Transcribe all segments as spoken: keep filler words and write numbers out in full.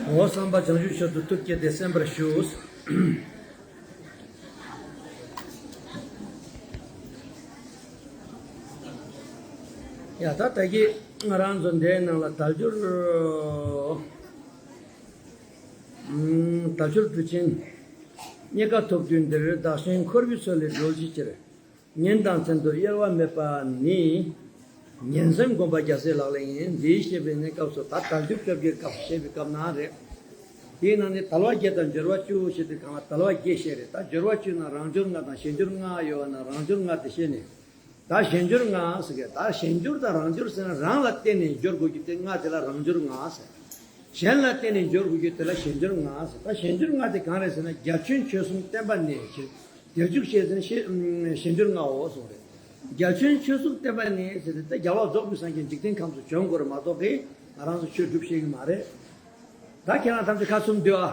འོ་བསམ་པ་བྱང་ཆུབ་མཆོག་ཏུ་ཐུགས་བསྐྱེད་དེ་གསན་པར་ཞུ། ཡ་ད་ད་གིན་ང་རང་ཚོ་འདིའི་ནང་ལ་དལ་འབྱོར། ཨམ། དལ་འབྱོར་གྲུ་ཆེན་རྙེད་དཀའ་ཐོབ་དུས་འདིར། བདག་གཞན་འཁོར་བའི་མཚོ་ལས་སྒྲོལ་བྱའི་ཕྱིར། ཉིན་དང་མཚན་དུ་གཡེལ་བ་མེད་པ་ནི། ཉིན་མཚན་སྒོམ་པ་རྒྱལ་སྲས་ལག་ལེན་ཡིན། འདིའི་བཤད་པའི་གནས་སྐབས་སུ་ད་དལ་འབྱོར་བཅོ་བརྒྱད་སྐབས་བཤད་པའི་སྐབས་ན་རེད། དེའི་ནང་ནས་དལ་བ་བརྒྱད་དང་འབྱོར་བ་བཅུ་ཞེས་དུས་སྒང་ལ་དལ་བ་བརྒྱད་བཤད་རེད། ད་འབྱོར་བ་བཅུ་ན་རང་འབྱོར་ལྔ་དང་གཞན་འབྱོར་ལྔ་ཡོད་པ་ན་རང་འབྱོར་ལྔ་དེ་བཤད་ནས། ད་གཞན་འབྱོར་ལྔ་ཟེར་གི། ད་གཞན་འབྱོར་དང་རང་འབྱོར་ཟེར་ན་རང་ལ་བརྟེན་ནས་འབྱོར་དགོས་རྒྱུ་དེ་ལྔ་དེ་ལ་རང་འབྱོར་ལྔ་ཟེར། གཞན་ལ་བརྟེན་ནས་འབྱོར་དགོས་རྒྱུ་དེ་ལ་གཞན་འབྱོར་ལྔ་ཟེར། ད་གཞན་འབྱོར་ལྔ་དེ་གང་རེད་ཟེར་ན། རྒྱ་ཆེན་ཆོས་གསུམ་བསྟན་པ་གནས་ཕྱིར། དལ་འབྱོར་བཅོ་བརྒྱད་ཟེར་ན་གཞན་འབྱོར་ལྔའོ་གསུངས་རེད། རྒྱ་ཆེན་ཆོས་གསུམ་བསྟན་པ་གནས་ཟེར་ཏེ་ད་རྒྱལ་བ་རྫོགས་པའི་སངས་རྒྱས་འཇིག་རྟེན་ཁམས་སུ་བྱོན་དགོས་རེད་མ་གཏོགས་གི་ང་རང་ཚོ་ཆོས་སྒྲུབ་ཤེས་ཀྱི་མ་རེད། ད་ཁྱེད་རང་ཐམས་ཅད་ཁ་ཚུམ་སྡོད་ཨ།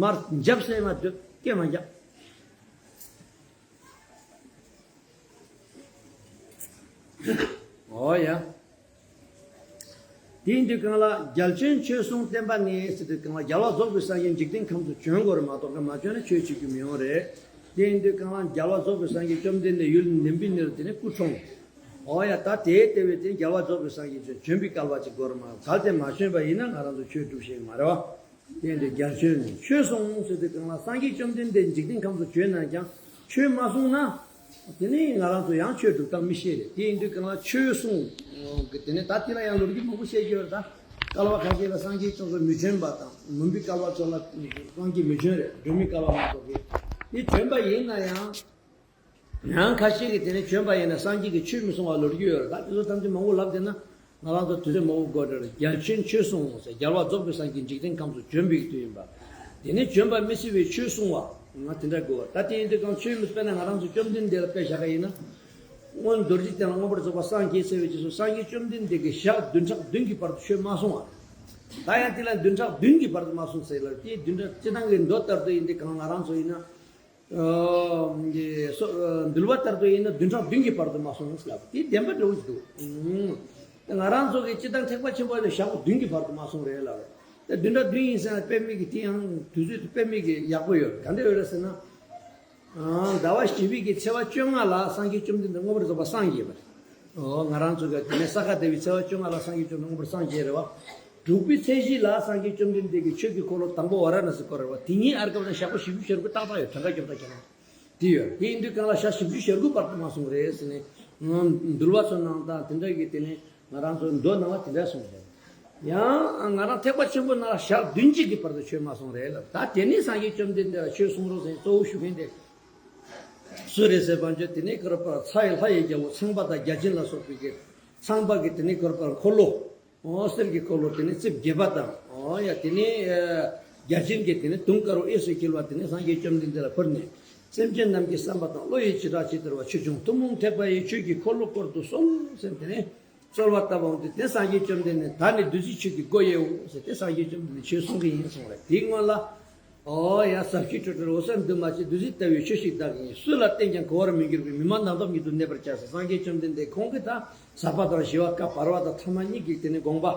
མར་འཇབ་སེ་མ་སྡོད། སྐད་མ་རྒྱག། འོ་ཡ། དེ་ཡིན་དུས་སྒང་ལ་རྒྱ་ཆེན་ཆོས་གསུམ་བསྟན་པ་གནས་ཟེར་དུས་སྒང་ལ་རྒྱལ་བ་རྫོགས་པའི་སངས་རྒྱས་འཇིག་རྟེན་ཁམས་སུ་བྱོན་དགོས་རེད་མ་གཏོགས་མ་བྱོན་ན་ཆོས་བྱེད་རྒྱུ་མི་ཡོང་རེད། དེ་ཡིན་དུས་སྒང་ལ་རྒྱལ་བ་རྫོགས་པའི་སངས་རྒྱས་བཅོམ་ལྡན་འདས་ཡུལ་ནིམ་བི་ནིར་དེ་ནས་སྐུ་འཁྲུངས། འོ་ཡ། ད་དེའི་ལྟེ་བའི་དེ་རྒྱལ་བ་རྫོགས་པའི་སངས་རྒྱས་བྱོན་བྱོན་པའི་སྐལ་བ་ཅིག་དགོས་རེད་མ། གལ་ཏེ་མ་བྱོན་པ་ཡིན་ན་ང་རང་ཚོ་ཆོས་སྒྲུབ་ཤེས་ཀྱི་མ་རེད་བ། དེ་འདྲའི་རྒྱ་ཆོས་ནི་ཆོས་གསུངས་ཟེར་དུས་སྒང་ལ་སངས་རྒྱས་བཅོམ་ལྡན་འདས་འཇིག་རྟེན་ཁམས་སུ་བྱོན་ན་ཀྱང་ཆོས་མ་གསུངས་ན། དེ་ནི་ང་རང་ཚོ་ཡང་ཆོས་སྒྲུབ་སྟངས་མི་ཤེས་རེད། དེ་ཡིན་དུས་སྒང་ལ་ཆོས་གསུངས། དེ་ནི་ད་དེ་ལ་ཡང་ལོ་རྒྱུས་མང་པོ་བཤད་རྒྱུ་ཡོད་རེད་ད། བསྐལ་པ་ཁ་ཤས་ལ་སངས་རྒྱས་བཅོམ་ལྡན་མི་བྱོན་པ་དང་མུན་པའི་བསྐལ་པ་ཚོ་ལ་སངས་རྒྱས་མི་བྱོན་རེད། སྒྲོན་མེའི་བསྐལ་པ་མ་གཏོགས་ཀྱི། དེ་བྱོན་པ་ཡིན་ན་ཡང་། ཡང་ཁ་ཤས་ཀྱིས་དེ་ནས་བྱོན་པ་ཡིན་ན་སངས་རྒྱས་ཀྱིས་ཆོས་མི་གསུང་བ་ལོ་རྒྱུས་ཡོད་རེད། ད་དེ་ཚོ་ཐམས་ཅད་མང་པོ་ལབ་བསྡད་ན་ང་རང་ཚོ་དུས་ཚོད་མང་པོ་འགོར་འགྲོ་རེད། རྒྱ་ཆེན་ཆོས་གསུངས་ཟེར། རྒྱལ་བ་རྫོགས་པའི་སངས་རྒྱས་འཇིག་རྟེན་ཁམས་སུ་བྱོན་པའི་དུས་ཡིན་པ། དེ་ནས་བྱོན་པ་མི་སྲིད་པའི་ཆོས་གསུང་བ་ང་དེ་འདྲ་དགོས་པ། ད་དེ་ཡིན་དུས་སྒང་ཆོས་མི་དཔེར་ན་ང་རང་ཚོ་བཅོམ་ལྡན་འདས་ལ་དཔེ་བཞག་ག་ཡིན་ན། སྔོན་རྡོ་རྗེ་གདན་ལ་མངོན་པར་རྫོགས་པ་སངས་རྒྱས་ཟེར་བའི་རྗེས་སུ་སངས་རྒྱས་བཅོམ་ལྡན་འདས་ཀྱིས་ཞག་བདུན་ཕྲག་བདུན་གྱི་བར་དུ་ཆོས་མ་གསུང་བ། ད་ཡང་དེ་ལ་བདུན་ཕྲག་བདུན་གྱི་བར་དུ་མ་གསུང་ཟེར་ལ། དེའི་བདུན་ཕྲག་སྤྱི་བཏང་གི་མདོ་ལྟར་དུ་ཡིན་དུས་སྒང་ང་རང་ཚོ་ཡིན་ན། འདུལ་བ་ལྟར་དུ་ཡིན་ན་བདུན་ཕྲག་བདུན་གྱི་བར་དུ་མ་གསུངས་ལབ། དེ་བདེན་པ་འདྲ་བོ་ཞིག་འདུག། ང་རང་ཚོ་གི་སྤྱི་བཏང་ཐེག་པ་ཆེན་པོ་ལ་ཞག་པོ་བདུན་གྱི་བར་དུ་མ་གསུངས་རེད་ལབ། དེ་བདུན་ཕྲག་བདུན་ཡིན་ཟེར་ན་དཔེ་མེད་ཀྱི། དེ་ཡང་དུས་ཚོད་དེ་དཔེ་མེད་ཀྱི་ཡག་པོ་ཡོད། ག་འདྲ་ཡོད་རེད་ཟེར་ན། ཟླ་བ་བཞི་པའི་གི་ཚེས་པ་བཅོ་ལྔ་ལ་སངས་རྒྱས་བཅོམ་ལྡན་འདས་མངོན་པར་རྫོགས་པ་སངས་རྒྱས་པ་རེད། ཨོ། ང་རང་ཚོ་ག་དེ་ནས་ས་ག་ཟླ་བའི་ཚེས་པ་བཅོ་ལྔ་ལ་སངས་རྒྱས་བཅོམ་ལྡན་མངོན་པར་སངས་རྒྱས་རེད་བ། དྲུག་པའི་ཚེས་བཞི་ལ་སངས་རྒྱས་བཅོམ་ལྡན་འདས་ཀྱིས་ཆོས་ཀྱི་འཁོར་ལོ་དང་པོ་ཝཱ་ར་ཎ་སི་བསྐོར་རེད་བ། དེ་གཉིས་བར་སྐབས་ལ་ཞག་པོ་བཞི་བཅུ་ཞེ་དགུ་ཏག་ཏག་ཡོད། གྲངས་ཀ་སྐྱོབ་ད་ཁྱེད་རང་དེ་ཡོད། དེ་ཡིན་དུས་སྒང་ལ་ཞག་བཞི་བཅུ་ཞེ་དགུ་བར་དུ་མ་གསུངས་རེད་ཟེར་ནས། འདུལ་བ་ཚོ་ནང་དང་དེ་འདྲ་གི་དེ་ནས་ང་རང་ཚོ་མདོ་ནང་ལ་དེ་འདྲ་གསུངས་རེད། ཡང་ང་རང་ཐེག་པ་ཆེན་པོ་ནང་ལ་ཞག་བདུན་གཅིག་གི་བར་དུ་ཆོས་མ་གསུངས་རེད་ལབ། ད་དེ་ནས་སངས་རྒྱས་བཅོམ་ལྡན་འདས་ལ་ཆོས་གསུང་རོགས་ཟེར་གཙོ་བོ་ཞུ་མཁན་དེ་སུ་རེད་ཟེར་བ་ཅོ། དེ་ནས་ཀར་པར་ཚ་ཡི་ལྷ་ཡི་རྒྱལ་པོ་ཚངས་པ་དང་བརྒྱ་བྱིན་ལ་སོགས་པའི་གི་ཚངས་པ་གི་དེ་ནས་ཀར་པར་འཁོར་ལོ། ཨོ། གསེར་གྱི་འཁོར་ལོ་དེ་ནས་རྩིབས་བརྒྱད་པ་དང་། ཨོ་ཡ། དེ་ནས་བརྒྱ་བྱིན་གྱི་དེ་ནས་དུང་དཀར་པོ་གཡས་སུ་འཁྱིལ་བ་དེ་ནས་སངས་རྒྱས་བཅོམ་ལྡན་འདས་ལ་ཕུལ་ནས། སེམས་ཅན་རྣམས་ཀྱི་བསམ་པ་དང་བློ་ཡི་བྱེ་བྲག་ཇི་ལྟར་བ། ཆོས་སྐྱོང་ཐུན་མོང་ཐེག་པ་ཡི། ཆོས་ཀྱི་འཁོར་ལོ་བསྐོར་དུ་གསོལ་ཟེར་དེ་ནས་གསོལ་བ་བཏབ་པ་འོང་དུས་དེ་སངས་རྒྱས་བཅོམ་ལྡན་འདས་ད་ནི་བདུད་རྩིའི་ཆོས་ཀྱི་སྒོ་དབྱེའོ་ཟེར་ཏེ་སངས་རྒྱས་བཅོམ་ལྡན་འདས་ཆོས་གསུང་གི་ཡིན་གསུངས་རེད། དེའི་སྔོན་ལ། ཨོ་ཡ། ཟབ་ཞི་སྤྲོས་བྲལ་འོད་གསལ་འདུས་མ་བྱས། བདུད་རྩི་ལྟ་བུའི་ཆོས་ཤིག་བདག་གིས་ཉོན། སུ་ལ་བསྟན་ཀྱང་གོ་བར་མི་འགྱུར་བའི། མི་སྨྲ་ནག་འདབས་ཉིད་དུ་གནས་པར་བྱ་ཟེར། སངས་རྒྱས་བཅོམ་ལྡན་འདས་ཁོང་གིས་ད་ཟབ་པ་དང་ཞི་བ་ཀ་བར་བ་དང་ཐ་མ་གཉིས་ཀྱི་དེ་ནས་དགོངས་པ་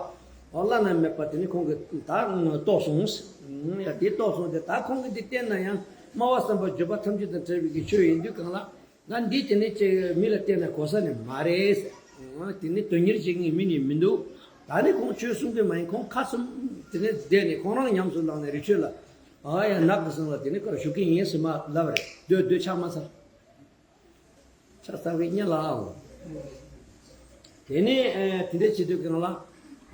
བླ་ན་མེད་པ་དེ་ནི་ཁོང་གིས་ད་རྟོགས་སོང་། ཡ། དེ་རྟོགས་སོང་སྟེ་ད་ཁོང་གིས་འདི་བསྟན་ན་ཡང་སྨྲ་བ་བསམ་པ་བརྗོད་པ་ཐམས་ཅད་དང་བྲལ་བའི་གི་ཆོས་ཡིན་དུས་སྒང་ལ། ང་འདི་དེ་ནས་ཅིག་མི་ལ་བསྟན་ན་གོ་ས་ནས་མ་རེད། དེ་ནས་དོན་གཉེར་བྱེད་མཁན་མི་ནི་མི་འདུག། ད་ནི་ཁོང་ཆོས་གསུང་གི་མ་ཡིན། ཁོང་ཁ་གསུམ་དེ་ནས་བསྡད་ནས་ཁོང་རང་ཉམས་སུ་བླངས་ནས་རི་ཁྲོད་ལ། ཨ་ཡ། ནགས་ཀྱི་ཟུང་ལ་དེ་ནས་ཁོ་ར་བཞུགས་ཀྱི་ཡིན་ཟེར་མ་ལབ་རེད། སྡོད་སྡོད་ཕྱག་མ་འཚལ། ཕྱག་འཚལ་བའི་སྙན་ལ་འོང་། དེ་ནས་ཨ་དེ་འདྲ་བྱེད་དུས་སྒང་ལ།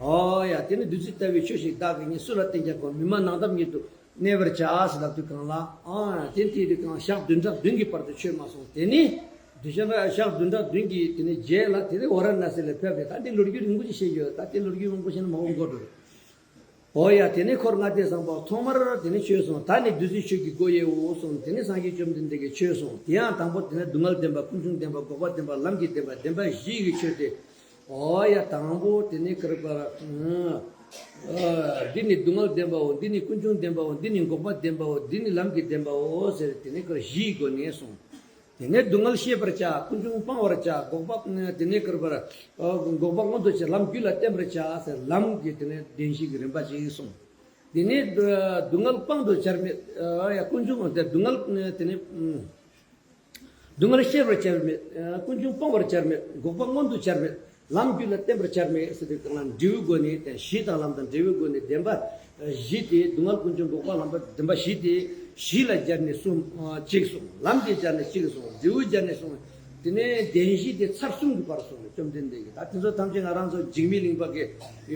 ཨོ་ཡ། དེ་ནི་བདུད་རྩི་ལྟ་བུའི་ཆོས་ཤིག་བདག་གིས་ཉོན། སུ་ལ་བསྟན་ཀྱང་གོ། མི་སྨྲ་ནག་འདབས་ཉིད་དུ་གནས་པར་བྱ་ཟེར་ལབ་དུས་སྒང་ལ། ཨ་དེ་དེ་དུས་སྒང་ཞག་བདུན་ཕྲག་བདུན་གྱི་བར་དུ་ཆོས་མ་གསུངས། དེ་ནི་དེ་ཞག་ཞག་བདུན་ཕྲག་བདུན་གྱི་དེ་ནི་རྗེས་ལ་དེ་ནི་ཝཱ་ར་ཎ་སི་ལ་ཕེབས་རེད། ད་དེ་ལོ་རྒྱུས་རིང་པོ་ཞིག་བཤད་ཡོད། ད་དེ་ལོ་རྒྱུས་མང་པོ་བཤད་ན་མ་འོངས་འགོར་འགྲོ་རེད། ཨོ་ཡ། དེ་ནས་འཁོར་ལྔ་སྡེ་བཟང་པོ་ཐོག་མར་དེ་ནས་ཆོས་གསུངས། ད་ནི་བདུད་རྩིའི་ཆོས་ཀྱི་སྒོ་དབྱེའོ་གསུངས། དེ་ནས་སངས་རྒྱས་བཅོམ་ལྡན་འདས་ཀྱིས་ཆོས་གསུངས། དེ་ཡང་དང་པོ་དེ་ནས་སྡུག་བསྔལ་བདེན་པ། ཀུན་འབྱུང་བདེན་པ། འགོག་པ་བདེན་པ། ལམ་གྱི་བདེན་པ། བདེན་པ་བཞི་ཡི་ཆོས་ཏེ། ཨོ་ཡ། དང་པོ་དེ་ནས་ཀར་པར། འདི་ནི་སྡུག་བསྔལ་བདེན་པའོ། འདི་ནི་ཀུན་འབྱུང་བདེན་པའོ། འདི་ནི་འགོག་པ་བདེན་པའོ། འདི་ནི་ལམ་གྱི་བདེན་པའོ་ཟེར་དེ་ནས་ཀར་བཞིའི་སྒོ་ནས་གསུངས། དེ་ནས་སྡུག་བསྔལ་ཤེས་པར་བྱ། ཀུན་འབྱུང་སྤང་བར་བྱ། འགོག་པ་དེ་ནས་ཀར་པར་འགོག་པ་མངོན་དུ་བྱ། ལམ་རྒྱུད་ལ་བརྟན་པར་བྱ་ཟེར། ལམ་གྱི་དེ་ནས་བདེན་བཞི་གི་རིམ་པ་ཅིག་གསུངས། དེ་ནས་སྡུག་བསྔལ་སྤང་དུ་བྱར་མེད། ཡ་ཀུན་འབྱུང་དེ་སྡུག་བསྔལ་དེ་ནས། སྡུག་བསྔལ་ཤེས་པར་བྱར་མེད། ཀུན་འབྱུང་སྤང་བར་བྱར་མེད། འགོག་པ་མངོན་དུ་བྱར་མེད། ལམ་རྒྱུད་ལ་བརྟན་པར་བྱར་མེད་ཟེར་དུས་གང་ལ་འབྲས་བུའི་སྒོ་ནས་དེ་གཞི་དང་ལམ་དང་འབྲས་བུའི་སྒོ་ནས་བདེན་པ་བཞི་སྟེ། སྡུག་བསྔལ་ཀུན་འབྱུང་འགོག་པ་ལམ་པ་བདེན་པ་བཞི་སྟེ། གཞི་ལ་སྦྱར་ནས་གསུམ་གཅིག་གསུངས། ལམ་གྱིས་སྦྱར་ནས་གཅིག་གསུངས། འབྲས་བུ་སྦྱར་ནས་གསུངས། དེ་ནས་བདེན་བཞི་དེ་ཚར་གསུམ་གྱི་བར་གསུངས་ནས་བཅོམ་ལྡན་འདས་ཀྱིས། ད་དེ་ཚོ་ཐམས་ཅད་ང་རང་ཚོ་འཇིགས་མེད་གླིང་པ་གི་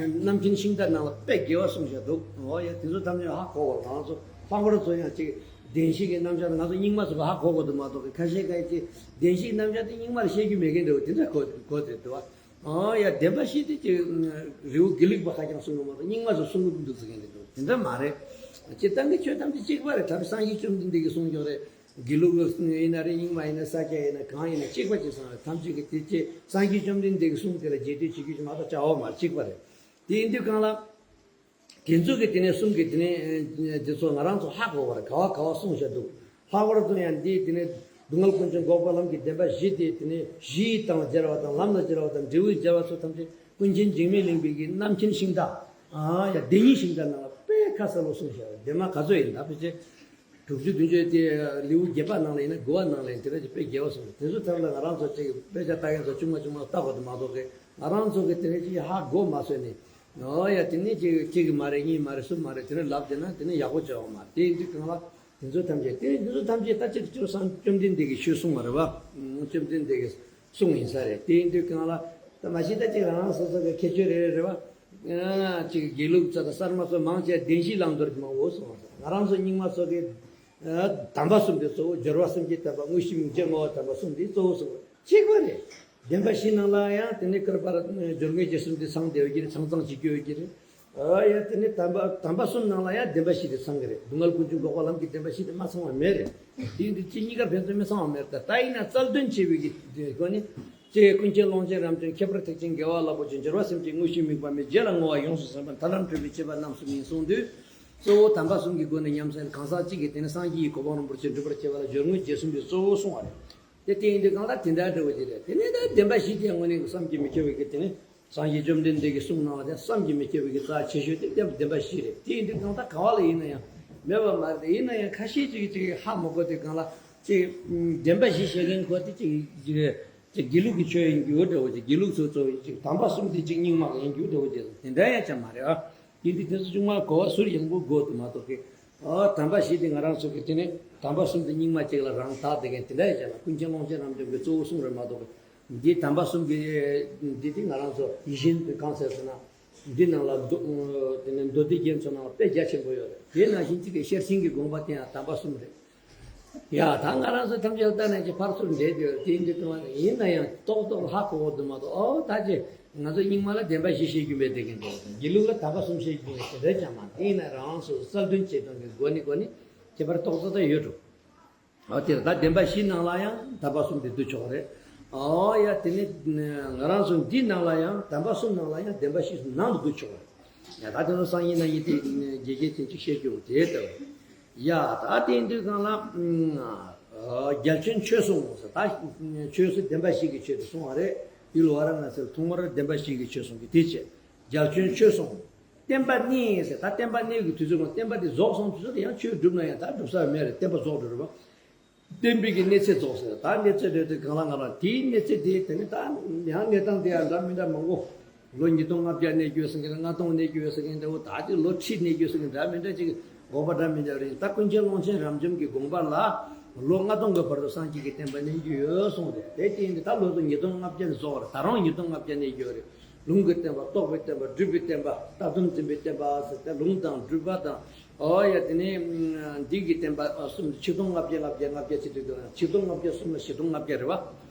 རྣམ་མཁྱེན་ཤིང་རྟ་ནང་ལ་དཔེ་རྒྱས་པ་གསུངས་བཞག་འདུག་འོ་ཡ། དེ་ཚོ་ཐམས་ཅད་ཧ་གོ་བར་ང་ཚོ་ལྷག་པར་དུ་ཡང་ཅིག་བདེན་བཞི་གི་རྣམ་གཞག་ང་ཚོ་རྙིང་མ་ཚོ་ཧ་གོ་དགོས་འདུག་མ་གཏོགས་ཁ་ཤས་ཀྱིས་ཅིག་བདེན་བཞི་གི་རྣམ་གཞག་དེ་རྙིང་མར་བཤད་རྒྱུ་མེད་མཁན་འདྲ་བོ་དེ་འདྲ་གོ་གོ་དེ་འདུག་བ། ཨོ་ཡ། བདེན་པ་བཞི་དེ་ཅིག་རི་བོ་དགེ་ལུགས་པ་ཁ་རྐྱང་གསུང་གི་མ་གཏོགས་རྙིང་མ་ཚོ་གསུང་གི་མི་འདུག་ཟེར་མཁན་དེ་འདུག་དེ་འདྲ་མ་རེད། སྤྱིར་བཏང་གི་ཆོས་ཐམས་ཅད་གཅིག་པ་རེད། ད་སངས་རྒྱས་བཅོམ་ལྡན་འདས་ཀྱིས་གསུངས་ཀྱང་རེད། དགེ་ལུགས་ཡིན་ན་རེད། རྙིང་མ་ཡིན་ན་ས་སྐྱ་ཡིན་ན་གང་ཡིན་ན་གཅིག་པ་གཅིག་གསུངས་རེད། ཐམས་ཅད་ཀྱི་དེ་ཅི་སངས་རྒྱས་བཅོམ་ལྡན་འདས་ཀྱི་གསུང་དེ་ལ་རྗེས་ཟློས་བྱེད་རྒྱུ་ཅིག་མ་གཏོགས་བྱ་བ་མ་གཅིག་པ་རེད། དེ་ཡིན་དུས་གང་ལ། དེ་ཚོ་གི་དེ་ནས་གསུམ་གི་དེ་ནས་དེ་ཚོ་ང་རང་ཚོ་ཧ་གོ་བར་ག་བ་ག་བ་གསུངས་བཞག་འདུག་ལྷག་པར་དུ་ཡང་འདི་དེ་ནས་སྡུག་བསྔལ་ཀུན་འབྱུང་འགོག་པ་ལམ་གྱི་བདེན་པ་བཞི་སྟེ། དེ་ནས་གཞིའི་སྟེང་ལ་སྦྱར་བ་དང་། ལམ་ལ་སྦྱར་བ་དང་། འབྲས་བུའི་སྦྱར་བ་ཚོ་ཐམས་ཅད་ཀུན་མཁྱེན་འཇིགས་མེད་གླིང་པའི་གི་རྣམ་མཁྱེན་ཤིང་རྟ། ཨ་ཡ། བདེན་གཉིས་ཤིང་རྟ་ནང་ལ་དཔེ་ཁ་གསལ་པོ་གསུངས་བཞག་བདེན་མ་ག་ཚོད་ཡིན་ད་ཕལ་ཆེར། དྲུག་ཅུ་བདུན་ཅུ་དེ་ལེའུ་བརྒྱད་པ་ནང་ལ་ཡིན་ན་དགུ་པ་ནང་ལ་ཡིན། དེ་འདྲ་ཅིག་དཔེ་རྒྱས་པ་གསུངས། དེ་ཚོ་ཐམས་ལ་ང་རང་ཚོ་ཅིག་དཔེ་ཆ་ལྟ་མཁན་ཚོ་ཆུང་མ་ཆུང་མ་ལྟ་དགོས་དུ་མ་གཏོགས་ཀི་ང་རང་ཚོ་གི་དེ་འདྲ་ཅིག་ཧ་གོ་མ་སོན་ནས། ཨོ་ཡ། དེ་ནས་ཅིག་གཅིག་གི་མ་རེད། གཉིས་མ་རེད། གསུམ་མ་རེད། དེ་འདྲ་ལབ་བསྡད་ན་དེ་ནས་ཡག་པོ་བྱེད་པ་མ་རེད། དེ་ཡིན་དུས་གང་ལ་དེ་ཚོ་ཐམས་ཅད་དེ་དེ་ཚོ་ཐམས་ཅད་ད་ཅིག་ཅིག་སངས་བཅོམ་ལྡན་འདས་ཀྱི་ཆོས་གསུངས་པ་རེད་བ། བཅོམ་ལྡན་འདས་ཀྱི་གསུང་ཡིན་ས་རེད། དེ་ཡིན་དུས་གང་ལ་ད་མ་གཞི་ད་ཅིག་རང་རང་སོ་སོ་གི་ཁྱད་ཆོས་རེ་རེ་རེད་བ། ཅིག་དགེ་ལུགས་ཚོ་དང་གསར་མ་ཚོ་མང་ཆེ་བ་བདེན་བཞི་བླང་དོར་གྱི་མང་བོ་གསུངས་པ་རེད། ང་རང་ཚོ་རྙིང་མ་ཚོ་གི་དམ་པ་གསུམ་དེ་གཙོ་བོ། སྦྱོར་བ་སེམས་བསྐྱེད་བསྟེན་པ། དངོས་གཞི་མིང་བརྗོད་བསྔོ་བ་དམ་པ་གསུམ་དེ་གཙོ་བོ་གསུངས་པ་རེད། གཅིག་པ་རེད། བདེན་པ་བཞི་ནང་ལ་ཡང་དེ་ནས་ཀར་པར་སྦྱོར་དངོས་རྗེས་གསུམ་དེ་ཚང་བསྡད་ཡོད་ཀྱི་རེད། ཚང་ཚང་བྱེད་རྒྱུ་ཡོད་ཀྱི་རེད། ཨ་ཡ། དེ་ནས་དམ་པ་དམ་པ་གསུམ་ནང་ལ་ཡང་བདེན་པ་བཞི་དེ་ཚང་གི་རེད། སྡུག་བསྔལ་ཀུན་འབྱུང་འགོག་པ་ལམ་གྱི་བདེན་པ་བཞི་དེ་མ་ཚང་བ་མེད་རེད། དེ་ཡིན་དུས་ཅི་གཉིས་ཀ་ཕན་ཚུན་མི་ཚང་བ་མེད་རེད། ད་ད་ཡིན་ན་རྩལ་འདོན་བྱེད་པའི་གི་སྒོ་ནས་ཅེས་ཀུན་མཁྱེན་ཀློང་ཆེན་རབ་འབྱམས་ཁྱད་པར་ཐེག་ཆེན་དགེ་བ་རླབས་པོ་ཆེ། སྦྱོར་བ་སེམས་བསྐྱེད། དངོས་གཞི་དམིགས་པ་མེད། རྗེས་ལ་བསྔོ་བ་ཡོངས་སུ་ཟིན་པ། མཐའ་ལམ་འཕྲོས་པའི་བྱེད་པ་རྣམ་གསུམ་ཡིན་གསུངས་དུས། གཙོ་བོ་དམ་པ་གསུམ་གྱི་སྒོ་ནས་ཉམས་སུ་ལེན། གང་ཟག་གཅིག་གིས་དེ་ནས་སངས་རྒྱས་ཀྱི་གོ་འཕང་རིན་པོ་ཆེ་འགྲུབ་པར་བྱེད་པ་ལ་སྦྱོར་དངོས་རྗེས་གསུམ་གྱིས་གཙོ་བོ་གསུངས་པ་རེད། དེ་དེ་ཡིན་དུས་གང་ལྟར་དེ་འདྲ་འདྲ་བོ་ཅིག་རེད། དེ་ནས་ད་བདེན་པ་བཞི་དེ་དངོས་གནས་ཀྱི་བསམ་གྱིས་མི་ཁྱབ་པའི་གི་དེ་ནི་སངས་རྒྱས་བཅོམ་ལྡན་འདས་ཀྱི་གསུང་ནང་ལ་དེ་བསམ་གྱིས་མི་ཁྱབ་པའི་གི་རྩ་ཆེ་ཤོས་དེ་བདེན་བདེན་པ་བཞི་རེད། དེ་ཡིན་དུས་གང་ལྟར་ག་བ་ལ་ཡིན་ན་ཡང་མེད་པ་མ་རེད། ཡིན་ན་ཡང་ཁ་ཤས་ཅིག་ཅིག་ཧ་མ་གོ་དུས་གང་ལ་ཅིག་བདེན་པ་བཞི་བཤད་མཁན་ཁོ་དེ་ཅིག་ཅིག་ཅིག་དགེ་ལུགས་ཀྱི་ཆོས་ཡིན་རྒྱུ་འདྲ་བོ་ཅིག་དགེ་ལུགས་ཚོ་ཚོ་ཅིག་དམ་པ་གསུམ་དེ་ཅིག་རྙིང་མ་ཡིན་རྒྱུ་འདྲ་བོ་ཅིག་དེ་འདྲ་ཡང་ཅང་མ་རེད་ཨ། ཡིན་དུས་དེ་ཚོ་ཆུང་མ་གོ་བ་ཟུར་ཡང་པོ་དགོས་དུ་མ་གཏོགས་ཀི། ཨ་དམ་པ་བཞི་དེ་ང་རང་ཚོ་གི་དེ་ནི་དམ་པ་གསུམ་དེ་རྙིང་མ་གཅིག་ལ་རང་དག་དེ་གན་དེ་འདྲ་ཡིན་ཀྱང་ན་ཀུན་མཁྱེན་ཀློང་ཆེན་རབ་འབྱམས་ཀྱི་གཙོ་བོ་གསུང་རེད་མ་གཏོགས་ཀི། འདི་དམ་པ་གསུམ་གི་འདི་དེ་ང་རང་ཚོ་ཡིད་བཞིན་དུ་གང་ཟེར་ཟེར་ན། འདི་ནང་ལ་མདོ་དེ་ནི་མདོ་སྡེ་རྒྱན་ཚོ་ནང་ལ་དཔེ་རྒྱ་ཆེན་པོ་ཡོད་རེད། དེ་ནང་བཞིན་གཅིག་གི་ཤེར་ཕྱིན་གྱི་དགོངས་པ་དེ་ཡང་དམ་པ་གསུམ་རེད། ཡ་ད་ང་རང་ཚོ་ཐམས་ཅད་ལྟ་ནས་ཀྱི་ཕར་ཚུར་འདྲེས་ཏེ་ཡོད་དེ་འདི་དུ་མ་ཡིན་ན་ཡང་ཏོག་ཏོག་ཧ་གོ་བོ་དུ་མ་གཏོགས། ཨོ་ད་ཅི་ང་ཚོ་རྙིང་མ་ལ་བདེན་པ་བཞི་བཤད་རྒྱུ་མེད་དེ་གི་འདུག་དགེ་ལུགས་ལ་དམ་པ་གསུམ་བཤད་རྒྱུ་མེད་དེ་རེད་ཀྱང་མ་དེ་ཡིན་ན་རང་སོ་སོ་རྩལ་འདོན་བྱེད་སྟངས་ཀྱི་སྒོ་ནས་སྒོ་ནས་ཁྱད་པར་ཏོག་ཙམ་ད་ཡོད་འགྲོ། ཨོ་དེར་ད་བདེན་པ་བཞི་ནང་ལ་ཡང་དམ་པ་གསུམ་དེ་བསྡུ་ཆོག་རེད། ཨོ་ཡ་དེ་ནི་ང་རང་ཚོ་འདི་ནང་ལ་ཡང་དམ་པ་གསུམ་ནང་ལ་ཡང་བདེན་པ་བཞི་ནང་དུ་བསྡུ་ཆོག་རེད། ཡ་ད་དེ་ཚོ་སང་ཉིན་གནངས་ཉིན་དེ་དགེ་རྒན་ཅན་ཅིག་བཤད་རྒྱུ་དེ་ལྟ་བུ། ཡ་ད་དེ་འདུག་གང་ལ། རྒྱལ་ཆེན་ཆོས་གསུང་ཟེར་ད་ཆོས་སུ་བདེན་པ་བཞི་གི་ཆོས་དེ་གསུང་བ་རེད། ཡུལ་ཝཱ་ར་ཎ་སིར་ཐོག་མར་བདེན་པ་བཞི་གི་ཆོས་གསུང་གི་དེ་བྱས། རྒྱལ་ཆེན་ཆོས་གསུང་། བསྟན་པ་གནས་ཟེར་ད་བསྟན་པ་གནས་ཀྱི་དུས་ཚོད་ནང་བསྟན་པ་དེ་རྫོགས་སོང་དུས་ཚོད་དེ་ཡང་ཆོས་སྒྲུབ་ན་ཡང་ད་སྒྲུབ་ས་མེད་རེད། བསྟན་པ་རྫོགས་འགྲོ་རེད་བ། བསྟན་པའི་གི་གནས་ཚད་རྫོགས་ཟེར། ད་གནས་ཚད་རེད་དེ་གང་ལ་ང་རང་དེའི་གནས་ཚད་དེ་དེ་ནི་ད་ཡང་གནས་སྟངས་དེ་ཡང་འདྲ་མི་འདྲ་མང་པོ། ལོ་ཉིས་སྟོང་ལྔ་བརྒྱ་གནས་རྒྱུ་ཟེར་མཁན་ལྔ་སྟོང་གནས་རྒྱུ་ཟེར་མཁན་འདྲ་བོ། ད་ཅིག་ལོ་ཁྲི་གནས་རྒྱུ་ཟེར་མཁན་འདྲ་མི་འདྲ་ཅིག་དགོངས་པ་འདྲ་མི་འདྲ་རེད། ད་ཀུན་མཁྱེན་ཀློང་ཆེན་རབ་འབྱམས་ཀྱི་དགོངས་པ་ལ་ལོ་ལྔ་སྟོང་གི་བར་དུ་སངས་རྒྱས་ཀྱི་བསྟན་པ་གནས་རྒྱུ་ཡོད་གསུངས་རེད། དེ་རྐྱེན་གྱིས་ད་ལོ་ཉིས་སྟོང་ལྔ་བརྒྱ་རྫོགས་རེད། ད་རུང་ཉིས་སྟོང་ལྔ་བརྒྱ་གནས་རྒྱུ་རེད། ལུང་གི་བསྟན་པ། རྟོགས་པའི་བསྟན་པ། སྒྲུབ་པའི་བསྟན་པ། ལྟ་སྒོམ་འཛིན་པའི་བསྟན་པ་ཟེར་ཏེ་ལུང་དང་སྒྲུབ་པ་དང་། ཨོ་ཡ་དེ་ནས་འདི་གི་བསྟན་པ་གསུམ་ཆིག་སྟོང་ལྔ་བརྒྱ་ལྔ་བརྒྱ་ལྔ་བརྒྱ་ཅིག་འདུག་ཆིག་སྟོང་ལྔ་བརྒྱ་གསུམ་ལ་བཞི་སྟོང་ལྔ་བརྒྱ་རེད་བ།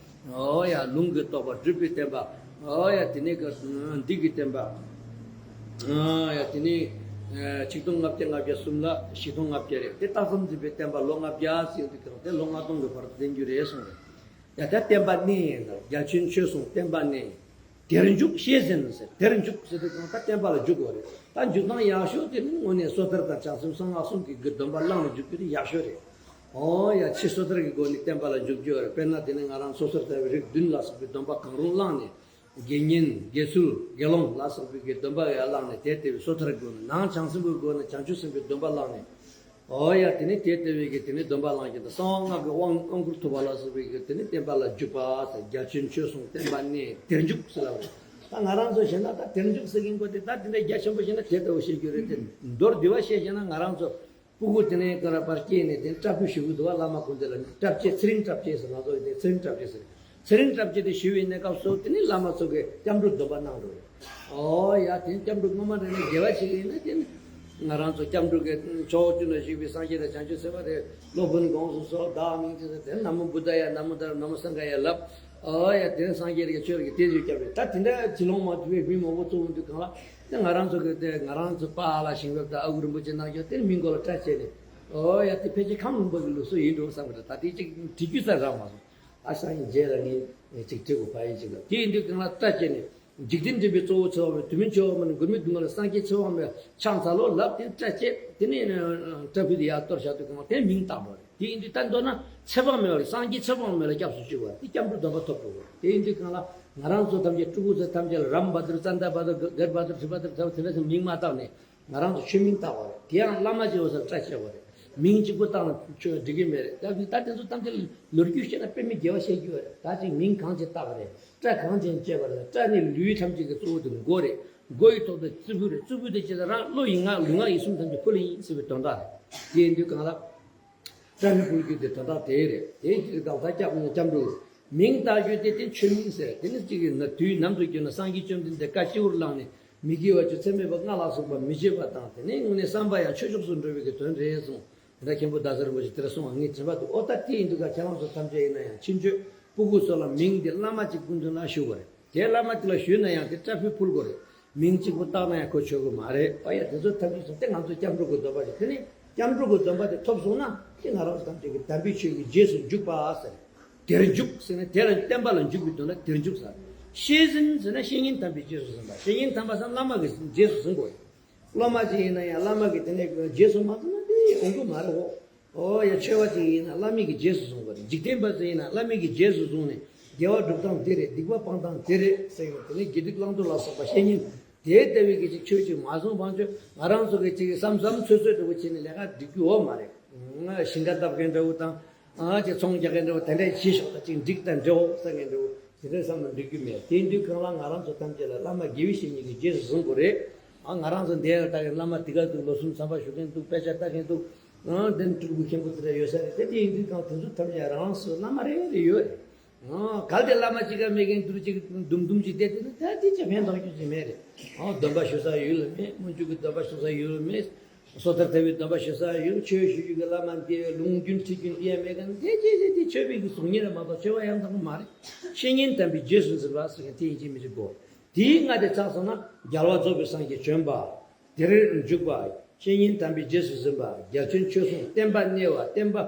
ཨོ་ཡ་ལུང་གི་རྟོགས་པ། སྒྲུབ་པའི་བསྟན་པ། ཨོ་ཡ་དེ་ནས་གི་འདི་གི་བསྟན་པ། ཨོ་ཡ་དེ་ནས་ཆིག་སྟོང་ལྔ་བརྒྱ་ལྔ་བརྒྱ་གསུམ་ལ་བཞི་སྟོང་ལྔ་བརྒྱ་རེད། དེ་ལྟ་སྒོམ་འཛིན་པའི་བསྟན་པ་ལོ་ལྔ་བརྒྱ་ཟེར་དུས་གང་དེ་ལོ་ལྔ་སྟོང་གི་བར་དུ་ལྡན་རྒྱུ་རེད་གསུངས་རེད། ཡ་ད་བསྟན་པ་གནས་ཡིན་ད་རྒྱལ་ཆེན་ཆོས་གསུང་བསྟན་པ་གནས། དེར་འཇུག་ཞེས་ཟེར་ནས་ཟེར། དེར་འཇུག་ཟེར་དུས་གང་ད་བསྟན་པ་ལ་འཇུག་དགོས་རེད། ད་འཇུག་སྟངས་ཡག་ཤོས་དེ་ནི་དངོས་གནས་སོ་ཐར་དང་བྱང་སེམས་གསང་སྔགས་གསུམ་གྱི་གི་སྡོམ་པ་བླངས་ནས་འཇུག་རྒྱུ་དེ་ཡག་ཤོས་རེད། ཨོ་ཡ། ཕྱི་སོ་ཐར་གྱི་སྒོ་ནས་བསྟན་པ་ལ་འཇུག་རྒྱུ་ཡོད་རེད། དཔེར་ན་དེ་ནི་ང་རང་སོ་ཐར་ལྟ་བུའི་རིགས་བདུན་ལ་སོགས་པའི་སྡོམ་པ་གང་རུང་བླངས་ནས། དགེ་བསྙེན་དགེ་ཚུལ་དགེ་སློང་ལ་སོགས་པའི་གི་སྡོམ་པ་ཡང་བླངས་ནས་དེ་ལྟ་བུའི་སོ་ཐར་གྱི་སྒོ་ནས། ནང་བྱང་སེམས་པའི་སྒོ་ནས་བྱང་ཆུབ་སེམས་དཔའི་སྡོམ་པ་བླངས་ནས། ཨོ་ཡ། དེ་ནི་དེ་ལྟ་བུའི་གི་དེ་ནི་སྡོམ་པ་བླངས་ཀྱི་འདུག་གསང་བ་སྔགས་ཀྱི་དབང་དབང་བསྐུར་ཐོབ་པ་ལ་སོགས་པའི་གི་དེ་ནི་བསྟན་པ་ལ་འཇུག་པ་ཟེར། རྒྱ་ཆེན་ཆོས་སྲུང་བསྟན་པ་གནས་དེར་འཇུག་ཟེར་ལབ་རེད། ད་ང་རང་ཚོ་བཤད་ན་ད་དེར་འཇུག་ཟེར་གྱིན་གོ་དེ་ད་དེ་འདྲ་རྒྱ་ཆེན་པོ་བཤད་ན་དེ་ལྟ་བུ་བཤད་རྒྱུ་རེད་དེ། མདོར་བསྡུས་པ་བཤད་བཤད་ན་ང་རང་ཚོ་སྤུ་གུ་དེ་ནས་ག་ར་ཕར་སྐྱེས་ནས་དེ་སྐྲ་ཕུད་ཞུ་གི་འདུག་བ། བླ་མ་སྐུ་མདུན་ལ་ནི་སྐྲ་བཅད། ཚེ་རིང་སྐྲ་བཅད་ཟེར། ང་ཚོ་དེ་ཚེ་རིང་སྐྲ་བཅད་ཟེར། ཚེ་རིང་སྐྲ་བཅད་དེ་ཞུ་བའི་གནས་སྐབས་སུ་དེ་ནི་བླ་མ་ཚོ་གིས་སྐྱབས་འགྲོ་སྡོམ་པ་གནང་འགྲོ་རེད། ཨོ་ཡ། དེ་སྐྱབས་འགྲོ་སྔོན་མ་རེ་ནས་དགེ་བ་བྱེད་ཀྱི་ཡིན་ན་དེ་ནི་ང་རང་ཚོ་སྐྱབས་འགྲོ་གི་ཕྱོགས་བཅུ་ན་བཞུགས་པའི་སངས་རྒྱས་དང་བྱང་ཆུབ་སེམས་དཔའ་དེ་སློབ་དཔོན་དགོངས་སུ་གསོལ། བདག་མིང་ཅི་ཟེར་དེ་ན་མོ་བུདྡྷ་ཡ། ན་མོ་དྷརྨ། ན་མོ་སངྒྷ་ཡ་ལབ། ཨོ་ཡ། དེ་ནི་སངས་རྒྱས་ཀྱི་ཆོས་ཀྱི་དེ་ཚོའི་སྐྱབས་རེད། ད་དེ་འདྲ་ཅི་ལོང་མ་ཐུབ་པའི་མི་མང་པོ་གཙོ་བོ་འདུག་གང་ལ། དེ་ང་རང་ཚོ་གི་དེ་ང་རང་ཚོ་པཱ་ལགས་ཞིང་ལབ་དང་ཨ་ཁུ་རིན་པོ་ཆེ་གནང་རྒྱུ་དེ་མིང་གོ་ལ་སྐྲ་བཅད་ནས། ཨོ་ཡ། དེ་ཕལ་ཆེར་ཁམས་ལུང་པ་གི་ལུགས་སྲོལ་ཡིན་འགྲོ་བསམ་གི་འདུག་ད་དེ་གཅིག་བྲིས་རྒྱུ་ས་རག་མ་སོང་། ཨ་སང་ཉིན་རྗེས་ལ་ངས་གཅིག་བྲིས་དགོས་པ་ཡིན་ཅིག་ལ། དེ་ཡིན་དུས་གང་ལ་སྐྲ་བཅད་ནས། འཇིག་རྟེན་འདྲེན་པའི་གཙོ་བོ་འཚོ་བ་མེད། དུས་མིན་འཆི་བ་མ་ནི་མགོན་མེད་སྡུག་བསྔལ་ལ། སངས་རྒྱས་ཚེ་དཔག་མེད་ལ་ཕྱག་འཚལ་ལོ་ལབ་སྟེ་སྐྲ་བཅད། དེ་ནས་སྐྲ་ཕུད་དེ་ཡར་གཏོར་བཞག་དུས་གང་ལ་དེ་མིང་བཏགས་པ་རེད། དེ་ཡིན་དུས་ད་མདོར་ན་ཚེ་དཔག་མེད་པ་ལ། སངས་རྒྱས་ཚེ་དཔག་མེད་ལ་སྐྱབས་སུ་མཆིའོ། དེ་སྐྱབས་འགྲོ་སྡོམ་པ་ཐོབ་འགྲོ་བ་རེད། དེ་ཡིན་དུས་གང་ལ་ང་རང་ཚོ་ཐམས་ཅད་སྤྲུལ་སྐུ་ཚོ་ཐམས་ཅད་ལ་རམ་བྷ་དུར་ཙནྡྲ་བྷ་དུར་གར་བྷ་དུར་ཊི་བྷ་དུར་ཐ་བ་དེ་འདྲ་ཚོ་མིང་མ་བཏགས་ནས། ང་རང་ཚོ་ཆོས་མིང་བཏགས་པ་རེད། དེ་ཡང་བླ་མ་ཅིག་ཡོད་ས་ལ་སྐྲ་བཅད་པ་རེད། མིང་གཅིག་པོ་བཏགས་ན་ཆོས་འགྲིག་གི་མེད་རེད། ད་ད་དེ་ཚོ་ཐམས་ཅད་ལོ་རྒྱུས་བཤད་ན་དཔེ་མི་དགེ་བ་བཤད་རྒྱུ་རེད། ད་ཅིག་མིང་གང་ཅིག་བཏགས་པ་རེད། སྐྲ་གང་ཅིག་བཅད་པ་རེད། སྐྲ་ནི་ལུས་ཐམས་ཅད་ཀྱི་གཙོ་བོ་དེ་མགོ་རེད། མགོ་ཡི་ཐོག་ཏུ་རྩིབས་ཕུད་རེད། རྩིབས་ཕུད་དེ་ཇི་ལྟར་རང་བློ་ཡི་ངག་ལུས་ངག་ཡིད་གསུམ་ཐམས་ཅད་ཕུལ་ཡིན་ཟེར་བའི་དོན་དག་རེད། དེ་ཡིན་དུས་གང་ལ། སྐྲ་ནི་ཕུལ་རྒྱུ་དེ་དོན་དག་དེ་རེད། དེ་ཡིན་དུས་གང་ལ་སྐྱབས་སྐྱབས་འགྲོ། མིང་བཏགས་རྒྱུ་དེ་དེ་ཆོས་མིང་ཟེར། དེ་ནི་གཅིག་ཡིན་ན་དུས་ནམ་དུ་གྱུར་ན་སངས་རྒྱས་བཅོམ་ལྡན་འདས་བཀའ་སྤྱི་བོར་བླངས་ནས། མི་དགེ་བ་བཅུ། ཚད་མེད་པ་ལྔ་ལ་སོགས་པ་མི་བྱེད་པ་དང་། དེ་ནས་དངོས་གནས་བསམ་པ་ཡང་ཆོས་ཕྱོགས་སུ་འགྲོ་བའི་གི་དོན་རེད་གསུངས། དེ་འདྲ་མཁན་པོ་ཟླ་ཟེར་རིན་པོ་ཆེ་དེ་འདྲ་གསུངས་པ་ངས་དྲན་པ་འདུག་ཨོ་ད་དེ་ཡིན་དུས་ཀ་ཁྱེད་རང་ཚོ་ཐམས་ཅད་ཡིན་ན་ཡང་ཕྱིན་ཆད་སྤུ་གུ་ཚོ་ལ་མིང་དེ་བླ་མ་གཅིག་པུ་མདུན་ལ་ཞུ་དགོས་རེད། དེ་བླ་མ་དེ་ལ་ཞུས་ན་ཡང་དེ་སྐྲ་ཕུད་ཕུལ་དགོས་རེད། མིང་གཅིག་པུ་བཏགས་ན་ཡང་ཁོ་ཆོག་གི་མ་རེད། ཨ་ཡ། དེ་ཚོ་ཐམས་ཅད་སོང་སྟེ་ང་ཚོ་སྐྱབས་འགྲོ་གི་སྡོམ་པ་རེད། དེ་ནས་སྐྱབས་འགྲོ་གི་སྡོམ་པ་དེ་ཐོབ་སོང་ན་དེ་ང་རང་ཚོ་ཐམས་ཅད་ཀྱི་དམ་པའི་ཆོས་ཀྱི་རྗེས་སུ་འཇུག་པ་ཟེར། དེར་འཇུག་ཟེར་ན་དེ་ལ་བསྟན་པ་ལ་འཇུག་པའི་དོན་ལ་དེར་འཇུག་ཟེར། བཤེས་ཟིན་ཟེར་ན་བཤེས་གཉེན་དམ་པའི་རྗེས་སུ་ཟིན་པ། བཤེས་གཉེན་དམ་པ་ཟེར་ན་བླ་མ་གི་རྗེས་སུ་ཟིན་དགོས། སློབ་མ་ཅིག་ཡིན་ན་ཡང་བླ་མ་གི་དེ་ནས་རྗེས་སུ་མ་ཟིན་ན་དེ་ཡོང་གི་མ་རེད། འོ་འོ་ཡ། ཆོས་པ་ཅིག་ཡིན་ན་བླ་མའི་གི་རྗེས་སུ་བཟུང་བ་རེད། འཇིག་རྟེན་པ་ཅིག་ཡིན་ན་བླ་མའི་གི་རྗེས་སུ་བཟུང་ནས་དགེ་བ་སྒྲུབ་སྟངས་འདི་རེད། སྡིག་པ་སྤང་སྟངས་འདི་རེད་ཟེར་ནས། དེ་ནས་དགེ་སྡིག་བླང་དོར་ལ་སོགས་པ་བཤེས་གཉེན་དེ་ལྟ་བུའི་གི་ཅིག་ཆོས་ཅིག་མ་བཟུང་བང་ཆོག་ང་རང་ཚོ་གི་ཅིག་བསམ་བསམ་ཚོད་ཚོད་འདྲ་བོ་བྱས་ནས་ལས་ཀ་སྒྲིག་རྒྱུ་འོ་མ་རེད། ང་ཞིང་ཁ་བཏབ་མཁན་འདྲ་བོ་དང་། ཨ་ཅེ་ཚོང་རྒྱག་མཁན་འདྲ་བོ་དེ་འདྲ་བྱེད་ཤོག་ད་ཅིག་འགྲིག་དང་འདྲ་བོ་བསམ་མཁན་འདྲ་བོ་དེ་འདྲ་བསམ་ན་འགྲིག་རྒྱུ་མེད། དེ་དུས་གང་ལ་ང་རང་ཚོ་ཐམས་ཅད་ལ་བླ་མ་དགེ་བའི་བཤེས་གཉེན་གྱི་རྗེས་སུ་བཟུང་དགོས་རེད། ཨ་ང་རང་ཚོ་འདས་ལ་ལྟ་མཁན་བླ་མ་དེ་ག་འདུག་ལོ་གསུམ་མཚམས་པ་ཞུ་མཁན་འདུག་དཔེ་ཆ་ལྟ་མཁན་འདུག་ཨ་དེ་ནི་སྤྲུལ་སྐུ་མཁན་པོ་དེ་འདྲ་ཡོད་ས་རེད་དེ། དེ་ཡིན་དུས་གང་དེ་ཚོ་ཐམས་ཅད་རང་སོའི་བླ་མ་རེ་རེ་ཡོད་རེད། ཨ་གལ་ཏེ་བླ་མ་གཅིག་ཀ་མེད་མཁན་དུ་ཅིག་དུམ་དུམ་ཅིག་བསྡད་དེ་ན་ད་དེ་ཅི་ཕན་ཐོགས་རྒྱུ་ཅིག་མེད་རེད། ཨ་སྡོམ་པ་ཞུ་ས་ཡུལ་ལ་མེད། སྨོན་འཇུག་གི་སྡོམ་པ་ཞུ་ས་ཡུལ་ལ་མེད། སོ་ཐར་ཐར་པའི་སྡོམ་པ་ཞུ་ས་ཡོད། ཆོས་ཞུ་རྒྱུ་གི་བླ་མ་འདི་ལུང་རྒྱུན་ཁྲིད་རྒྱུན་འདི་ཡང་མེད་ག་ན་དེ་ཅི་ཅི་དེ་ཆོས་པའི་གི་གཟུགས་བརྙན་རེད་མ་གཏོགས་ཆོས་པ་ཡང་དག་པོ་མ་རེད། བཤེས་གཉེན་དམ་པའི་རྗེས་སུ་འཛིན་པ་ཟེར་མཁན་དེ་ཡིན་གཅིག་མིན་གཅིག་དགོས། དེའི་ལྔ་དེ་ཚང་སོང་ན་རྒྱལ་བ་རྫོགས་པའི་སངས་རྒྱས་བྱོན་པ། དེར་འཇུག་པ། བཤེས་གཉེན་དམ་པའི་རྗེས་སུ་འཛིན་པ། རྒྱ་ཆེན་ཆོས་སྲུང་བསྟན་པ་གནས་པ། བསྟན་པ།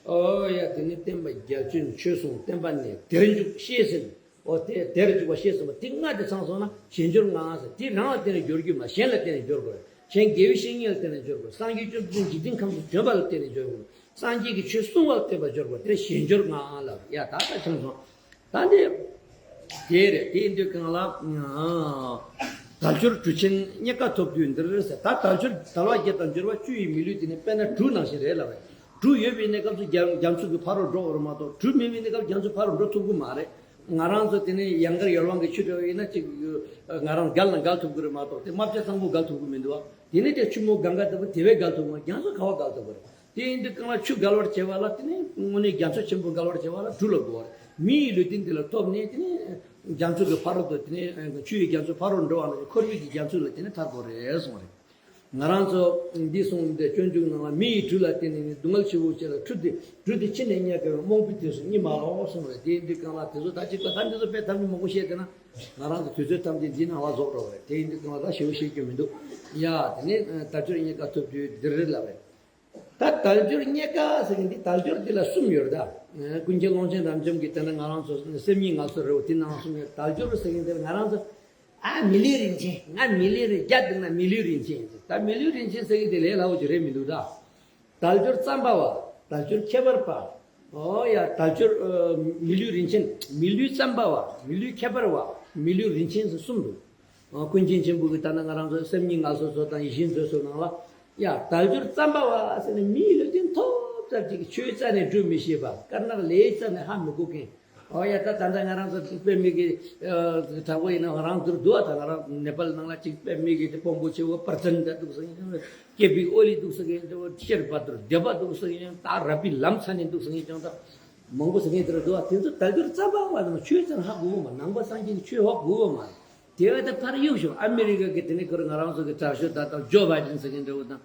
ཨོ་ཡ། དེ་ནི་བསྟན་པ་རྒྱ་ཆེན་ཆོས་སྲུང་བསྟན་པ་གནས། དེར་འཇུག་བཤེས་ཟིན། ཨོ་དེ་དེར་འཇུག་པ་བཤེས་ཟིན་པ་དེ་ལྔ་དེ་ཚང་སོང་ན་ཞན་སྦྱོར་ལྔ་ཟེར། དེ་རང་ལ་བརྟེན་ནས་སྦྱོར་རྒྱུ་མ། གཞན་ལ་བརྟེན་ནས་སྦྱོར་དགོས། གཞན་དགེ་བའི་བཤེས་གཉེན་ལ་བརྟེན་ནས་སྦྱོར་དགོས། སངས་རྒྱས་བཅོམ་ལྡན་འཇིག་རྟེན་ཁམས་སུ་བྱོན་པ་ལ་བརྟེན་ནས་སྦྱོར་དགོས། སངས་རྒྱས་ཀྱི་ཆོས་གསུང་བ་ལ་བརྟེན་པ་སྦྱོར་དགོས། དེ་ཞན་སྦྱོར་ལྔ་ལབ། ཡ་ད་ལྟ་ཚང་སོང་། ད་འདི། དེ་རེད། དེ་ཡིན་དུས་གང་ལ། དལ་འབྱོར་གྲུ་ཆེན་རྙེད་དཀའ་ཐོབ་དུས་འདིར་ཟེར། ད་དལ་འབྱོར་དལ་བ་བརྒྱད་དང་འབྱོར་བ་བཅུ་ཡི་མི་ལུས་དེ་ནི་དཔེར་ན་གྲུ་ནང་བཞིན་རེད་ལབ་པས། གྲུ་ཡོད་པའི་གནས་སྐབས་སུ་རྒྱ་རྒྱ་མཚོ་གི་ཕ་རོལ་འགྲོ་བར་མ་གཏོགས། གྲུ་མེད་པའི་གནས་སྐབས་རྒྱ་མཚོ་ཕ་རོལ་འགྲོ་ཐུབ་ཀྱི་མ་རེད། ང་རང་ཚོ་དེ་ནས་ཡང་སྒར་ཡོལ་དབང་གི་ཆུ་འདྲ་བ་ཡིན་ན་ཅིག་ང་རང་བརྒལ་ན་བརྒལ་ཐུབ་ཀྱི་རེད་མ་གཏོགས་དེ་རྨ་བྱ་ཚང་པོ་བརྒལ་ཐུབ་ཀྱི་མི་འདུག་བ། དེ་ནས་དེ་ཆུ་མོ་གངྒཱ་ལྟ་བུ་དེ་བས་བརྒལ་ཐུབ་ཀྱི་མ། རྒྱ་མཚོ་ག་བ་བརྒལ་ཐུབ་ཀྱི་རེད། དེ་ཡིན་དུས་གང་ལ་ཆུ་བརྒལ་བར་བྱེད་པ་ལ་དེ་ནི་དངོས་གནས་རྒྱ་མཚོ་ཆེན་པོ་བརྒལ་བར་བྱེད་པ་ལ་གྲུ་ལ་དགོས་པ་རེད། མི་ཡི་ལུས་རྟེན་དེ་ལ་ཐོབ་ནས་དེ་ནི་རྒྱ་མཚོ་གི་ཕ་རོལ་ཏུ་དེ་ནི་ཆུ་ཡི་རྒྱ་མཚོ་ཕ་རོལ་འགྲོ་བ་ན་འཁོར་བའི་གི་རྒྱ་མཚོ་ལ་དེ་ནི་ཐར་དགོས་རེད་གསུངས་རེད། ང་རང་ཚོ་འདི་གསུངས་ཏེ་སྤྱོད་འཇུག་ནང་ལ་མི་ཡི་གྲུ་ལ་བརྟེན་ནས་ནི་སྡུག་བསྔལ་ཆེ་བོ་ཆེ་ལ། གྲུ་དེ་གྲུ་དེ་ཕྱི་ནས་རྙེད་དཀའ་བས། རྨོངས་པའི་དུས་སུ་གཉིད་མ་ལོག་གསུངས་རེད། དེ་ཡིན་དུས་གང་ལ་དེ་ཚོ་ད་ཅིག་ད་འདི་ཚོ་དཔེ་ཐམས་ཅད་མང་པོ་བཤད་དེ་ན་ང་རང་ཚོ་དུས་ཚོད་ཐམས་ཅད་འདི་ནང་ལ་རྫོགས་འགྲོ་བ་རེད། དེ་ཡིན་དུས་གང་ལ་ད་ཞེ་པོ་བཤད་རྒྱུ་མི་འདུག་ཡ། དེ་ནས་དལ་འབྱོར་རྙེད་དཀའ་ཐོབ་དུས་འདིར་རེད་ལབ་རེད། ད་དལ་འབྱོར་རྙེད་དཀའ་ཟེར་མཁན་འདི་དལ་འབྱོར་འདི་ལ་གསུམ་ཡོད་རེད་ད། ཀུན་མཁྱེན་ཀློང་ཆེན་རབ་འབྱམས་ཀྱིས་དེ་ནི་ང་རང་ཚོ་སེམས་ཉིད་ངལ་གསོ་རེད་བ། དེ་ནང་གསུམ་ཡོད། དལ་འབྱོར་ཟེར་མཁན་འདི་ལ་ང་རང་ཚོ་ཨ་མི་ལུས་རིན་ཆེན། ང་མི་ལུས་རིན། རྒྱ་འདི་ན་མི་ལུས་རིན་ཆེན་ཟེར། ད་མི་ལུས་རིན་ཆེན་ཟེར་མཁན་འདི་ལས་སླ་བོ་ཅིག་རེད་མི་འདུག་ད། དལ་འབྱོར་རྩམ་པ་བ། དལ་འབྱོར་ཁྱད་པར་པ། ཨོ་ཡ། དལ་འབྱོར་ཨ་མི་ལུས་རིན་ཆེན། མི་ལུས་བརྩམ་པ་བ། མི་ལུས་ཁྱད་པར་བ། མི་ལུས་རིན་ཆེན་ཟེར་གསུམ་འདུག། ཨ་ཀུན་མཁྱེན་ཆེན་པོ་གིས་ད་ལྟ་ང་རང་ཚོ་སེམས་ཉིད་ངལ་གསོ་ཚོ་དང་ཡིད་བཞིན་མཛོད་ཚོ་ནང་ལ། ཡ། དལ་འབྱོར་བརྩམ་པ་བ་ཟེར་ནས་མིའི་ལུས་རྟེན་ཐོབ་ཙམ་ཅིག་ཆོས་རྩ་ནས་སྒྲུབ་མི་ཤེས་པ། དཀར་ནག་ལས་རྩ་ནས་ཧ་མི་གོ་མཁན། ཨོ་ཡ། ད་ད་ལྟ་ང་རང་ཚོ་དཔེ་མི་གི་ཨ་དྲག་པོ་ཡིན་ན་རང་འདིར་འདུག་ཨ། ད་ང་རང་ནེ་པཱལ་ནང་ལ་ཅིག་དཔེ་མི་གི་དེ་དཔོན་པོ་ཆེ་བོ་པར་ཙན་ད་འདུག་ཟེར་མཁན། སྐྱེས་པའི་ཨོ་ལི་འདུག་ཟེར་མཁན། དེ་བོ་ཤེར་བ་དུར་སྡེ་པ་འདུག་ཟེར་མཁན། ད་ར་པི་ལམ་ཚ་ནས་འདུག་ཟེར་མཁན་ཀྱང་ད་མང་པོ་ཟེར་མཁན་དེ་ར་འདུག་ཨ། དེ་ཚོ་དལ་འབྱོར་རྩ་བ་བ་དང་ཆོས་ཙམ་ཧ་གོ་བོ་མ། ནང་པ་སངས་རྒྱས་ཀྱི་ཆོས་ཧ་གོ་བོ་མ། དེ་བས་ད་ཕར་གཡུག་ཞོག། ཨ་མི་རི་ཀ་གི་དེ་ནས་ཁོ་རང་ང་རང་ཚོ་གི་དྲག་ཤོས་ད་ལྟ་ཇོ་བྷའི་ཌེན་ཟེར་མཁན་འདྲ་བོ་དང་།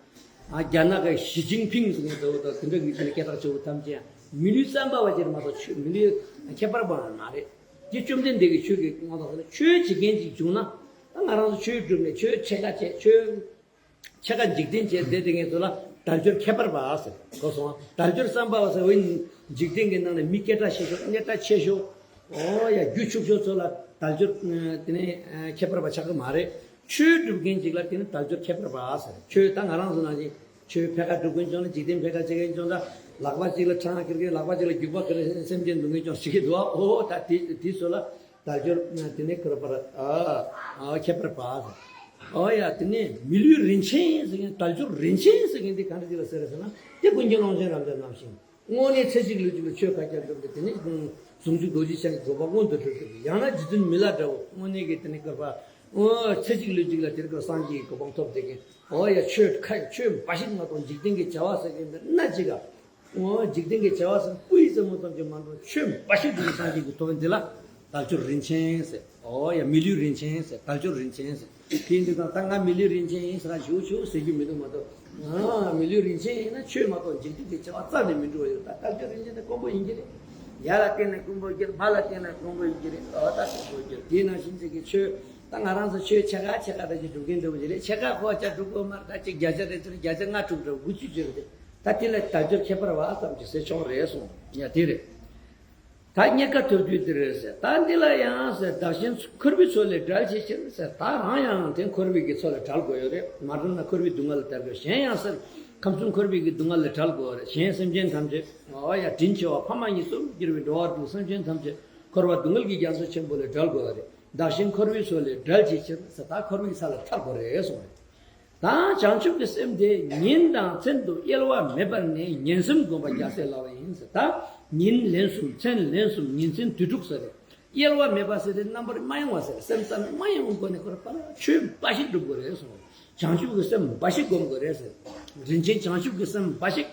ཨ་རྒྱ་ནག་གི་ཞི་ཅིན་ཕིང་ཟེར་མཁན་འདྲ་བོ་དང་། དེ་འདྲ་གི་དེ་ནས་སྐད་གྲགས་ཆེ་བོ་ཐམས་ཅད་མི་ལུས་བརྩམ་པ་བ་ཅིག་མ་གཏོགས་ཆོས་མི་ལུས་ཁྱད་པར་བ་མ་རེད། དེ་བཅོམ་ལྡན་འདས་ཀྱི་ཆོས་ཀྱི་དབང་དང་ཟེར་ན། ཆོས་བྱེད་མཁན་ཅིག་བྱུང་ན། ད་ང་རང་ཚོ་ཆོས་སྒྲུབ་ནས་ཆོས་ཕྱེད་ཀ་བྱས། ཆོས་ཕྱེད་ཀ་འཇིག་རྟེན་བྱས་བསྡད་དེ་ངེད་ཚོ་ལ་དལ་འབྱོར་ཁྱད་པར་བ་ཟེར་གོ་སོང་། དལ་འབྱོར་བརྩམ་པ་བ་ཟེར་བའི་འཇིག་རྟེན་གྱི་ནང་ནས་མི་སྐད་གྲགས་ཆེ་ཤོས། སྙན་གྲགས་ཆེ་ཤོས། ཨོ་ཡ། རྒྱུ་ཕྱུག་ཤོས་ཚོ་ལ་དལ་འབྱོར་དེ་ནས་ཁྱད་པར་བ་ཆགས་ཀྱི་མ་རེད། ཆོས་སྒྲུབ་མཁན་ཅིག་ལ་དེ་ནི་དལ་འབྱོར་ཁྱད་པར་བ་ཟེར། ཆོས་ད་ང་རང་ཚོ་ནང་བཞིན་ཆོས་ཕལ་ཁ་སྒྲུབ་མཁན་ཅིག་ཡོང་ན། འཇིག་རྟེན་ཕལ་ཁ་བྱེད་མཁན་ཅིག་ཡོང་ན། ལག་པ་གཅིག་ལ་ཁྲང་ཁྱེར་མཁན། ལག་པ་གཅིག་ལ་རྒྱུག་པ་ཁྱེར་མཁན། སེམས་ཅན་སྡུག་མཁན་ཅིག་ཞིག་འདུག་ཨ། ཨོ་ད་དེ་དེ་ཚོ་ལ་དལ་འབྱོར་དེ་ནས་ཁྱད་པར་བ། ཨ་ཨ་ཁྱད་པར་བ་ཟེར། ཨོ་ཡ། དེ་ནས་མི་ལུས་རིན་ཆེན་ཟེར་མཁན། དལ་འབྱོར་རིན་ཆེན་ཟེར་མཁན་དེ་ག་འདྲ་ཅིག་ལ་ཟེར་ཟེར་ན། དེ་ཀུན་མཁྱེན་ཀློང་ཆེན་རབ་འབྱམས་རྣམ་བཞིན། དངོས་གནས་ཚེ་གཅིག་ལུས་གཅིག་ལ་ཆོས་བཀའ་རྒྱ་སྒྲུབ་སྟེ། དེ་ནས་ཟུང་འཇུག་རྡོ་རྗེ་འཆང་གི་གོ་འཕང་མངོན་དུ་གྱུར་ཏེ། ཡང་ན་རྗེ་བཙུན་མི་ལ་འདྲ་བོ་དངོས་གནས་ཀྱི་དེ་ནས་སྐུར་པ། ཨོ་ཚེ་གཅིག་ལུས་གཅིག་ལ་དེར་ཀར་སངས་རྒྱས་ཀྱི་གོ་འཕང་ཐོབ་སྟེ་གིན། ཨོ་ཡ། ཆོས་ཁ་ཆོས་འབའ་ཞིག་མ་གཏོགས། འཇིག་རྟེན་གྱི་བྱ་བ་ཟེར་མཁན་འདི་སྣ་གཅིག་ག། ཨོ་འཇིག་རྟེན་གྱི་བྱ་བ་ཟེར་སྤུ་ཡི་རྩེ་མོ་ཙམ་གྱིས་མ་འགྲོ། ཆོས་འབའ་ཞིག་སྒྲུབ་སངས་རྒྱས་ཀྱི་ཐོབ་པ་འདི་ལ་དལ་འབྱོར་རིན་ཆེན་ཟེར། ཨོ་ཡ། མི་ལུས་རིན་ཆེན་ཟེར། དལ་འབྱོར་རིན་ཆེན་ཟེར། དེ་ཡིན་དུས་ཙང་ད་ང་མི་ལུས་རིན་ཆེན་ཡིན་ཟེར་ཞུ་ཞུ་ཟེར་རྒྱུ་མི་འདུག་མ་གཏོགས། ང་མི་ལུས་རིན་ཆེན་ཡིན་ན་ཆོས་མ་གཏོགས་འཇིག་རྟེན་གྱི་བྱ་བ་རྩ་ནས་མི་འགྲོ་བ་ཡོད། ད་དལ་འབྱོར་རིན་ཆེན་དེ་དཀོན་པོ་ཡིན་གྱི་རེད། ཡར་ལ་བརྟེན་ནས་དཀོན་པོ་ཡིན་གྱི་རེད། བར་ལ་བརྟེན་ནས་དཀོན་པོ་ཡིན་གྱི་རེད། ཨོ་ད་དཀོན་པོ་ཡིན་གྱི་རེད། དེ་ནང་བཞིན་ཅིག་གི་ཆོས་ད་ང་རང་ཚོ་ཆོས་ཕྱེད་ཀ་ཕྱེད་ཀ་ད་ཅིག་སྒྲུབ་མཁན་འདྲ་བོ་ཅིག་རེད། ཕྱེད་ཀ་ཁོ་ཅག་སྒྲུབ་དགོས་མ་རེད། ད་ཅིག་བརྒྱ་ཆ་རེ་ཚོ་རེ། བརྒྱ་ཆ་ལྔ་དྲུག་རེ་དགུ་བཅུ་ཅིག་རེད། ད་དེ་ལ་དལ་འབྱོར་ཁྱད་པར་བ་ཙམ་ཅིག་ཟེར་ཆོག་རེད་གསུངས། ཡ་དེ་རེད། ད་རྙེད་དཀའ་ཐུབ་རྒྱུ་དེ་རེད་ཟེར། ད་འདི་ལ་ཡང་ཟེར། བདག་གཞན་འཁོར་བའི་མཚོ་ལས་བསྒྲལ་བྱའི་ཕྱིར་ཟེར། ད་རང་ཡང་དེ་འཁོར་བའི་གི་མཚོ་ལས་བསྒྲལ་དགོས་ཡོད་རེད། མ་བསྒྲལ་ན་འཁོར་བའི་སྡུག་བསྔལ་ལས་བསྒྲལ་དགོས། གཞན་ཡང་ཟེར། ཁམས་གསུམ་འཁོར་བའི་གི་སྡུག་བསྔལ་ལས་བསྒྲལ་དགོས་རེད། གཞན་སེམས་ཅན་ཐམས་ཅད། ཨོ་ཡ། དྲིན་ཆེ་བ་ཕ་མ་གཉིས་སུ་གྱུར་པའི་འགྲོ་བ་དྲུག་སེམས་ཅན་ཐམས་ཅད་འཁོར་བ་སྡུག་བསྔལ་གྱི་རྒྱ་མཚོ་ཆེན་པོ་ལས་བསྒྲལ་དགོས་རེད། བདག་གཞན་འཁོར་བའི་མཚོ་ལས་བསྒྲལ་བྱའི་ཕྱིར་ཟེར། ད་འཁོར་བའི་ས་ལས་ཐར་དགོས་རེད་གསུངས་རེད། ད་བྱང་ཆུབ་ཀྱི་སེམས་དེ་ཉིན་དང་མཚན་དུ་གཡེལ་བ་མེད་པར་ནི་ཉིན་སེམས་བསྒོམ་པ་རྒྱལ་སྲས་ལག་ལེན་ཡིན་ཟེར། ད་ཉིན་ལན་གསུམ། མཚན་ལན་གསུམ། ཉིན་མཚན་དུས་དྲུག་ཟེར་རེད། གཡེལ་བ་མེད་པ་ཟེར་དེ་རྣམ་པར་མ་གཡེང་བ་ཟེར། སེམས་རྩ་ནས་མ་གཡེང་བའི་སྒོ་ནས་ཁོ་རང་ཕར་ཆོས་འབའ་ཞིག་སྒྲུབ་དགོས་རེད་གསུངས། བྱང་ཆུབ་ཀྱི་སེམས་འབའ་ཞིག་བསྒོམ་དགོས་རེད་ཟེར། རིན་ཆེན་བྱང་ཆུབ་ཀྱི་སེམས་འབའ་ཞིག་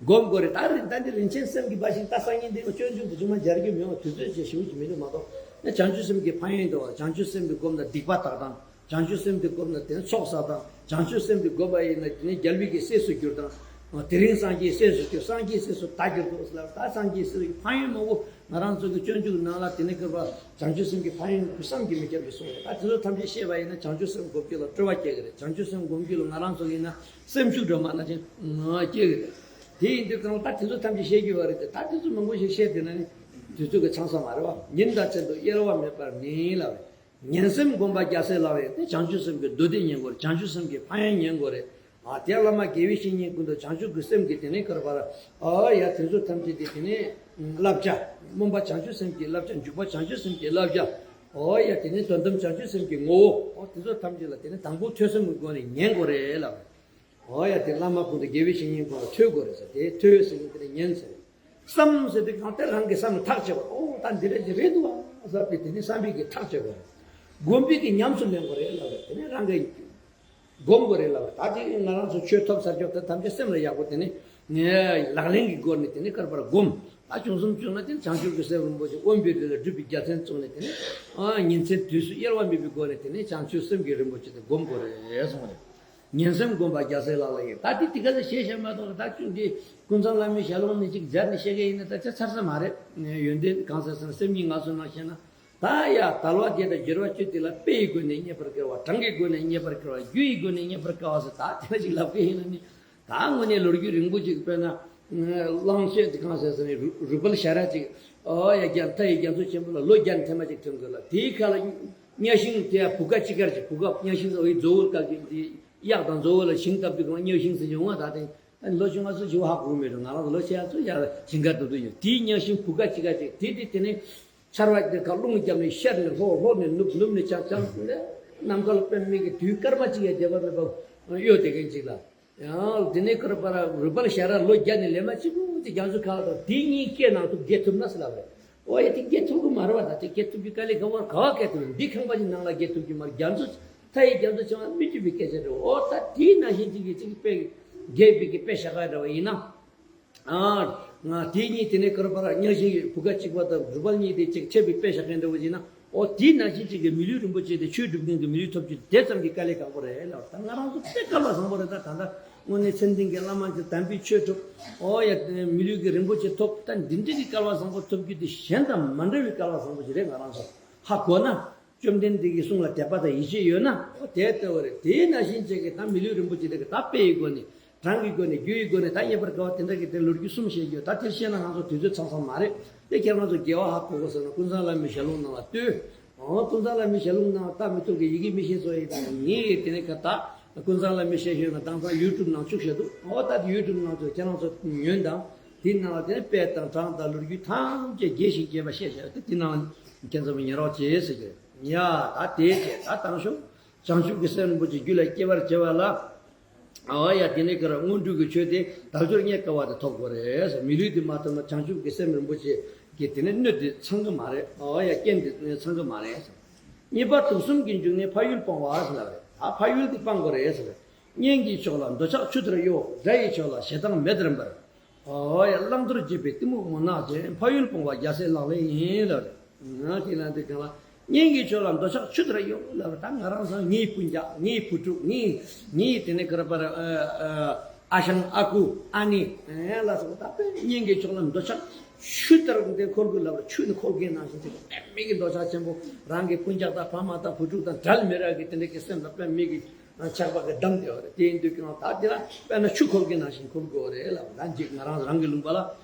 སྒོམ་དགོས་རེད། ད་རིན་ད་འདི་རིན་ཆེན་སེམས་ཀྱི་འབའ་ཞིག་ད་སང་ཉིན་འདི་སྤྱོད་འཇུག་ཏུ་ཅུང་མ་སྦྱར་རྒྱུ་མེད་པ། དུས་ཚོད་ཅིག་ཞེ་པོ་ཅིག་མི་འདུག་མ་གཏོགས། ནི་བྱང་ཆུབ་སེམས་ཀྱི་ཕན་ཡོན་དང་། བྱང་ཆུབ་སེམས་དེ་བསྒོམས་ན་སྡིག་པ་དག་དང་། བྱང་ཆུབ་སེམས་དེ་བསྒོམས་ན་དེ་ནི་ཚོགས་བསགས་དང་། བྱང་ཆུབ་སེམས་དེ་བསྒོམས་པ་ཡིན་ན་དེ་ནི་རྒྱལ་བའི་གི་སྲས་སུ་གྱུར་དང་། དེ་རིང་སངས་རྒྱས་སྲས་སུ་གྱུར། སངས་རྒྱས་སྲས་སུ་ད་གྱུར་ཏོ་ཟེར་ལབ། ད་སངས་རྒྱས་སྲས་ཀྱི་ཕན་ཡོན་མང་པོ་ང་རང་ཚོ་གི་སྤྱོད་འཇུག་ནང་ལ་དེ་ནི་སྐུར་པ་བྱང་ཆུབ་སེམས་ཀྱི་ཕན་ཡོན་བསམ་གྱིས་མི་ཁྱབ་པ་གསུངས་ཡོད། ད་དེ་ཚོ་ཐམས་ཅད་ཤེས་པ་ཡིན་ན་བྱང་ཆུབ་སེམས་བསྒོམ་རྒྱུ་ལ་སྤྲོ་བ་སྐྱེ་གི་རེད། བྱང་ཆུབ་སེམས་བསྒོམ་རྒྱུ་ལ་ང་རང་ཚོ་ཡིན་ན་སེམས་ཤུགས་འདྲ་མ་ན་ཅིག་སྐྱེ་གི་རེད། དེ་ཡིན་དུས་གང་ལ་ད་དེ་ཚོ་ཐམས་ཅད་ཤེས་རྒྱུ་བ་རེད་དེ། ད་དེ་ཚོ་མང་པོ་ཞིག་ཤེས་བསྡད་ན་ནི་དུས་ཚོད་ཀྱི་ཚང་ས་མ་རེད་བ། ཉིན་དང་མཚན་དུ་གཡེལ་བ་མེད་པར་ནི་ལབ་རེད། ཉིན་སེམས་བསྒོམ་པ་རྒྱལ་སྲས་ལག་ལེན་ཡིན། དེ་བྱང་ཆུབ་སེམས་ཀྱི་མདོ་སྡེ་ཉན་དགོས་རེད། བྱང་ཆུབ་སེམས་ཀྱི་ཕན་ཡོན་ཉན་དགོས་རེད། ཨ་དེ་བླ་མ་དགེ་བའི་བཤེས་གཉེན་ཀུན་ཏུ་བྱང་ཆུབ་ཀྱི་སེམས་ཀྱི་དེ་ནས་ཀར་བར། ཨ་ཡ་དེ་ཚོ་ཐམས་ཅད་དེ་དེ་ནས་བསླབ་བྱ། སྨོན་པ་བྱང་ཆུབ་སེམས་ཀྱི་བསླབ་བྱ། འཇུག་པ་བྱང་ཆུབ་སེམས་ཀྱི་བསླབ་བྱ། ཨོ་ཡ་དེ་ནས་དོན་དམ་བྱང་ཆུབ་སེམས་ཀྱི་ངོ་བོ། ཨོ་དེ་ཚོ་ཐམས་ཅད་ལ་དེ་ནས་དང་པོ་ཐོས་བསམ་གྱི་སྒོ་ནས་ཉན་དགོས་རེད་ལབ། ཨོ་ཡ་དེ་བླ་མ་ཀུན་ཏུ་དགེ་བའི་བཤེས་གཉེན་ཀུན་ལ་ཐོས་དགོས་རེད་ཟེར། དེ་ཐོས་ཟེར་གྱིན་དེ་ནས་ཉན་ཟེར། བསམ་ཟེར་དུས་གང་ལྟར་རང་གི་བསམ་ལ་ཐག་བཅད་པ། ཨོ་ད་འདི་འདྲ་ཅིག་རེད་འདུག་ཨ་ཟེར་བའི་དེ་ནས་བསམ་པའི་གི་ཐག་བཅད་དགོས་རེད། སྒོམ་པའི་གི་ཉམས་སུ་ལེན་དགོས་རེད་ལབ་རེད། དེ་ནས་རང་གི་སྒོམ་དགོས་རེད་ལབ་རེད། ད་ཅིག་ང་རང་ཚོ་ཆོས་ཐོབ་ཚར་ཀྱོག་ད་ཐམས་ཅད་སེམས་ལ་ཡག་པོ་དེ་ནས་ངས་ལག་ལེན་གྱི་སྒོ་ནས་དེ་ནས་ཀར་བར་སྒོམ། ད་བྱུང་སོང་བྱུང་ན་དེ་ནས་བྱང་ཆུབ་ཀྱི་སེམས་རིན་པོ་ཆེ་དབེན་པའི་ལུས་ལ་སྒྲུབ་པའི་རྒྱལ་མཚན་བཙུགས་ནས་དེ་ནས་ཨ་ཉིན་མཚན་དུས་སུ་གཡེལ་བ་མེད་པའི་སྒོ་ནས་དེ་ནས་བྱང་ཆུབ་སེམས་ཀྱི་རིན་པོ་ཆེ་དེ་སྒོམ་དགོས་རེད་གསུངས་རེད། ཉིན་སེམས་བསྒོམ་པ་རྒྱལ་སྲས་ལག་ལེན་ཡིན། ད་དེ་དེ་ག་ཚོད་ཤེས་བྱ་མ་གཏོགས། ད་ཁྱོད་འདི་ཀུན་བཟང་བླ་མའི་ཞལ་ལུང་ནས་ཅིག་སྦྱར་ནས་བཤད་མཁན་ཡིན་ན་ད་ཆ་ཚར་ས་མ་རེད། ཡོན་ཏན་གང་ཟེར་ཟེར་ན་སེམས་ཉིད་ངལ་གསོ་ནང་བཤད་ན། ད་ཡ་དལ་བ་བརྒྱད་དང་འབྱོར་བ་བཅུ་དེ་ལ་དཔེ་ཡི་སྒོ་ནས་རྙེད་པར་དཀའ་བ། གྲངས་ཀྱི་སྒོ་ནས་རྙེད་པར་དཀའ་བ། རྒྱུ་ཡི་སྒོ་ནས་རྙེད་པར་དཀའ་བ་ཟེར། ད་དེ་འདྲ་ཅིག་ལབ་མཁན་ཡིན་ན་ནི། ད་དངོས་གནས་ལོ་རྒྱུས་རིང་པོ་ཅིག་དཔེར་ན། གླང་ཆེན་དེ་གང་ཟེར་ཟེར་ནས་རུ་རུ་པལ་ཞལ་རས་ཅིག། ཨོ་ཡ་རྒྱ་མཐའ་ཡི་རྒྱ་མཚོ་ཆེན་པོ་ལ་ལོ་བརྒྱ་ཐེངས་མ་ཅིག་ཐོན་དགོས་ལ། དེའི་ཁ་ལ་གཉའ་ཤིང་དེ་ཡ་བུ་ག་ཅི་དཀར་ཅིག། བུ་ག་གཉའ་ཤིང་ཟེར་བའི་མཛོ་བོ་དཀར་ཅིག། དེ་གཡག་དང་མཛོ་བོ་ལ་ཤིང་བཏབ་དུས་གང་གཉའ་ཤིང་ཟེར་ཡོང་བ། ད་དེ་ ལོ་བཅོ་ལྔ་ཚོ་བཞི་བ་ཧ་གོ་མེད་འགྲོ། ང་རང་ཚོ་ལོ་ཆེ་ཡ་ཚོ་ཡ་ཞིང་ཁ་འདུག་འདུག་ཡོད། དེའི་རྙིང་ཞེན་བུ་ག་ཅིག་ག་ཅིག་དེ་དེ་དེ་ནས་ཆར་བ་དེ་ཁ་རླུང་བརྒྱབ་ནས་ཤར་ནས་ལྷོ་ལྷོ་ནས་ནུབ་ནུབ་ནས་བྱང་བྱང་ནས་ནམ་མཁའ་ལ་པདྨའི་གི་དུས་སྐར་མ་གཅིག་ཡང་བདེ་བ་མེད་པ་གཡོ་བསྡད་མཁན་ཅིག་ལ། ཡང་དེ་ནས་ཁར་པར་རུ་པར་ཞ་ར་ལོ་བརྒྱ་ནས་ལས་མ་གཅིག་པུ་དེ་རྒྱ་མཚོ་ཁ་དང་དེ་གཉིས་སྐད་ནང་དུ་བརྒལ་ཐུབ་ན་ཟེར་ལབ་རེད། ཨོ་ཡ་དེ་བརྒལ་ཐུབ་ཀྱི་མ་རེད་བ། ད་དེ་བརྒལ་ཐུབ་ཀྱི་དཀའ་ལས་ཁག་པོ་ག་བ་བརྒལ་ཐུབ་རེད། འདི་ཁང་པ་ཅིག་ནང་ལ་བརྒལ་ཐུབ་ཀྱི་མ་རེད། རྒྱ་མཚོ་མཐའ་ཡི་རྒྱ་མཚོ་བྱེ་བ་སྨིན་གྱི་པའི་སྐད་ཆ་རེད། ཨོ་ད་དེའི་ནང་བཞིན་ཅིག་གི་ཅིག་དཔེ་བརྒལ་བའི་གི་དཔེ་བཞག་ག་འདྲ་བ་ཡིན་ན། ཨ། ང་དེ་གཉིས་དེ་ནས་ཀར་པར་རྙིང་ཞེན་བུ་ག་གཅིག་པ་དང་རུ་པར་གཉིས་དེ་གཅིག་འཕྲད་པའི་དཔེ་བཞག་མཁན་འདྲ་བོ་ཅིག་ན། ཨོ་དེའི་ནང་བཞིན་གཅིག་གི་མི་ལུས་རིན་པོ་ཆེ་དེ་ཆོས་སྒྲུབ་མཁན་གྱི་མི་ལུས་ཐོབ་རྒྱུ་དེ་ཙམ་གྱི་དཀའ་ལས་ཁག་པོ་རེད་ལབ། ད་ང་རང་ཚོ་དཔེ་སྐལ་བ་བཟང་པོ་རེད། ད་ད་ལྟ་དངོས་གནས་མཚན་ལྡན་གྱི་བླ་མ་གི་དམ་པའི་ཆོས་སྒྲུབ། ཨོ་ཡ་མི་ལུས་ཀྱི་རིན་པོ་ཆེ་ཐོབ། ད་འདི་འདྲ་གི་སྐལ་བ་བཟང་པོ་ཐོབ་རྒྱུ་དེ་གཞན་དང་མ་འདྲ་བའི་སྐལ་བ་བཟང་པོ་ཞིག་རེད། ང་རང་ཚོ་ཧ་གོ་ན། བཅོམ་ལྡན་འདས་ཀྱི་གསུང་ལ་དད་པ་དང་ཡིད་ཆེས་ཡོད་ན་དེ་ལྟ་བུ་རེད། དེའི་ནང་བཞིན་བྱས་ཀྱི་ད་མི་ལུས་རིན་པོ་ཆེ་དེ་གི་ད་དཔེ་ཡི་སྒོ་ནས་གྲངས་ཀྱི་སྒོ་ནས་རྒྱུ་ཡི་སྒོ་ནས་ད་རྙེད་པར་དཀའ་བ་དེ་འདྲ་གི་དེ་ལོ་རྒྱུས་གསུམ་བཤད་རྒྱུ། ད་དེར་བཤད་ན་ང་ཚོ་དུས་ཚོད་ཚང་ཚང་མ་རེད། དེ་ཁྱེད་རང་ཚོ་དགེ་བ་ཧ་གོ་དགོས་ཟེར་ན་ཀུན་བཟང་བླ་མའི་ཞལ་ལུང་ནང་ལ་ལྟོས། འོ་ཀུན་བཟང་བླ་མའི་ཞལ་ལུང་ནང་ལ་ལྟ་མི་ཐུབ་ཀྱི་ཡི་གེ་མི་ཤེས་ཚོ་ཡིན་ད་ངས་དེ་ནས་ཁ་ད་ཀུན་བཟང་བླ་མའི་ཞལ་ཤོད་ན་དེང་སང་ཡུ་ཊུབ་ནང་བཅུག་བཞག་འདུག་འོ་ད་ཡུ་ཊུབ་ནང་ཚོ་ཁྱེད་རང་ཚོ་ཉོན་དང་། དེའི་ནང་ལ་དེ་ནས་དཔེ་དང་གྲངས་དང་ལོ་རྒྱུས་ཐམས་ཅད་རྒྱས་ཤིང་རྒྱས་པ་བཤད་བཞག་སྟེ་དེའི་ནང་ལ་ཁྱེད་ཚོ་ཉན་རོགས་བྱེད་ཟེར་གྱི། ཡ་ད་དེའི་རྗེས་ད་དང་ཤོག་བྱང་ཆུབ་ཀྱི་སེམས་རིན་པོ་ཆེ་རྒྱུད་ལ་སྐྱེ་བར་བྱ་བ་ལ། ཨ་ཡ་དེ་ནས་ཀར་དངོས་གྲུབ་ཀྱི་ཆོས་དེ་དལ་འབྱོར་རྙེད་དཀའ་བ་དེ་ཐོབ་དགོས་རེད། མི་ལུས་དེ་མ་ཐོབ་ན་བྱང་ཆུབ་ཀྱི་སེམས་རིན་པོ་ཆེ་གི་དེ་ནས་སྣོད་དེ་ཚང་གི་མ་རེད། ཨ་ཡ་རྐྱེན་དེ་ཚང་གི་མ་རེད། གཉིས་པ་དུག་གསུམ་གྱི་འབྱུང་གནས་ཕ་ཡུལ་སྤོང་བ་ཟེར་ལབ་རེད། ད་ཕ་ཡུལ་དེ་སྤང་དགོས་རེད་ཟེར། གཉེན་གྱི་ཕྱོགས་ལ་འདོད་ཆགས་ཆུ་ལྟར་གཡོ། དགྲ་ཡི་ཕྱོགས་ལ་ཞེ་སྡང་མེ་ལྟར་འབར། ཨོ་ཡ་བླང་དོར་བརྗེད་པའི་གཏི་མུག་མུན་ནག་ཅན། ཕ་ཡུལ་སྤོང་བ་རྒྱལ་སྲས་ལག་ལེན་ཡིན་ལབ་རེད། ང་དེ་ལ་འདི་གང་ལ་གཉེན་གྱི་ཕྱོགས་ལ་འདོད་ཆགས་ཆུ་ལྟར་གཡོ་ལབ་རེད། ད་ང་རང་ཚོ་ངའི་སྤུན་ཀྱག་ངའི་བུ་ཕྲུག་ངའི་ངའི་དེ་ནས་ཀར་པར་ཨ་ཞང་ཨ་ཁུ་ཨ་ནེ་ལ་སོགས་ད་དཔེ་གཉེན་གྱི་ཕྱོགས་ལ་འདོད་ཆགས་ཆུ་ལྟར་འདི་འཁོལ་དགོས་ལབ་རེད། ཆུ་ནི་འཁོལ་མཁན་ནང་བཞིན་དེ་དཔེ་མི་གི་འདོད་ཆགས་ཆེན་པོ་རང་གི་སྤུན་ཀྱག་དང་ཕ་མ་དང་བུ་ཕྲུག་དང་འབྲལ་མི་རག་གི་དེ་འདྲ་གི་སེམས་ལ་དཔེ་མི་གི་ཆགས་པ་གི་བསྡམས་ཏེ་ཡོད་རེད། དེ་ཡིན་དུས་ཀྱང་ད་དེ་ལ་དཔེར་ན་ཆུ་འཁོལ་གྱི་ནང་བཞིན་འཁོལ་དགོས་རེད་ལབ། ད་འཇིག་ང་རང་རང་གི་ལུང་པ་ལ་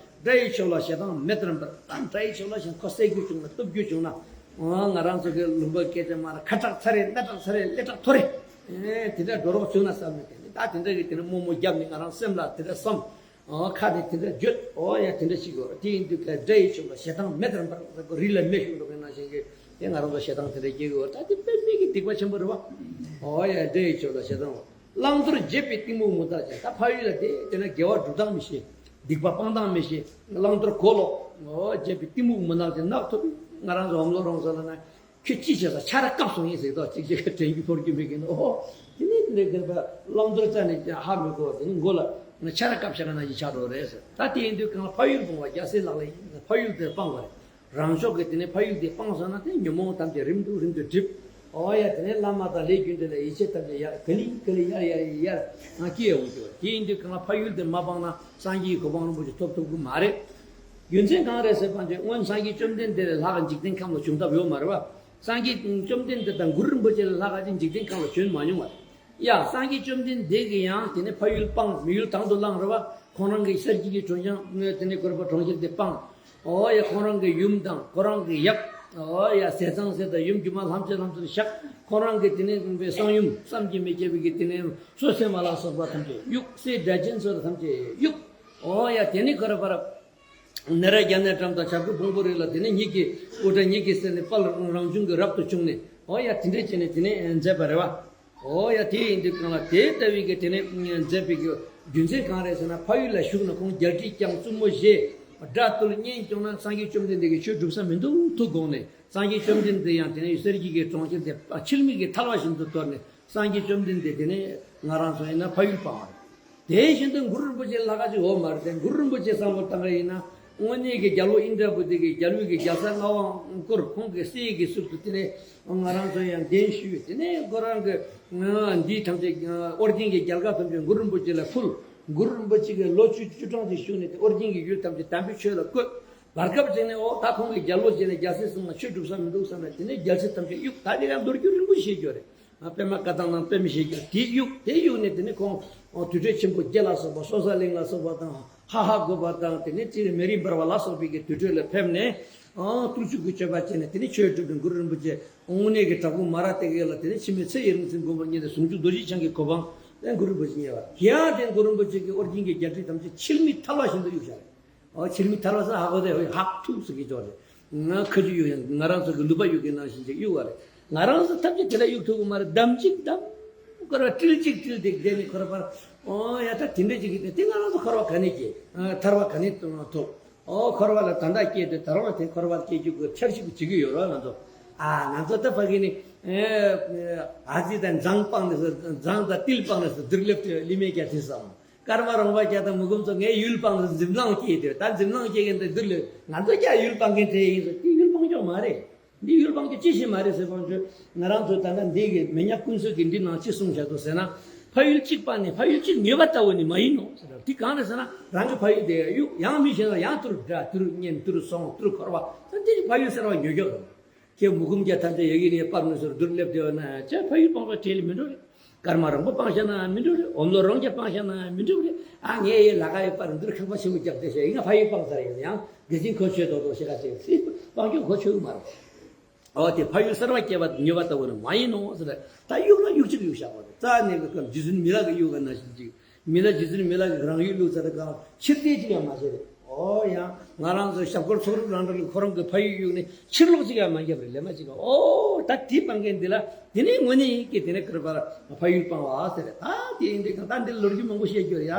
དགྲ་ཡི་ཕྱོགས་ལ་ཞེ་སྡང་མེ་ལྟར་འབར། ད་དགྲ་ཡི་ཕྱོགས་ལ་ཞེ་སྡང་ཁོ་བསད་རྒྱུ་བྱུང་ན་གཏུབ་རྒྱུ་བྱུང་ན། ང་རང་ཚོ་གི་ལུང་པ་སྐད་ཆ་མ་ར་ཁ་གྲག་ཚ་རེད། སྣ་གྲག་ཚ་རེད། ཀླད་གྲག་མཐོ་རེད། ཨེ་དེ་འདྲ་འགྲོ་རོགས་བྱུང་ན་བསམ་ནས་དེ་ནི་ད་དེ་འདྲ་གི་དེ་ནི་རྨོ་མོ་བརྒྱབ་ནས་ང་རང་སེམས་ལ་དེ་འདྲ་བསམ། ཨོ་ཁ་ནས་དེ་འདྲ་བརྗོད། ཨོ་ཡ་དེ་འདྲ་ཞིག་གོ། དེ་ཡིན་དུས་ཀ་དགྲ་ཡི་ཕྱོགས་ལ་ཞེ་སྡང་མེ་ལྟར་འབར། རི་ལ་མེ་ཤོར་འགྲོ་མཁན་ནང་བཞིན་གྱི་དེ་ང་རང་ཚོ་ཞེ་སྡང་དེ་འདྲ་སྐྱེ་གི་ཡོད། ད་དེ་དཔེ་མི་གི་སྡིག་པ་ཆེན་པོ་རེད་བ། ཨོ་ཡ་དགྲ་ཡི་ཕྱོགས་ལ་ཞེ་སྡང་བ། བླང་དོར་བརྗེད་པའི་གཏི་མུག་མུན་ནག་ཅན། ད་ཕ་ཡུལ་ལ་དེ་དེ་ན་དགེ་བ་སྒྲུབ་སྟངས་མི་ཤེས། སྡིག་པ་སྤང་སྟངས་མི་ཤེས། བླང་དོར་གོ་ལོག་ཨོ་བརྗེད་པའི་གཏི་མུག་མུན་ནག་ཅན་ནག་ཐོབ་པའི་ང་རང་ཚོ་འོམ་ལོ་རོང་ས་ལ་ན། ཁྱོད་ཅི་བྱས་ས་ཆ་ར་བཀབ་སོང་ཡིན་ཟེར་དོ། ཅིག་ཅིག་དྲན་རྒྱུ་ཕོར་རྒྱུ་མེད་ཀྱི་ནོ། དེ་ནས་དེ་ནས་དགོན་པ་བླང་དོར་རྩ་ནས་ཧ་མི་གོ། དེ་ནས་མགོ་ལ་ང་ཆ་ར་བཀབ་བཞག་ན་ཡི་ཆགས་འགྲོ་རེད་ཟེར། ད་དེ་ཡིན་དུས་གང་ལ་ཕ་ཡུལ་སྤོང་བ་རྒྱལ་སྲས་ལག་ལེན་ཡིན། ཕ་ཡུལ་དེ་སྤང་བ་རེད། རང་ཕྱོགས་ཀྱི་དེ་ནས་ཕ་ཡུལ་དེ་སྤངས་སོང་ན་དེ་ཉོན་མོངས་ཐམས་ཅད་རིམ་གྲོ་རིམ་གྲོ་འགྲིབ། ཨོ་ཡ་དེ་ནས་བླ་མ་དང་ལས་རྒྱུ་འབྲས་ལ་ཡིད་ཆེས་ཐམས་ཅད་ཡར་ག་ལེ་ག་ལེ་ཡར་ཡར་ཡར་ཡར་སྐྱེ་ཡོང་གི་བ། དེ་ཡིན་དུས་གང་ལ་ཕ་ཡུལ་དེ་མ་སྤངས་ན་སངས་རྒྱས་ཀྱི་གོ་འཕང་རིན་པོ་ཆེ་ཐོབ་ཐུབ་ཀྱི་མ་རེད། རྒྱུ་མཚན་གང་རེད་ཟེར་བ་ཅིག་སྔོན་སངས་རྒྱས་བཅོམ་ལྡན་འདས་ལས་ལྷག་ག་འཇིག་རྟེན་ཁམས་ལ་བྱུང་ཐབས་ཡོད་མ་རེད་བ། སངས་རྒྱས་བཅོམ་ལྡན་འདས་དང་གུ་རུ་རིན་པོ་ཆེ་ལས་ལྷག་ག་ཅིག་འཇིག་རྟེན་ཁམས་ལ་བྱོན་མ་མྱོང་བ། ཡ་སངས་རྒྱས་བཅོམ་ལྡན་འདས་ཀྱིས་ཡང་དེ་ནས་ཕ་ཡུལ་སྤངས། མི་ཡུལ་དང་དུ་བླངས་རེད་བ། ཁོང་རང་གི་གསེར་གྱི་གྲོང་ཁྱེར་དེ་ནས་དགོན་པ་གྲོང་ཁྱེར་དེ་སྤངས། ཨོ་ཡ་ཁོང་རང་གི་ཡུམ་དང་ཁོང་རང་གི་ཡབ། ཨོ་ཡ་ཟས་གཙང་སྲས་དང་ཡུམ་སྒྱུ་མ་ལྷ་མཛེས་ལྷ་མཛེས་བཞག་ཁོང་རང་གི་དེ་ནས་བསང་ཡུམ་བསམ་གྱིས་མི་ཁྱབ་པའི་གི་དེ་ནས་མཚོ་སྲན་མ་ལ་སོགས་པ་ཐམས་ཅད་གཡུགས། སྲས་སྒྲ་གཅན་ཚོ་ཐམས་ཅད་གཡུགས། ཨོ་ཡ་དེ་ནས་ཁོ་ར་ཕར། ནེ་ར་རྒྱ་ནས་བཀྲམ་དང་བྱ་རྒོད་ཕུང་པོ་རིགས་ལ་དེ་ནས་ཉིད་ཀྱི་དབུ་སྐྲ་ཉིད་ཀྱི་སེན་ལེ་དཔལ་རང་བྱུང་གི་རབ་ཏུ་བྱུང་ནས། ཨོ་ཡ་དེ་འདྲས་བྱས་ནས་དེ་ནས་མཛད་པ་རེད་བ། ཨོ་ཡ་དེ་ཡིན་དུས་གང་ལ་དེ་ལྟ་བུའི་གི་དེ་ནས་མཛད་པའི་གི་རྒྱུ་མཚན་གང་རེད་ཟེར་ན། ཕ་ཡུལ་ལ་བཞུགས་ན་ཁོང་རྒྱལ་ཁྲིས་བསྐྱངས། བཙུན་མོ་བཞེས། དགྲ་བཏུལ། གཉེན་སྐྱོང་ན་སངས་རྒྱས་བཅོམ་ལྡན་འདས་ཀྱི་ཆོས་སྒྲུབ་ས་མི་འདུག་ཐུག་དགོངས་ནས། སངས་རྒྱས་བཅོམ་ལྡན་འདས་ཡང་དེ་ནས་གསེར་གྱི་གི་གྲོང་ཁྱེར་དེ་ཕྱིར་མིག་གི་ཐལ་བ་བཞིན་དུ་དོར་ནས། སངས་རྒྱས་བཅོམ་ལྡན་འདས་དེ་ནས་ང་རང་ཚོ་ཡིན་ན་ཕ་ཡུལ་སྤངས་པ་རེད། དེ་བཞིན་དུ་གུ་རུ་རིན་པོ་ཆེ་ལྷག་ག་ཅིག་ཡོད་མ་རེད་དེ། གུ་རུ་རིན་པོ་ཆེ་བསམ་བློ་བཏང་ག་ཡིན་ན། དངོས་གནས་ཀྱི་རྒྱལ་པོ་ཨིནྡྲ་བྷུ་ཏི་གི་རྒྱལ་པོའི་གི་རྒྱལ་ས་ལྔ་དབང་བསྐུར། ཁོང་གི་སྲས་ཀྱི་ཟུར་དུ་དེ་ནས་ང་རང་ཚོ་ཡང་གདན་ཞུས། དེ་ནས་ཁོ་རང་གི་འདི་ཐམས་ཅད་ཨོ་རྒྱན་གྱི་རྒྱལ་ཁ་ཐམས་ཅད་གུ་རུ་རིན་པོ་ཆེ་ལ་ཕུལ། གུ་རུ་རིན་པོ་ཆེ་གི་ལོ་བཅུ་བཅུ་གྲངས་ཅིག་བཞུགས་ནས་དེ་ཨོ་རྒྱན་གྱི་ཡུལ་ཐམས་ཅད་དམ་པའི་ཆོས་ལ་བཀོད། བར་སྐབས་ཅིག་ནས་ཨོ་ད་ཁོང་གི་རྒྱལ་པོ་བྱས་ནས་རྒྱལ་སྲིད་བཟུང་ན་ཆོས་སྒྲུབ་ས་མི་འདུག་བསམ་ནས་དེ་ནས་རྒྱལ་སྲིད་ཐམས་ཅད་གཡུགས། ད་དེ་ཡང་མདོ་རྒྱུད་རིང་པོ་བཤད་རྒྱུ་རེད། ཨ་པདྨ་བཀའ་ཐང་ནང་པདྨ་བཤད་རྒྱུ་དེ་གཡུགས། དེ་གཡུགས་ནས་དེ་ནས་ཁོང་ཨོ་དུར་ཁྲོད་ཆེན་པོ་བརྒྱད་ལ་སོགས་པ་སོ་ས་གླིང་ལ་སོགས་པ་དང་ཧ་ཧ་དགོན་པ་དང་དེ་ནས་ཅིག་མེ་རི་འབར་བ་ལ་སོགས་པའི་གི་དུར་ཁྲོད་ལ་ཕེབས་ནས་ཨོ་བརྟུལ་ཞུགས་ཀྱི་སྤྱོད་པ་བྱས་ནས་དེ་ནས་ཆོས་སྒྲུབ་པའི་གུ་རུ་རིན་པོ་ཆེ་དངོས་གནས་ཀྱི་དྲག་པོ་མ་ར་ཏི་ཀ་ལ་དེ་ནས་འཆི་མེད་ཚེ་ཡི་རིང་བཙུན་དགོངས་པ་བརྙེས་ཏེ་ཟུང་འཇུག་རྡོ་རྗེ་འཆང་གི་གོ་འཕང་ དེ་གུ་རུ་རིན་པོ་ཆེ་ཉེ་བ། དེ་ཡང་དེ་གུ་རུ་རིན་པོ་ཆེ་གི་ཨོ་རྒྱན་གྱི་རྒྱལ་སྲིད་ཐམས་ཅད་ཆིལ་མིག་ཐལ་བ་བཞིན་དུ་གཡུགས་བཞག་རེད། ཨོ་ཆིལ་མིག་ཐལ་བ་ཟེར་ཧ་གོ་དེ་ཧོ་ཧག་ཐུག་ཟེར་གྱི་ཅོག་རེད། ང་ཁ་ཆུ་གཡུག་ཡང་ང་རང་ཚོ་གི་ལུས་པ་གཡུག་གི་ནང་བཞིན་ཅིག་གཡུག་བ་རེད། ང་རང་ཚོ་ཐམས་ཅད་དེ་ལ་གཡུག་ཐུབ་གི་མ་རེད། བསྡམ་གཅིག་བསྡམ། འཁོར་བ་ཏིལ་གཅིག་ཏིལ་དེ་བསྡད་ནས་འཁོར་བར། ཨོ་ཡ་ད་དེ་འདྲ་ཅིག་གི་དེ་ང་རང་ཚོ་འཁོར་བ་ག་ནས་སྐྱེ། ཐར་བ་ག་ནས་ཐོབ། ཨོ་འཁོར་བ་ལ་ད་ལྟ་སྐྱེས་ཏེ་ད་རུང་དེ་འཁོར་བ་སྐྱེ་རྒྱུ་གི་འཆར་གཞི་བྱེད་ཀྱི་ཡོད་རོགས་ང་ཚོ། ཨ་ང་ཚོ་ད་ཕ་གི་ནི། ཨ་ཙི་དང་ཛངས་སྤངས་ནས་སུ་ཛངས་དང་ཏིལ་སྤངས་ནས་སུ་དུར་ལེབ་ཏེ་ལི་མེ་རྒྱ་ཐིས་སམ། ཀརྨ་རོང་པ་རྒྱ་དང་མུ་གུམ་ཚོ་ངས་ཡུལ་སྤངས་ནས་འཛིན་ལང་སྐྱེས་ཏེ་ད་འཛིན་ལང་སྐྱེས་མཁན་དེ་དུར་ལེབ་ང་ཚོ་རྒྱ་ཡུལ་སྤངས་མཁན་དེ་ཡིན་ཟེར་དེ་ཡུལ་སྤངས་ཀྱང་མ་རེད། འདི་ཡུལ་སྤངས་རྒྱུ་ཅི་ཞིག་མ་རེད་ཟེར་བ་ཚོས་ང་རང་ཚོ་ད་ལྟ་འདི་གི་མི་ཉག་ཀུན་གསོས་ཀྱི་འདི་ནང་ཅི་གསུངས་བཞག་འདུག་ཟེར་ན། ཕ་ཡུལ་གཅིག་སྤངས་ནས་ཕ་ཡུལ་གཅིག་ཉོས་པ་ལྟ་བུ་ནི་མ་ཡིན་ནོ་ཟེར། འདི་གང་རེད་ཟེར་ན་རང་གི་ཕ་ཡུལ་དེ་གཡུག་ཡང་མི་ཤེས་ན་ཡང་དུར་དགྲ་དུར་གཉེན་དུར་སྲོང་དུར་འཁོར་བ་ད་འདི་ཕ་ཡུལ་ཟེར་བ་ཉོས་ཀྱོག་རེད། ཁྱེད་མུ་གུམ་རྒྱ་ཐམས་ཅད་ཡ་གི་ནས་སྤར་ནས་ཟེར་དུར་སླེབས་བསྡད་པ་ན་ཅེ་ཕ་ཡུལ་སྤངས་པ་བྲལ་ལི་མི་འགྲོ་རེད། ཀརྨ་རོང་པོ་སྤངས་བཞག་ན་མི་འགྲོ་རེད། འོམ་ལོ་རོང་རྒྱ་སྤངས་བཞག་ན་མི་འགྲོ་རེད། ཨ་ངས་ཡི་ལ་ཁ་ཡི་པར་འདིར་ཁང་པ་ཆེན་པོ་རྒྱབ་བསྡད་བྱས་ཡིན་ང་ཕ་ཡུལ་སྤངས་ཚར་ཡིན་ཡང་དགེ་ཆེན་གོ་ཆོད་དོ་དོ་ཤེས་ཁ་ཆེ་སྲིད་སྤངས་རྒྱུ་གོ་ཆོད་མ་རེད། ཨོ་དེ་ཕ་ཡུལ་གསར་བ་སྐྱེ་བ་ཉོས་པ་ལྟ་བུ་ནི་མ་ཡིན་ནོ་ཟེར། ད་གཡུག་ན་གཡུག་ཅིག་གཡུག་བཞག་པ་རེད། རྩ་ནས་གི་སྐབས་རྗེ་བཙུན་མི་ལ་གི་གཡུག་ག་ན་བཞིན་ཅིག་མི་ལ་རྗེ་བཙུན་མི་ལ་གི་རང་ཡུལ་བླུགས་ཚར་གང་ཕྱིར་ལྟས་ཅིག་ཡང་མ་བྱས་རེད། ཨོ་ཡང་ང་རང་ཚོ་ཞབས་དཀོར་ཚོགས་རུབ་རང་འདྲ་ལ་ཁོ་རང་གི་ཕ་ཡུལ་གཡུག་ནས་ཕྱིར་ལོག་ཅིག་ཡང་མ་བརྒྱབ་རེད། ལས་མ་ཅིག་ཨོ་ད་དེ་སྤང་མཁན་འདི་ལ་དེ་ནས་དངོས་གནས་ཡིན་གྱི་དེ་ནས་ཀིར་པར་ཕ་ཡུལ་སྤང་བ་ཟེར་རེད། ད་དེ་ཡིན་དུས་ཀྱང་ད་འདི་ལོ་རྒྱུས་མང་པོ་བཤད་རྒྱུ་རེད་ཡ།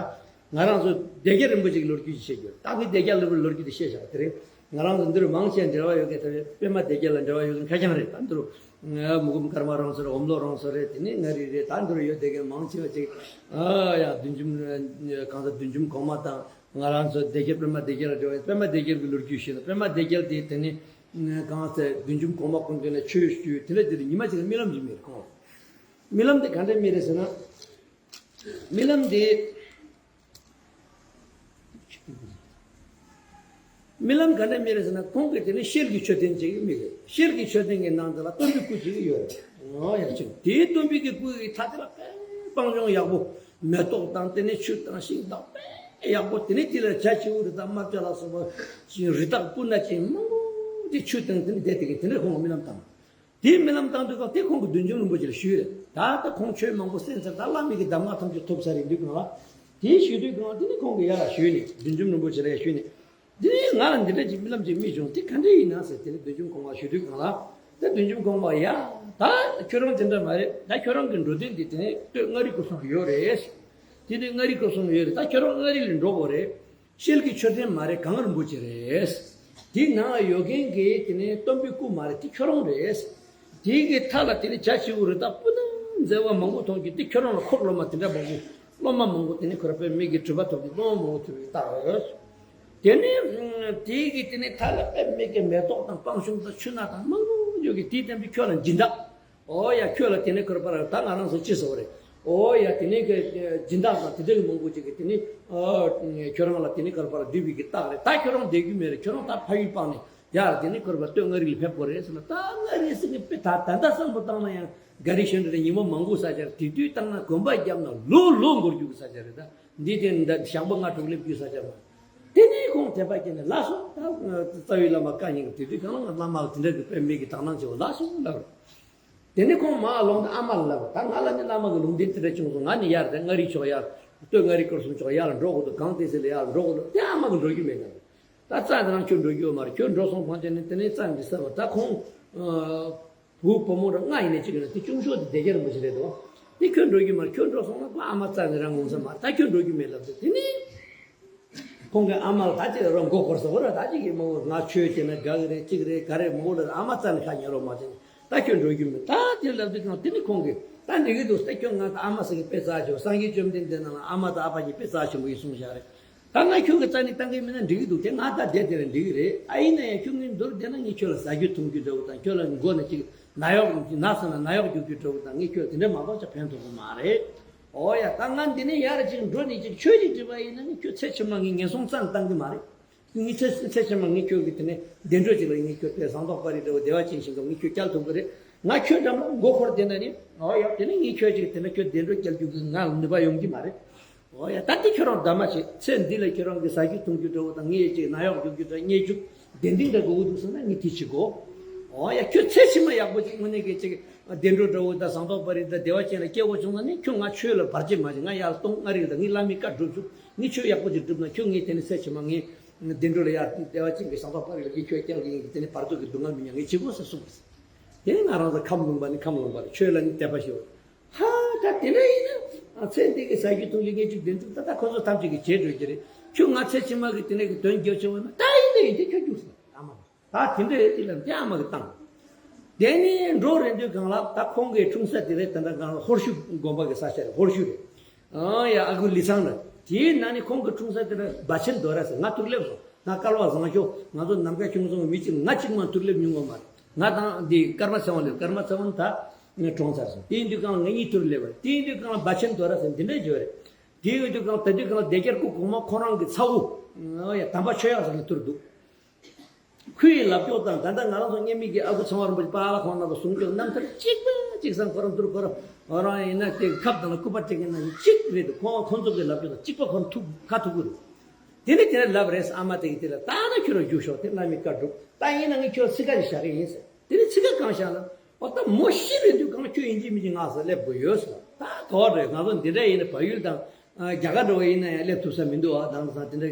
ང་རང་ཚོ་སྡེ་རྒྱ་རིན་པོ་ཆེ་གི་ལོ་རྒྱུས་ཅིག་བཤད་རྒྱུ་རེད། ད་ངས་སྡེ་རྒྱ་ལོ་རྒྱུས་དེ་བཤད་བཞག་དེ་རིང་ང་རང་ཚོ་འདིར་མང་ཆེ་འབྲེལ་བ་ཡོད་མཁན་དེ་པད་མ་སྡེ་རྒྱ་ལ་འབྲེལ་བ་ཡོད་མཁན་ཁ་རྐྱང་རེད། ད་འདིར་མུ་གུམ་ཀརྨ་རང་ཚོ་རེད། འོམ་ལོ་རང་ཚོ་རེད། དེ་ནས་ང་རེ་རེད། ད་འདིར་ཡོད་བསྡད་མཁན་མང་ཆེ་བ་ཅིག་ཨ་ཡ་བདུད་འཇོམས་གང་ཟག་བདུད་འཇོམས་གོང་མ་དང་ང་རང་ཚོ་སྡེ་རྒྱ་པད་མ་སྡེ་རྒྱ་ལ་འབྲེལ་བ་ཡོད། པད་མ་སྡེ་རྒྱ་གི་ལོ་རྒྱུས་ཤེས་ན་པད་མ་སྡེ་རྒྱ་དེ་དེ་ནས་གང་ཟག་བདུད་འཇོམས་གོང་མ་ཁོང་ཚོ་ནས་ཆོས་ཞུས་དེ་ལས་དེ་ཉི་མ་ཅིག་ལ་རྨི་ལམ་ཅིག་རྨིས་རེད་ཁོང་། རྨི་ལམ་དེ་ག་འདྲ་རྨིས་རེད་ཟེར་ན། རྨི་ལམ་དེ། རྨི་ལམ་ག་འདྲ་རྨིས་རེད་ཟེར་ན་ཁོང་གིས་དེ་ནི་ཤེལ་གྱི་མཆོད་རྟེན་ཅིག་རྨིས་རེད། ཤེལ་གྱི་མཆོད་རྟེན་གྱི་ནང་དེ་ལ་སྟོན་པའི་སྐུ་ཅིག་ཡོད་རེད། ཨོ་ཡ་ཅིག་དེའི་སྟོན་པའི་གི་སྐུ་ཡི་མཐའ་དེ་ལ་དཔེ་སྤང་ལྗོངས་ཡག་པོ་མེ་ཏོག་དང་དེ་ནི་ཆུ་དང་ཤིང་དང་དཔེ་ཡག་པོ་དེ་ནི་དེ་ལ་བྱ་བྱིའུ་རི་དྭགས་རྨ་བྱ་ལ་སོགས་པ་ཅིག་རི་དྭགས་སྤུ་ན་ཅན་མང་པོ་དེ་ཆུ་དང་དེ་ནི་བསྡད་དེ་གི་དེ་འདྲ་ཁོང་གི་རྨི་ལམ་བཏང་། དེའི་རྨི་ལམ་བཏང་དུས་སྐབས་དེ་ཁོང་གིས་བདུད་འཇོམས་རིན་པོ་ཆེ་ལ་ཞུས་རེད། ད་ལྟ་ཁོང་ཆོས་མང་པོ་གསན་ཚར། ད་བླ་མའི་གི་གདམས་ངག་ཐམས་ཅད་ཐོབ་ཚར་ཡིན་དུས་སྒང་ལ། དེའི་ཞུས་དུས་སྒང་ལ་དེ་ནི་ཁོང་གིས་ཡར་ལ་ཞུས་ནས་བདུད་འཇོམས་རིན་པོ་ཆེ་ལ་ཡར་ཞུས་ནས། དེ་ནི་ང་ལ་འདི་འདྲ་ཅིག་རྨི་ལམ་ཅིག་རྨིས་བྱུང་། དེ་ག་འདྲ་ཡིན་ན་ཟེར་དེ་ནི་བདུད་འཇོམས་གོང་མར་ཞུས་དུས་སྒང་ལ། ད་བདུད་འཇོམས་གོང་མ་ཡ། ད་ཁྱོད་རང་དེ་འདྲ་མ་རེད། ད་ཁྱོད་རང་གི་འགྲོ་དོན་འདི་དེ་ནི་སྟོད་མངའ་རིས་སྐོར་གསུམ་ཡོད་རེད། དེ་ནི་མངའ་རིས་སྐོར་གསུམ་ཡོད་རེད། ད་ཁྱོད་རང་མངའ་རིས་ལ་འགྲོ་དགོས་རེད། ཤེལ་གྱི་མཆོད་རྟེན་མ་རེད། གངས་རིན་པོ་ཆེ་རེད། དེའི་ནང་ཡོད་མཁན་གྱི་དེ་ནས་སྟོན་པའི་སྐུ་མ་རེད། དེ་ཁྱོད་རང་རེད། དེའི་གི་མཐའ་ལ་དེ་ནས་བྱ་བྱིའུ་རི་དྭགས་སྤུ་ན་མཛེས་པ་མང་པོ་མཐོང་རྒྱུ་དེ་ཁྱོད་རང་ལ་འཁོར་སློབ་མ་དེ་འདྲ་མང་པོ་སློབ་མ་མང་པོ་དེ་ནས་ཁོ་ར་དཔེ་མི་གི་གྲུབ་པ་ཐོབ་ཀྱི་སློབ་མ་མང་པོ་ཐོབ་ཀྱི་རྟགས་རེད། དེ་ནས་དེའི་གི་དེ་ནས་མཐའ་ལ་དཔེ་མི་གི་མེ་ཏོག་དང་སྤང་ཤུན་དང་ཆུ་སྣ་དང་མང་པོ་ཡོད་གི་དེའི་སྟེང་དུ་ཁྱོད་ལ་སྦྱིན་བདག་ཨོ་ཡ་ཁྱོད་ལ་དེ་ནས་ཀིར་པ་ར་ད་ང་རང་ཚོ་ཅི་ཟེར་བ་རེད། ཨོ་ཡ་དེ་ནས་ཀྱི་སྦྱིན་བདག་དང་དེ་འདྲ་གི་མང་པོ་ཅིག་གིས་དེ་ནས་ཨ་ཁྱོད་རང་ལ་དེ་ནས་ཀིར་པ་ར་བསྡུས་པའི་གི་རྟགས་རེད། ད་ཁྱོད་རང་བསྡད་རྒྱུ་མེད་རེད། ཁྱོད་རང་ད་ཕ་ཡུལ་སྤངས་ནས་ཡར་དེ་ནས་ཀིར་པ་སྟོད་མངའ་རིས་ལ་ཕེབས་དགོས་རེད་ཟེར་ན། ད་མངའ་རིས་ཟེར་ནས་དཔེ་ད་ད་ལྟ་བསམ་བློ་བཏང་ན་ཡང་ག་རེ་ཤོད་འདྲ་རེད། ཉི་མ་མང་པོ་ས་ཆར་དེ་དུས་བཏང་ན་གོམ་པ་བརྒྱབ་ན་ལོ་ལོ་འགོར་རྒྱུ་གི་ས་ཆ་རེད། ད་འདི་དེ་འདྲ་ཞག་པོ་ལྔ་དྲུག་སླེབས་རྒྱུ་ས་ཆ་མ་རེད། དེ་ནས་ཁོང་དད་པ་སྐྱེས་ནས་ལགས་སོ། ད་རྩ་བའི་བླ་མ་བཀའ་ཉན་གི་དེ་དུས་གང་ལ་བླ་མ་དེ་འདྲ་གི་དཔེ་མི་གི་དག་སྣང་ཆེ་བ་ལགས་སོ་ལབ་རེད། དེ་ནས་ཁོང་མར་ལོག་ནས་ཨ་མ་ལ་ལབ་པ། ད་ང་ལ་ནི་བླ་མ་གི་ལུང་བསྟན་དེ་འདྲ་བྱུང་སོང་། ང་ནི་ཡར་དེ་མངའ་རིས་ཕྱོགས་ཡར་སྟོད་མངའ་རིས་སྐོར་གསུམ་ཕྱོགས་ཡར་ལ་འགྲོ་དགོས་འདུག་གངས་ཏི་སེ་ལ་ཡར་ལ་འགྲོ་དགོས་འདུག་དེ་ཨ་མ་གི་འགྲོ་རྒྱུ་མེད་ན། ད་རྩ་འདི་རང་ཁྱོད་འགྲོ་རྒྱུ་ཡོད་མ་རེད། ཁྱོད་འགྲོ་སོང་ཕངས་ཆེ་ནས་དེ་ནས་རྩ་འདི་ས་བ་ད་ཁོང་བུ་བུ་མོ་ར་ལྔ་ཡིན་ནས་གཅིག་ཡིན་ན་དེ་ཆུང་ཤོས་དེ་སྡེ་རྒྱ་རིན་པོ་ཆེ་རེད་དོ། དེ་ཁྱོད་འགྲོ་རྒྱུ་མ་རེད། ཁྱོད་འགྲོ་སོང་ན་ཁོ་ཨ་མ་རྩ་འདི་རང་ངོ་ས་མ་རེད། ད་ཁྱོད་འགྲོ་རྒྱུ་མེད་ལབ་དུས་དེ་ནས། ཁོང་གི་ཨ་མ་ལ་ད་ཅིག་རང་མགོ་འཁོར་ས་བོ་ར་ད་ཅིག་གི་མང་བོ་ང་ཆོས་བྱས་ན་དགའ་གི་རེད། ཅིག་རེད་ག་རེད་མང་བོ་ལ་ཨ་མ་རྩ་ནས་ཁ་ཉན་རོགས་མ་བྱས་ནས་ད་ཁྱོད་འགྲོ་རྒྱུ་མེད། ད་དེ་ལབ་དུས་ཀྱང་དེ་ནི་ཁོང་གིས་ད་འགྲིག་གི་འདུག་ད་ཁྱོད་ང་ད་ཨ་མ་ཟེར་གི་དཔེ་རྩ་ཆེ་བ། སངས་རྒྱས་བཅོམ་ལྡན་འདས་ནང་ལ་ཨ་མ་དང་ཨ་ཕ་གཉིས་དཔེ་རྩ་ཆེན་པོ་ཡིན་གསུངས་བཞག་རེད། ད་ང་ཁྱོད་ཀྱི་རྩ་ནས་བཏང་གི་མིན་ན་འགྲིག་གི་འདུག་དེ་ང་ད་བསྡད་དེ་ལ་འགྲིག་གི་རེད། ཨ་ཡིན་ན་ཡང་ཁྱོད་ངའི་མདོར་བསྡད་ན་ངས་ཁྱོད་ལ་ཟ་རྒྱུ་འཐུང་རྒྱུ་འདྲ་བོ་དང་ཁྱོད་ལ་མགོ་ནས་ཅིག་ན་གཡོག་ན་ཟེར་ན་ན་གཡོག་རྒྱུག་རྒྱུ་འདྲ་བོ་དང་ངས་ཁྱོད་ལ་དེ་འདྲ་མ་གཏོགས་ཅང་ཕན་ཐོགས་གི་མ་རེད། ཨོ་ཡ། ད་ང་འདི་ནས་ཡར་ཅིག་འགྲོ་ནས་ཅིག་ཆོས་ཅིག་འབྲི་བ་ཡིན་ན་ནི་ཁྱོད་ཚེ་ཕྱི་མ་ངས་ངན་སོང་རྩ་ནས་བཏང་གི་མ་རེད། ངས་ཚེ་ཚེ་ཕྱི་མ་ངས་ཁྱོད་ཀྱི་དེ་ནས་བདེ་འགྲོ་ཅིག་ལ་ངས་ཁྱོད་དཔེ་ཟངས་མདོག་དཔལ་རི་འདྲ་བོ་བདེ་བ་ཅན་ཞིག་གམ་ངས་ཁྱོད་བསྐྱལ་ཐུབ་ཀྱི་རེད། ང་ཁྱོད་འགྲམ་ལ་མགོ་འཁོར་བསྡད་ན་ནི། ཨོ་ཡ། དེ་ནས་ངས་ཁྱོད་ཅིག་དེ་ནས་ཁྱོད་བདེ་འགྲོ་བསྐྱལ་རྒྱུ་གི་ང་ལ་ནུས་པ་ཡོང་གི་མ་རེད། ཨོ་ཡ། ད་དེ་ཁྱོད་རང་གདམས་ངག་བྱེད། ཚེ་འདི་ལ་ཁྱོད་རང་གི་ཟ་རྒྱུ་འཐུང་རྒྱུ་འདྲ་བོ་དང་ངས་ཅིག་ན་གཡོག་རྒྱུག་རྒྱུ་དང་ངས་རྒྱུག་བདེན་བདེན་འདྲ་དགོས་ཀྱི་འདུག་ཟེར་ན་ངས་དེ་བྱེད་དགོས། ཨོ་ཡ། ཁྱོད་ཚེ་ཕྱི་མ་ཡག་པོ་ཅིག་དངོས་གནས་ཀྱི་ཅིག་བདེ་འགྲོ་འདྲ་བོ་དང་ཟངས་མདོག་དཔལ་རི་དང་བདེ་བ་ཅན་ལ་སྐྱེ་དགོས་བྱུང་ན་ནི། ཁྱོད་ང་ཆོས་ལ་བར་ཆད་མ་བྱེད། ང་ཡར་གཏོང་། ང་རིག་དང་ངའི་བླ་མའི་བཀའ་སྒྲུབ་བཅུག་ངས་ཆོས་ཡག་པོ་ཅིག་བསྒྲུབས་ན་ཁྱོད་ངས་དེ་ནི་ཚེ་ཕྱི་མ་ངས་བདེ་འགྲོ་ལ་ཡར་བདེ་བ་ཅན་གྱི་ཟངས་མདོག་དཔལ་རི་ལ་ངས་ཁྱོད་སྐྱེལ་གྱི་ཡིན་གྱི། དེ་ནི་བར་དོ་གི་སྡུག་བསྔལ་མི་མྱོང་། ངས་བྱེད་དགོས་ཟེར་གསུངས་པ་ཟེར། དེ་ནི་ང་རང་ཚོ་ཁམས་ལུང་པ་ནི་ཁམས་ལུང་པ་རེད། ཆོས་ལ་ནི་དད་པ་ཞེ་པོ། ཧ། ད་དེ་འདྲ་ཡིན་ན་ཚེ་འདི་གི་ཟ་རྒྱུ་འཐུང་རྒྱུ་ངས་ཅིག་བདེན་ཚུལ་ད་ལྟ་ཁོ་ཚོ་ཐམས་ཅད་ཀྱིས་བྱེད་འགྲོ་གི་རེད། ཁྱོད་ང་ཚེ་ཕྱི་མ་གི་དེ་འདྲ་གི་དོན་རྒྱབ་བྱུང་བ་ན། ད་ཡིན་ད་ཡིན་དེ་ཁྱོད་རྒྱུགས་སོང་། ཨ་མ། ད་དེ་འདྲ་ཡོད་དེ་ལ་དེ་ཨ་མ་གི་བཏང་། དེ་ནས་འགྲོ་རན་དུས་སྒང་ལ་ད་ཁོང་གི་འཁྲུངས་ས་དེ་རེད། ད་ལྟ་སྒང་ལ་ཧོར་ཤུ་དགོན་པ་གི་ས་ཆ་རེད། ཧོར་ཤུ་རེད། ཨ་ཡ། ཨ་ཁུ་ལི་ཚང་ལ། དེའི་ནང་ནས་ཁོང་གི་འཁྲུངས་ས་དེ་ལ་སྦ་ཆེན་རྡོ་ར་ཟེར། ང་ཐུག་སླེབས་སོང་། ང་སྐལ་བ་བཟང་ཤོས། ང་ཚོ་ནམ་མཁའ་ཁྱུང་ཚང་མི་གཅིག་ང་གཅིག་མ་ཐུག་སླེབས་མྱོང་གི་མ་རེད། ང་དང་འདི་ཀརྨ་ཚེ་དབང་སླེབས། ཀརྨ་ཚེ་དབང་ད་ངས་གྲོངས་ཚར་སོང་། དེ་ཡིན་དུས་སྒང་ལ་ང་གཉིས་ཐུག་སླེབས་པ་རེད། དེ་ཡིན་དུས་སྒང་ལ་སྦ་ཆེན་རྡོ་ར་ཟེར་འདི་འདྲ་བརྗོད་རེད། དེ་ཡིན་དུས་སྒང་ལ་ད་དུས་སྒང་ལ་བདེ་རྒྱལ་སྐུ་གོང་མ་ཁོ་རང་གི་ཚ་བོ། ཨ་ཡ། དམ་པ་ཆོས་གཡང་ཟེར་ནས་ཐུག་འདུག་ཁོའི་ལབ་ཕྱོགས་དང་ད་ལྟ་ང་རང་ཚོ་མཉམ་མེད་ཀྱི་ཨ་ཁུ་ཚེ་དབང་རིན་པོ་ཆེ་པཱ་ལགས་ཁོང་རྣམ་པ་གསུང་ཕྱོགས་རྣམ་ཐར་གཅིག་པ་གཅིག་བཟང་། ཁོ་རང་ཐུགས་ཁོ་རང་ང་རང་ཡིན་ན་དེ་ཁབ་དང་ལ་སྐུད་པ་སྤྲད་མཁན་ནང་བཞིན་གཅིག་རེད་འདུག་ཁོང་ཁོང་ཚོ་གི་ལབ་ཕྱོགས་དང་གཅིག་པ་ཁོ་རང་ཐུག་ཁ་ཐུག་གི་རེད། དེ་ནས་དེ་ནས་ལབ་རེད། ཨ་མ་དེ་གིས་དེ་ལ་ད་ན་ཁྱོད་རང་རྒྱུགས་ཤོག་དེ་བླ་མའི་བཀའ་སྒྲུབ། ད་ཡིན་ན་ངས་ཁྱོད་ཚིག་ཁ་ཞིག་བཞག་གི་ཡིན་ཟེར། དེ་ནས་ཚིག་ཁ་གང་བཞག་ན། འོ་ད་མོ་ཤི་རན་དུས་སྒང་ཁྱོད་ཡིན་གཅིག་མིན་གཅིག་ང་ས་སླེབས་དགོས་ཡོད་ཟེར། ད་གོ་རེད། ང་ཚོ་འདི་འདྲ་ཡིན་ན་བལ་ཡུལ་དང་རྒྱ་གར་འདྲ་བོ་ཡིན་ན་ཡང་སླེབས་ཐུབ་ས་མི་འདུག་ཨ། དེང་སང་དེ་འདྲ་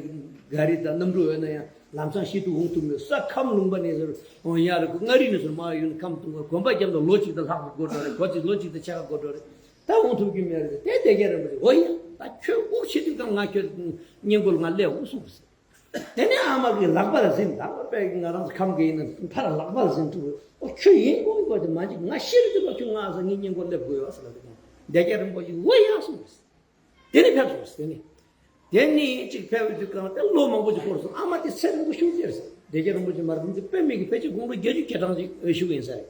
ག་རི་དང་གནམ་གྲུ་ཡོད་ན་ཡང་ལམ་སང་ཤི་དུས་འོང་ཐུབ་མེད། ས་ཁམས་ལུང་པ་ནས་ཟེར། འོ་ཡ་རེད། ཁོ་མངའ་རིས་ནས་ཟེར་མར་ཡོང་ན་ཁམས་སྟོང་པ། གོམ་པ་རྒྱབ་ན་ལོ་གཅིག་དང་ལྷག་པ་འགོར་འགྲོ་རེད། གོ་གཅིག་ལོ་གཅིག་དང་ཕྱེད་ཀ་འགོར་འགྲོ་རེད། ད་འོང་ཐུབ་ཀྱི་མེད་རེད། དེ་བདེ་རྒྱལ་རིན་པོ་ཆེ། འོ་ཡ། ད་ཁྱོད་དབུགས་ཆད་དུས་སྒང་ང་ཁྱོད་སྔས་མགོ་ལ་ང་སླེབས་འོང་གསུངས་པ་ཟེར། དེ་ནས་ཨ་མ་གིས་ལག་པ་ལ་ཟིན། ད་དཔེ་ང་རང་ཚོ་ཁམས་ཀྱི་ཡིན་ན་ཕར་ལག་པ་ལ་ཟིན་ཐུབ། ཨོ་ཁྱོད་ཡིན་དགོས་དགོས་དེ་མ་འཇིག་ང་ཤི་རུ་དུས་ལ་ཁྱོད་ང་ས་ངའི་སྔས་མགོ་སླེབས་དགོས་ཡོད་ཟེར་ལབ་དུས། བདེ་རྒྱལ་རིན་པོ་ཆེ་འོ་ཡ་གསུངས་པ་ཟེར། དེ་ནས་ཕེབས་སོང་ཟེར། དེ་ནས་དེ་ནས་ཅིག་ཕེབས་དུས་སྒང་ལ་དེ་ལོ་མང་པོ་ཅིག་འགོར་སོང་། ཨ་མ་དེ་ཚེ་རིང་པོ་ཤོར་ཟེར་ཟེར། བདེ་རྒྱལ་རིན་པོ་ཆེ་མར་ཕེབས་དུས་དཔེ་མི་སྲིད་ཀྱི་ཕལ་ཆེར་དགུང་ལོ་བརྒྱད་ཅུ་གྱ་གྲངས་ཅིག་བཞུགས་ཡིན་ས་རེད།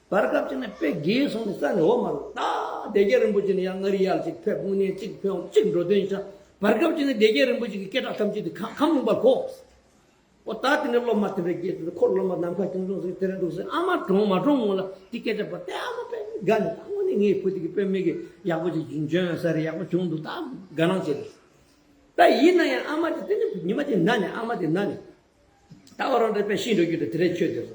བར་སྐབས་ཅིག་ནས་དཔེ་རྒས་སོང་ནས་རྩ་ནས་འོ་མ་རུང་། ད་བདེ་རྒྱལ་རིན་པོ་ཆེ་ནི་ཡང་མངའ་རིས་ཡར་ཅིག་ཕེབས། དངོས་གནས་གཅིག་ཕེབས་གཅིག་འགྲོ་དོན་ཡིན་ཙང་། བར་སྐབས་ཅིག་ནས་བདེ་རྒྱལ་རིན་པོ་ཆེ་གི་སྐད་གྲགས་ཐམས་ཅད་དེ་ཁམས་ཁམས་ལུང་པར་གོ། ཨོ་ད་དེ་ནས་སློབ་མ་དེ་འདྲ་རྒས་དུས། ཁོ་སློབ་མ་ནམ་མཁའ་ཁྱུང་ཚང་ཟེར་དེ་འདྲ་འདུག་ཟེར། ཨ་མ་གྲོངས་མ་གྲོངས་སྔོན་ལ་དེ་སྐད་ཆ་པ་དེ་ཨ་མ་དཔེ་དགའ་ནས། ད་དངོས་གནས་ངའི་བུ་དེ་གིས་དཔེ་མི་སྲིད་ཀྱི་ཡག་པོ་ཅིག་འཇོན་ས་རེད། ཡག་པོ་བྱུང་འདུག་ད་དགའ་སྣང་བྱས་རེད། ད་ཡིན་ན་ཡང་ཨ་མ་དེ་དེ་ནས་ཉི་མ་དེ་ན་ནས། ཨ་མ་དེ་ན་ནས། ད་འོ་རང་འདྲ་དཔེ་ཤི་འགྲོ་རྒྱུ་དེ་དེ་རེད། ཆོས་དེ་རེད།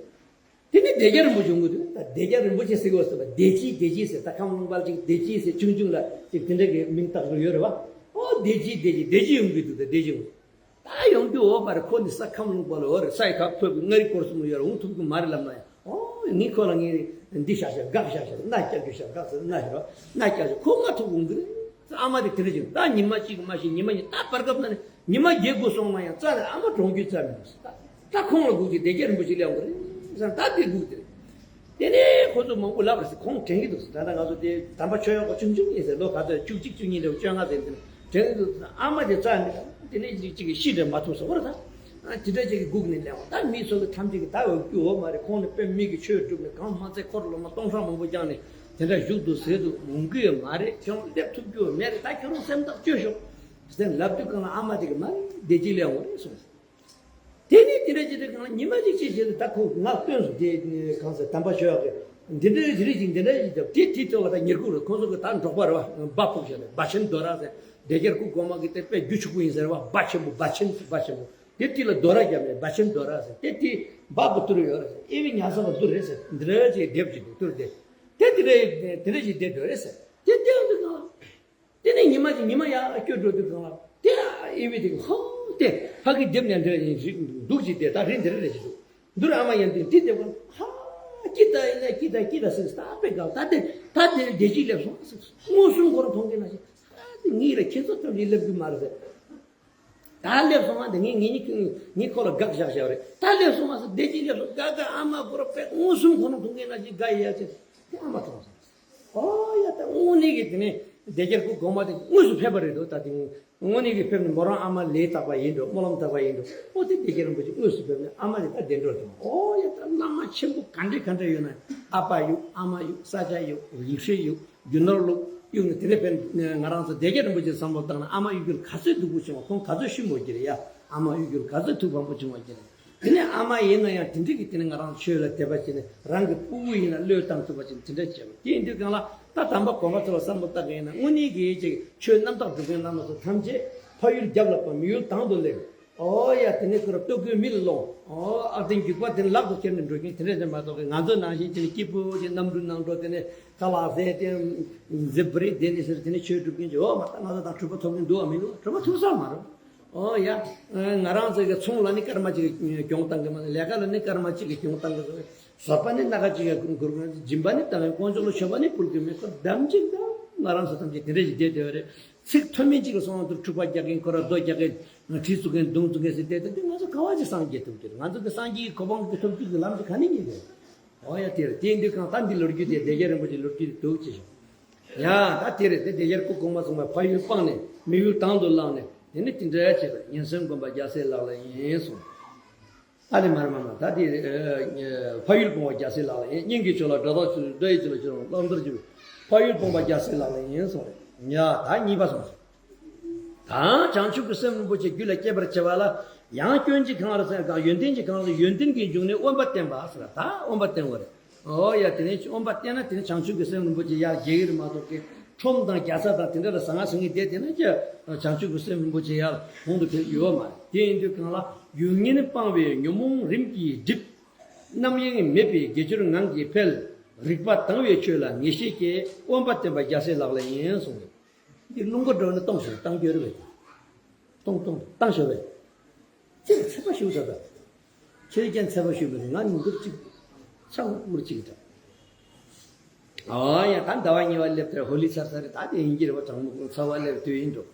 དེ་ནས་བདེ་རྒྱལ་རིན་པོ་ཆེ་ཡོང་གི་འདུག་ད་བདེ་རྒྱལ་རིན་པོ་ཆེ་ཟེར་གི་ཡོད་ཟེར་བ། བདེ་སྐྱིད་བདེ་སྐྱིད་ཟེར། ད་ཁམས་ལུང་པ་ཅིག་བདེ་སྐྱིད་ཟེར་ཆུང་ཆུང་ལ་ཅིག་དེ་འདྲ་གི་མིང་བཏགས་འགྲོ་ཡོད་རེད་བ། ཨོ་བདེ་སྐྱིད་བདེ་སྐྱིད་བདེ་སྐྱིད་ཡོང་གི་འདུག་ད་བདེ་སྐྱིད་ཡོང་། ད་ཡོང་རྒྱུ་འོ་མ་རེད། ཁོ་ནི་ས་ཁམས་ལུང་པ་ལ་འོ་རེད། སའི་ཁ་ཕོ་བི་མངའ་རིས་སྐོར་གསུམ་ལ་ཡོད་རེད། འོང་ཐུབ་ཀྱི་མ་རེད་ལབ་ན་ཡང་། ཨོ་ངས་ཁོ་ལ་ངས་འདི་བཞག་བཞག་འགག་བཞག་བཞག་མནའ་བསྐྱལ་རྒྱུ་བཞག་འགག་ཟེར། མནའ་བཞག་མནའ་བསྐྱལ་བཞག་ཁོ་མངའ་ཐུབ་འོང་གི་རེད། ཨ་མ་དེ་དེ་འདྲ་བྱུང་། ད་ཉི་མ་གཅིག་མ་ཤི་ཉི་མ་གཉིས། ད་བར་སྐབས་ན་ནི་ཉི་མ་བརྒྱད་དགུ་སོང་ན་ཡང་རྩ་ནས་ཨ་མ་གྲོངས་རྒྱུའི་རྩ་མེད་ཟེར། ད་ད་ཁོང་ལ་སྒུག་གི་བདེ་རྒྱལ་རིན་པོ་ཆེ་སླེབས་འོང་གི་རེད་ཟེར། ད་དེ་སྒུག་དེ་རེད། དེ་ནས་ཁོ་ཚོ་མང་པོ་ལབ་རེད་ཟེར། ཁོང་དྲན་གྱི་འདུག་ཟེར། ད་ལྟ་ང་ཚོ་དེ་དམ་པ་ཆོས་གཡང་ཁོ་ཆུང་ཆུང་ཡིན་ཟེར། ལོ་ག་ཚོད་བཅུ་གཅིག་བཅུ་གཉིས་འདྲ་བོ་བཅོ་ལྔ་ཟེར། དེ་ནས་དྲན་གྱི་འདུག་ཟེར། ཨ་མ་དེ་རྩ་ནས་དེ་ནས་ཅིག་ཅིག་ཤི་འདྲ་མ་ཐུབ་ཟེར་བ་རེད། ད་དེ་འདྲ་ཅིག་གི་སྒུག་ནས་སླེབས་པ། ད་མི་ཚོ་གི་ཐམས་ཅད་ཀྱི་ད་འོས་རྒྱུ་འོ་མ་རེད། ཁོང་ནི་དཔེ་མི་སྲིད་ཀྱི་ཆོས་སྒྲུབ་ནས་གང་མ་ཚད་འཁོར་སློབ་མ་སྟོང་ཕྲག་མང་པོ་བསྐྱངས་ནས་དེ་འདྲ་བཞུགས་འདུག་ཟེར་འདུག་འོང་གི་ཡོད་མ་རེད། ཁྱོད་རང་སླེབས་ཐུབ་རྒྱུ་མེད་རེད། ད་ཁྱོད་རང་སེམས་ཐག་གཅོད་ཤོག་ཟེར་ལབ་དུས་སྒང་ལ་ཨ་མ་དེ་གིས་མ་རེད། བདེ་སྐྱིད་སླེབས་འོང་རེད་གསུངས། དེ་ནས་དེ་འདྲ་བྱེད་དུས་སྒང་ལ་ཉི་མ་གཅིག་ཅིག་བྱས་ཏེ་ད་ཁོ་ང་སྟོན་སོང་། དེ་གང་ཟེར་དམ་པ་ཆོས་གཡང་གིས་འདི་འདྲའི་རིགས་ཅིག་འདི་འདྲ་ཡིན་སྟབས། དེ་དེ་ཐོག་ལ་ད་ཉེར་དགུ་རེད། ཁོང་ཚོ་གིས་ད་འབྲོག་པ་རེད་བ། སྦ་ཕུབ་བཞག་ནས། སྦ་ཆེན་རྡོ་ར་ཟེར། བདེ་རྒྱལ་སྐུ་གོང་མ་གི་དེ་དཔེ་རྒྱུ་ཕྱུག་པོ་ཡིན་ཟེར་བ། སྦ་ཆེན་པོ། སྦ་ཆེན། སྦ་ཆེན་པོ། དེ་དེ་ལ་རྡོ་ར་བརྒྱབ་ནས་སྦ་ཆེན་རྡོ་ར་ཟེར། དེ་དེ་སྦ་པོ་དུར་ཡོད་རེད་ཟེར། ཨེ་བི་ཉ་ས་བ་དུར་རེད་ཟེར། འདི་འདྲ་ཅིག་སྡེབ་ཅིག་འདུག་དུར་དེ། དེ་དེ་འདྲ་དེ་འདྲ་ཅིག་སྡེབ་འགྲོ་རེད་ཟེར། དེ་སྡེབ་འདུག་གང་ལ། དེ་ནས་ཉི་མ་ཅིག་ཉི་མ་ཡར་སྐྱོད་འགྲོ་དུས་སྒང་ལ་དེ་ཨེ་བི་དེ་གིས་ཧོ་དེ་ཕ་གི་སྡེབ་ནས་འདྲ་ཡིན་ཞིག་འདུག་ཅིག་དེ་ད་རེད། འདི་རེད་རེད་ཅིག་འདུག་འདུར་ཨ་མ་ཡང་དེ་དེ་སྡེབ་གང་ཧ་ཀི་ད་ཡིན་ན་ཀི་ད་ཀི་ད་ཟེར། ད་དཔེ་དགའ། ད་དེ་ད་དེ་བདེ་སྐྱིད་སླེབས་སོང་ཟེར། མངོན་སུམ་ཁོ་རང་མཐོང་གི་ན་ཞིག་ད་དེ་ངའི་ར་ཁྱེད་ཚོ་ཐམས་ཅད་སླེབས་རྒྱུ་མ་རེད་ཟེར། ད་སླེབས་སོང་ང་། དེ་ངས་ངས་ངས་ཁོ་ལ་དགག་བཞག་བཞག་རེད། ད་སླེབས་སོང་ང་ཟེར། བདེ་སྐྱིད་སླེབས་སོང་། དགའ་དགའ་ཨ་མ་ཁོ་རང་དཔེ་མངོན་སུམ་ཁོ་རང་མཐོང་གི་ན་ཞིག་དགའ་ཡ་ཟེར། དེ་ཨ་མ་གྲོངས་སོང་། ཨོ་ཡ། ད་དངོས་གནས་ཀྱི་དེ་ནས་བདེ་རྒྱལ་སྐུ་གོང་མ་དེ་དངོས་སུ་ཕེབས་པ་རེད་འདུག་ད་དེ་དངོས་གནས་ཀྱི་ཕེབས་ནས་མོ་རང་ཨ་མ་ལས་དག་པ་ཡིན་འགྲོ། སྨོན་ལམ་དག་པ་ཡིན་འགྲོ། ཨོ་དེ་བདེ་རྒྱལ་རིན་པོ་ཆེ་དངོས་སུ་ཕེབས་ནས་ཨ་མ་དེ་ད་བདེ་འགྲོར་བཏང་། ཨོ་ཡ། ད་བླ་མ་ཆེན་པོ་ག་འདྲ་ག་འདྲ་ཡོད་ན། ཨ་ཕ་གཡུག་ཨ་མ་གཡུག་ས་ཆ་གཡུག་རིག་ཧྲེ་གཡུག་རྒྱུ་ནོར་བླུག་གཡུག་ནས། དེ་ནས་ཕན་ང་རང་ཚོ་བདེ་རྒྱལ་རིན་པོ་ཆེ་བསམ་བློ་བཏང་ན་ཨ་མ་གཡུག་རྒྱུ་ལ་ག་ཚོད་སྡུག་པོ་བྱུང་བ་ཁོང་ག་ཚོད་ཤི་མོ་གྱི་རེད་ཡ། ཨ་མ་གཡུག་རྒྱུ་ལ་ག་ཚོད་ཐུགས་ཕམ་པོ་བྱུང་བ་གྱི་རེད། དེ་ནས་ཨ་མ་ཡིན་ན་ཡང་དེ་འདྲ་གི་དེ་ནས་ང་རང་ཆོས་ལ་དད་པ་བྱས་ནས་རང་གི་སྤུ་གུ་ཡིན་ན་བློས་བཏང་ཐུབ་པ་བྱས་ནས་དེ་འདྲ་བྱས་པ། དེ་ཡིན་དུས་སྒང་ལ་ད་དམ་པ་གོང་མ་ཚོ་ལ་བསམ་བློ་བཏང་གི་ཡིན་ན། དངོས་གནས་ཀྱི་ཅིག་ཆོས་རྣམ་དག་སྒྲུབ་མཁན་བླ་མ་ཚོ་ཐམས་ཅད་ཕ་ཡུལ་རྒྱབ་ལ་དཔག་མི་ཡུལ་དང་དུ་སླེབས། ཨོ་ཡ་དེ་ནས་ཁོ་ར་ལྟོ་གོས་མི་ལ་སློང་། ཨོ་ཨ་དེ་འཇུག་པ་དེ་ནས་ལག་ཏུ་ཁྱེར་ནས་འགྲོ་མཁན་དེ་འདྲ་ཅན་མ་གཏོགས་ང་ཚོ་ནང་བཞིན་དེ་ནས་སྐྱིད་པོ་ཅིག་གནམ་གྲུ་ནང་འགྲོ། དེ་ནས་ཁ་ལག་ཟས་ཏེ་འཛེབ་རེད་དེ་ནས་ཟེར། དེ་ནས་ཆོས་སྒྲུབ་མཁན་ཅིག་ཨོ་མ་ད་ང་ཚོ་དང་གྲུབ་པ་ཐོབ་མཁན་འདུག་བ་མི་འདུག་གྲུབ་པ་ཐོབ་ས་མ་རེད། ཨོ་ཡ། ང་རང་ཚོ་གི་ཚོང་ལ་ནི་སྐར་མ་གཅིག་གི་གྱོང་བཏང་གི་མ་རེད། ལས་ཀ་ལ་ནི་སྐར་མ་གཅིག་གི་གྱོང་བཏང་གི་རེད། ཟོག་པ་ནི་སྣ་ཁ་གཅིག་གི་འགུར་གི་མ་རེད། སྦྱིན་པ་ནི་བཏང་གི། དཀོན་མཆོག་ལ་མཆོད་པ་ནི་ཕུལ་གི་མེད། ཁོ་དམ་ཅིག་དང་ང་རང་ཚོ་ཐམས་ཅད་དེ་འདྲ་ཞིག་བསྡད་བསྡད་པ་རེད། ཚིག་མཐོ་དམན་གཅིག་གི་སོང་དུ་འཁྲུག་པ་རྒྱག་གིན། ཁོ་ར་རྡོ་རྒྱག་གིན། གྲི་བཙུགས་གིན། མདུང་བཙུགས་གིན་ཟེར་བསྡད་དུས། ང་ཚོ་ག་བ་ཅིག་སངས་རྒྱས་ཐུབ་ཀྱི་རེད། ང་ཚོ་གི་སངས་རྒྱས་ཀྱི་གོ་འཕང་གི་ཐོབ་རྒྱུ་གི་ལམ་ཅིག་ག་ནས་རྙེད་ཀྱི་རེད། ཨོ་ཡ་དེ་རེད། དེ་ཡིན་དུས་གང་ལྟར་འདི་ལོ་རྒྱུས་དེ་སྡེ་བརྒྱད་རིན་པོ་ཆེའི་ལོ་རྒྱུས་དེ་འདུག་ཅེས་ཤོག་ཡ་ད་དེ་རེད། དེ་སྡེ་བརྒྱད་སྐུ་གོང་མ་ཚང་མ་ཕ་ཡུལ་སྤངས་ནས་མི་ཡུལ་དང་དུ་བླངས་ནས། དེ་ནས་དེ་འདྲ་བྱས་པ་ཡིན་སེམས་སྒོམ་པ་རྒྱལ་སྲས་ལག་ལེན་ཡིན་གསུངས། ཨ་ལེ་མ་རེད་མ་རེད་མ་རེད། ད་དེ་ཕ་ཡུལ་སྤོང་བ་རྒྱལ་སྲས་ལག་ལེན་ཡིན། སྙིང་གི་ཆོས་ལ་དགྲ་དང་ཆོས་དགྲ་ཡི་ཆོས་ལ་ཆོས་རང་བླང་དོར་གྱི་ཕ་ཡུལ་སྤོང་བ་རྒྱལ་སྲས་ལག་ལེན་ཡིན་གསུངས་རེད། ཡ་ད་གཉིས་པ་སོང་ཟེར། ད་བྱང་ཆུབ་ཀྱི་སེམས་རིན་པོ་ཆེ་རྒྱུད་ལ་སྐྱེད་པར་བྱེད་པ་ལ་ཡང་སྐྱོན་གྱིས་གང་རུང་ཟེར་གང་། ཡོན་ཏན་གྱིས་གང་རུང་ཟེར། ཡོན་ཏན་གྱི་འབྱུང་གནས་དབེན་པ་བསྟེན་པ་ཟེར། ད་དབེན་པ་བསྟེན་དགོས་རེད། ཨོ་ཡ་དེ་ནས་དབེན་པ་བསྟེན་ན་དེ་ནས་བྱང་ཆུབ་ཀྱི་སེམས་རིན་པོ་ཆེ་ཡར་རྒྱས་ཀྱི་རེད་མ་གཏོགས་ཀྱི་ཁྲོམ་དང་རྒྱལ་ས་དང་དེ་འདྲ་ལ་ཟང་ངེ་ཟིང་ངེ་བསྡད་བསྡད་ན་ཀྱང་བྱང་ཆུབ་ཀྱི་སེམས་རིན་པོ་ཆེ་ཡར་གོང་དུ་འཕེལ་ཡོད་མ་རེད། དེ་ཡིན་དུས་གང་ལ་ཡུལ་ངན་སྤངས་པས་ཉོན་མོངས་རིམ་གྱིས་འགྲིབ། རྣམ་གཡེང་མེད་པས་དགེ་སྦྱོར་ངང་གིས་འཕེལ། རིག་པ་དྭངས་པས་ཆོས་ལ་ངེས་ཤེས་སྐྱེ། དབེན་པ་བསྟེན་པ་རྒྱལ་སྲས་ལག་ལེན་ཡིན་གསུངས་ཏེ། འདི་རླུང་འཁོར་འགྲོ་ནས་གཏོང་ཞོར་བཏང་རྒྱུ་རེད་པས། གཏོང་གཏོང་བཏང་ཞོར་བས། ཁྱེད་ཚད་པ་ཞུ་ད་ད། ཁྱེད་ཀྱང་ཚད་པ་ཞུ་མི་རུང་། ང་ཉིན་དུ་གཅིག་ཚང་མུར་གཅིག་འདྲ། ཨ་ཡ་ད་ཟླ་བ་གཉིས་པ་སླེབས་ཏེ་ཧོ་ལི་ཚར་ཚར་རེད། ད་དེ་ཡིན་གྱི་རེད་པ། གྲང་མོ་ཚ་བ་སླེབས་དུས་ཡིན་འགྲོ།